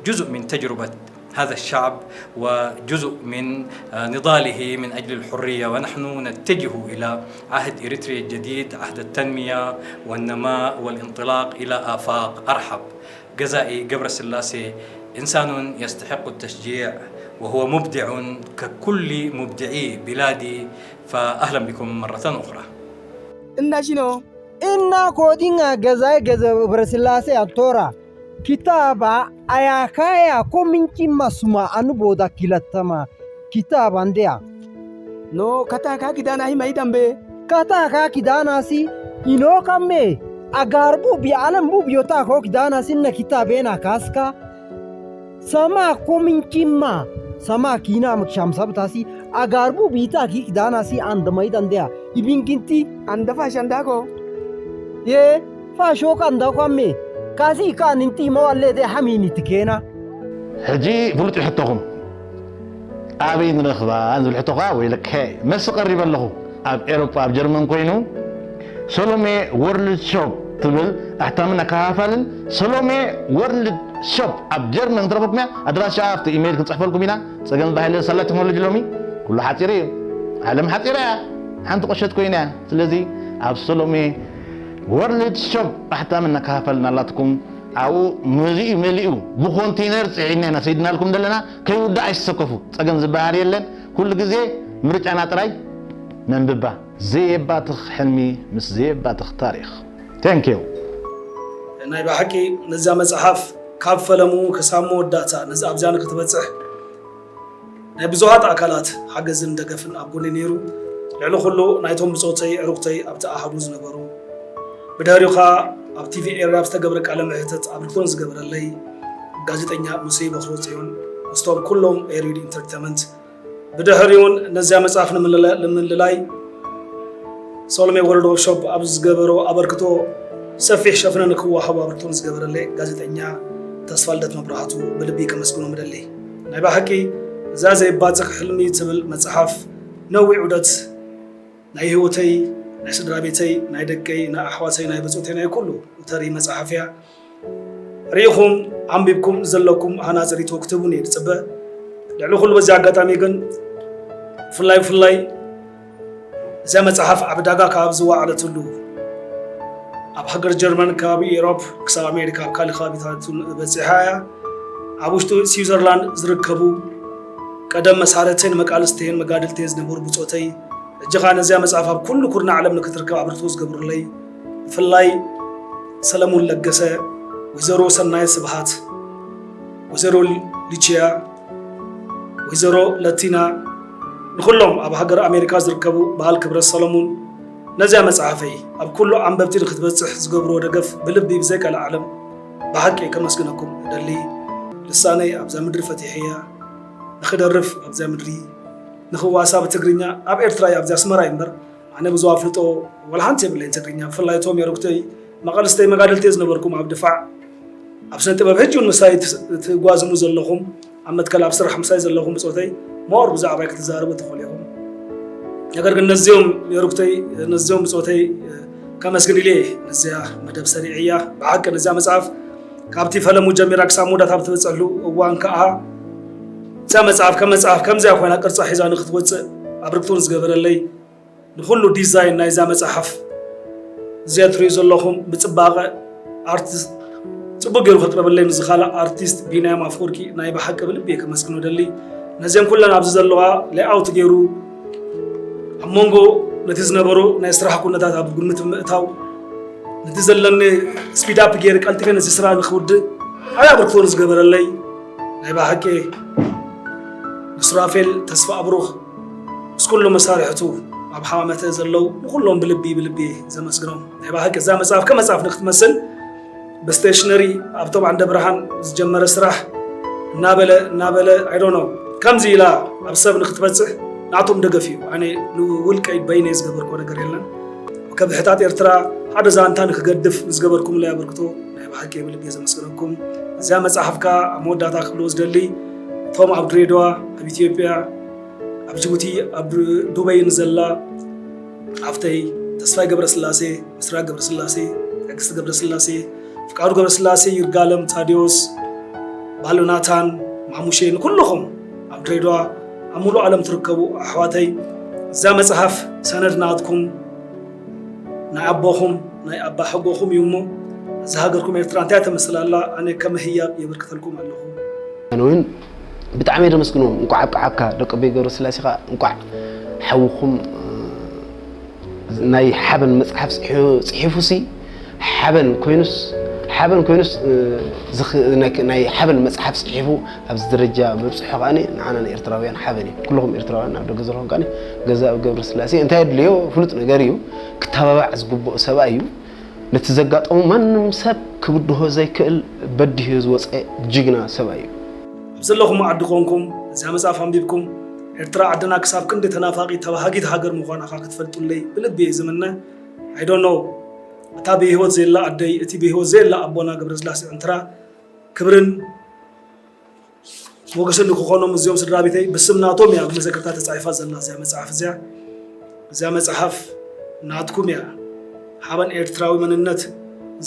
جزء من تجربة هذا الشعب وجزء من نضاله من أجل الحرية. ونحن نتجه إلى عهد إريتريا الجديد، عهد التنمية والنماء والانطلاق إلى آفاق أرحب. غزائي قبر سلاسي إنسان يستحق التشجيع، وهو مبدع ككل مبدعي بلادي، فأهلا بكم مرة أخرى. Inna shino, inna kodinga gazaye gaza Ibrasillaase antora. Kitaba ayakaya ko minci masuma anu boda kilatama. Kitaba ndeya. No kata ka kidana hima idambe. Kata ka kidana si ino kamme. Agar bu bi alam bu biyota ko kidana si na kitabe na kaska. Sama komin kimma sama kina mak sham sabtasi agarbu bita ki kidana si andamai dandea ibinginti andafa shandako ye fa shoka andako amme kasi ka ninti ma walle de hamini tikena. ሕጂ ፍሉጥ ሕቶኹም ኣበይ ንረኽባ ዝብል ሕቶ ከዓ ወይለከ መልሲ ቀሪበ ኣለኹ። ኣብ ኤሮጳ ኣብ ጀርመን ኮይኑ ሰሎሜ ወርልድ ሾፕ ትብል ኣሕታምን ኣከፋፋልን ሰሎሜ ወርልድ ሾፕ ኣብ ጀርመን ትረኽብኩም እያ። ኣድራሻ ኣብቲ ኢሜይል ክንፅሕፈልኩም ኢና። ፀገም ዝበሃል ሳላ ቴክኖሎጂ ሎሚ ኩሉ ሓፂር እዩ። ዓለም ሓፂራ እያ። ሓንቲ ቆሸት ኮይና እያ። ስለዚ ኣብ ሰሎሜ ወርልድ ሾፕ ኣሕታምን ኣከፋፋልን ኣላትኩም። ኣብኡ መሊኡ መሊኡ ብኮንቴነር ፅዒና ኢና ሰይድናልኩም ዘለና። ከይውዳእ ኣይትሰከፉ። ፀገም ዝበሃል የለን። ኩሉ ግዜ ምርጫና ጥራይ ነንብባ። ዘየባትኽ ሕልሚ ምስ ዘየባትኽ ታሪኽ። Thank you። ናይ ብሓቂ ነዛ መጽሓፍ ካብ ፈለሙ ክሳብ መወዳእታ ነዚ ኣብዛ ንክትበጽሕ ናይ ብዙሃት ኣካላት ሓገዝን ደገፍን ኣብ ጎኒ ነይሩ። ልዕሊ ኩሉ ናይቶም ብጾተይ ዕሩኽተይ ኣብቲ ኣሃዱ ዝነበሩ፣ ብድሕሪኡ ኸኣ ኣብ ቲቪ ኤርትራ ኣብ ዝተገብረ ቃለ መሕተት ኣበርክቶን ዝገበረለይ ጋዜጠኛ ሙሴ በኽሩ ጽዮን ምስቶም ኩሎም ኤሪድ ኢንተርተመንት ብድሕሪኡን ነዚኣ መጽሓፍ ንምልላ- ንምልላይ ሶሎሜ ወርልድ ዎርክሾፕ ኣብ ዝገበሮ ኣበርክቶ ሰፊሕ ሸፍነ ንክወሃቦ ኣበርክቶ ንዝገበረለይ ጋዜጠኛ ተስፋልደት መብራህቱ ብልቢ ከመስግኖም እደሊ። ናይ ብሓቂ እዛ ዘይባጽሕ ሕልሚ ትብል መጽሓፍ ነዊሕ ዑደት ናይ ህይወተይ፣ ናይ ስድራ ቤተይ፣ ናይ ደቀይ፣ ናይ ኣሕዋተይ፣ ናይ ብጾተይ፣ ናይ ኩሉ እተርኢ መጽሓፍ እያ። ርኢኹም ኣንቢብኩም ዘለኩም ሃናጺ ርእይቶ ክትህቡኒ እየ ዝጽበ። ልዕሊ ኩሉ በዚ ኣጋጣሚ ግን ብፍላይ ብፍላይ እዛ መጽሓፍ ኣብ ዕዳጋ ካብ ዝወዓለትሉ ኣብ ሃገር ጀርመን ከባቢ ኤሮፕ ክሳብ ኣሜሪካ ኣብ ካልእ ከባቢታት እውን በጺሓ እያ። ኣብ ውሽጢ ስዊዘርላንድ ዝርከቡ ቀደም መሳርሕተይን መቃልስቴን መጋድልቴን ዝነበሩ ብጾተይ ሕጂ ኸኣ ነዚኣ መጽሓፍ ኣብ ኩሉ ኩርናዕ ዓለም ንክትርከብ ኣበርክቶ ዝገብሩለይ ብፍላይ ሰለሙን ለገሰ፣ ወይዘሮ ሰናይት ስብሃት፣ ወይዘሮ ሊችያ፣ ወይዘሮ ለቲና፣ ንኹሎም ኣብ ሃገር ኣሜሪካ ዝርከቡ በዓል ክብረት ሰለሙን ነዚኣ መጽሓፈይ ኣብ ኩሉ ኣንበብቲ ንክትበጽሕ ዝገብርዎ ደገፍ ብልቢ ብዘይቀልዓለም ብሓቂ ከመስግነኩም እደሊ። ልሳነይ ኣብዛ ምድሪ ፈቲሐያ ንኽደርፍ ኣብዛ ምድሪ ንኽዋሳ ብትግርኛ ኣብ ኤርትራ እየ ኣብዚ ኣስመራ እየ እምበር ኣነ ብዙ ኣፍልጦ ወላ ሓንቲ የብለይን ትግርኛ ብፍላይ እቶም የረጉተይ መቓልስተይ መጋደልቲ ዝነበርኩም ኣብ ድፋዕ ኣብ ስነ ጥበብ ሕጂ እውን ምሳይ ትስ- ትጓዝሙ ዘለኹም ኣብ መትከል ኣብ ስራሕ ምሳይ ዘለኹም ብፆተይ ሞር ብዛዕባይ ክትዛረቡ ትኽእሉ ኢኹም። ነገር ግን ነዚኦም የሩክተይ ነዚኦም ብፆተይ ከመስግን ኢለ እየ ነዚያ መደብ ሰሪዐያ። ብሓቂ ነዚያ መፅሓፍ ካብቲ ፈለሙ ጀሚራ ክሳብ መወዳእታ ብትበፅሐሉ እዋን ከዓ እዛ መፅሓፍ ከም መፅሓፍ ከምዚያ ኮይና ቅርፃ ሒዛ ንክትወፅእ ኣብርክቶ ንዝገበረለይ ንኩሉ ዲዛይን ናይዛ መፅሓፍ እዚኣ ትሪኡ ዘለኹም ብፅባቐ ኣርቲስት ፅቡቅ ገይሩ ከቅረበለይ ንዝኻለ ኣርቲስት ቢንያም ኣፈወርቂ ናይ ብሓቂ ብልቢ እየ ከመስግኖ ደሊ። ነዚኦም ኩለን ኣብዚ ዘለዋ ሌኣውት ገይሩ ኣብ መንጎ ነቲ ዝነበሩ ናይ ስራሕ ኩነታት ኣብ ግምት ብምእታው ነቲ ዘለኒ ስፒድ ኣፕ ገይሩ ቀልጢፈ ነዚ ስራሕ ንክውድእ ዓብዪ ኣብርክቶ ንዝገበረለይ ናይ ብሓቂ ንሱራፌል ተስፋ ኣብሩኽ ምስ ኩሉ መሳርሕቱ ኣብ ሓማመተ ዘለዉ ንኩሎም ብልቢ ብልቢ ዘመስግኖም ናይ ብሓቂ እዛ መጽሓፍ ከም መጽሓፍ ንክትመስል ብስቴሽነሪ ኣብቶም ዓንደ ብርሃን ዝጀመረ ስራሕ እናበለ እናበለ ኣይዶኖ ከምዚ ኢላ ኣብ ሰብ ንክትበፅሕ ናቶም ደገፍ እዩ። ኣነ ንውልቀይ በይነይ ዝገበርኮ ነገር የለን። ከብሕታት ኤርትራ ሓደ ዛንታ ንክገድፍ ንዝገበርኩምለይ ኣበርክቶ ናይ ብሓቂ ብልቢ ዘመስግነኩም። እዚኣ መፅሓፍካ ኣብ መወዳእታ ክብሎ ዝደሊ እቶም ኣብ ድሬዳዋ ኣብ ኢትዮጵያ ኣብ ጅቡቲ ኣብ ዱበይ ንዘላ ሓፍተይ ተስፋይ ገብረስላሴ፣ ምስራቅ ገብረስላሴ፣ ትዕግስቲ ገብረስላሴ፣ ፍቃዱ ገብረስላሴ፣ ይርጋለም ታዲዮስ፣ ባሉ ናታን፣ ማሙሼ ንኩልኹም ኣብ ድሬዳዋ ኣብ ሙሉእ ዓለም ትርከቡ ኣሕዋተይ እዛ መፅሓፍ ሰነድ ናትኩም ናይ ኣቦኹም ናይ ኣባ ሕጎኹም እዩ እሞ እዛ ሃገርኩም ኤርትራ እንታይ ተመስል ኣላ ኣነ ከም ህያብ የበርክተልኩም ኣለኹ። ኣነ እውን ብጣዕሚ እየ ደመስግኖም። እንቋዕ ኣብቅዓካ ደቂ ኣቦይ ገብረስላሴ ከዓ እንቋዕ ሓውኹም ናይ ሓበን መፅሓፍ ፅሒፉ ሲ ሓበን ኮይኑስ ሓበን ኮይኑስ ናይ ሓበን መፅሓፍ ፅሒፉ ኣብዚ ደረጃ ምብፅሑ ከዓ ንዓና ንኤርትራውያን ሓበን እዩ። ኩልኹም ኤርትራውያን ኣብ ደገ ዘለኹም ከዓ ገዛ ኣብ ገብረስላሴ እንታይ የድልዮ ፍሉጥ ነገር እዩ። ክተባባዕ ዝግብኦ ሰብኣይ እዩ። ነቲ ዘጋጠሞ ማንም ሰብ ክብድሆ ዘይክእል በዲሁ ዝወፀ ጅግና ሰብኣይ እዩ። ኣብ ዘለኹሞ ዓዲ ኮንኩም እዚኣ መፅሓፍ ኣንቢብኩም ኤርትራ ዓድና ክሳብ ክንዲ ተናፋቒት ተባሃጊት ሃገር ምዃና ኸኣ ክትፈልጡለይ ብልቢ እየ ዝምነ። I don't know እታ ብህይወት ዘየላ ኣደይ እቲ ብህይወት ዘየላ ኣቦና ገብረስላሴ ዕንትራ ክብርን ሞገስን ንክኾኖም እዚኦም ስድራ ቤተይ ብስም ናቶም እያ ኣብ መዘከርታ ተፃሒፋ ዘላ እዚኣ መፅሓፍ እዚኣ። እዚኣ መፅሓፍ ናትኩም እያ። ሓበን ኤርትራዊ መንነት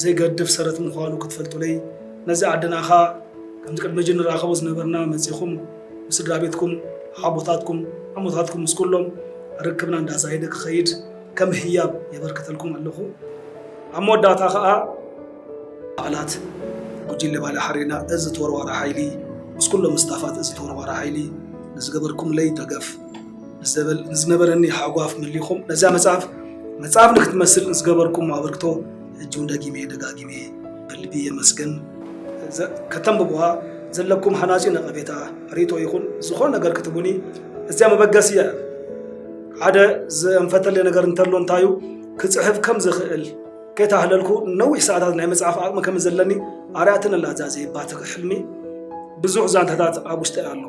ዘይገድፍ ሰረት ምዃኑ ክትፈልጡለይ ነዚ ዓድና ኸኣ ከምቲ ቅድሚ ሕጂ ንራኸቦ ዝነበርና መጺኹም ምስ ስድራ ቤትኩም፣ ሓቦታትኩም፣ ኣሞታትኩም ምስ ኩሎም ርክብና እንዳዛየደ ክኸይድ ከም ህያብ የበርክተልኩም ኣለኹ። ኣብ መወዳእታ ኸኣ ኣባላት ጉጅለ ባለ ሓሬና እዚ ተወርዋሪ ሓይሊ ምስ ኩሎም ስታፋት እዚ ተወርዋሪ ሓይሊ ንዝገበርኩምለይ ደገፍ ንዝነበረኒ ሓጓፍ መሊኹም ነዛ መጽሓፍ መጽሓፍ ንክትመስል ንዝገበርኩም ኣበርክቶ ሕጂ እውን ደጊመ ደጋጊመ ብልቢ የመስግን። ከተንብብዋ ዘለኩም ሓናጺ ነቐፌታ፣ ርእይቶ ይኹን ዝኾነ ነገር ክትቡኒ እዚኣ መበገሲ እያ። ሓደ ዘንፈተለይ ነገር እንተሎ እንታይ እዩ ክጽሕፍ ከም ዝኽእል ከይተሃለልኩ ነዊሕ ሰዓታት ናይ ምጽሓፍ ዓቕሚ ከም ዘለኒ ኣርያትኒ ኣላ እዛ ዘይባትኽ ሕልሚ። ብዙሕ ዛንታታት ኣብ ውሽጠይ ኣሎ።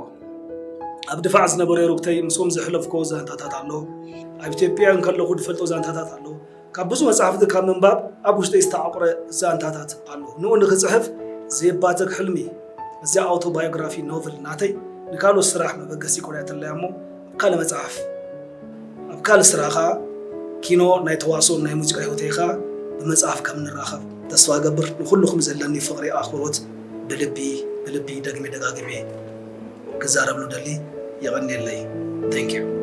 ኣብ ድፋዕ ዝነበሩ የሩክተይ ምስኦም ዘሕለፍክዎ ዛንታታት ኣሎ። ኣብ ኢትዮጵያ እንከለኹ ዝፈልጦ ዛንታታት ኣሎ። ካብ ብዙሕ መጻሕፍቲ ካብ ምንባብ ኣብ ውሽጠይ ዝተዓቑረ ዛንታታት ኣሎ። ንኡ ንክጽሕፍ ዘየባትኽ ሕልሚ። እዚኣ ኣውቶ ባዮግራፊ ኖቨል ናተይ ንካልኦት ስራሕ መበገሲ ኮንያትለያ እሞ ኣብ ካልእ መጽሓፍ ኣብ ካልእ ስራኻ ኪኖ ናይ ተዋስኦን ናይ ሙዚቃ ህይወተይ ኸኣ ብመጽሓፍ ከም ንራኸብ ተስፋ እገብር። ንኹልኹም ዘለኒ ፍቕሪ ኣኽብሮት ብልቢ ብልቢ ደግሜ ደጋግሜ ክዛረብ ንደሊ። የቐንየለይ። Thank you።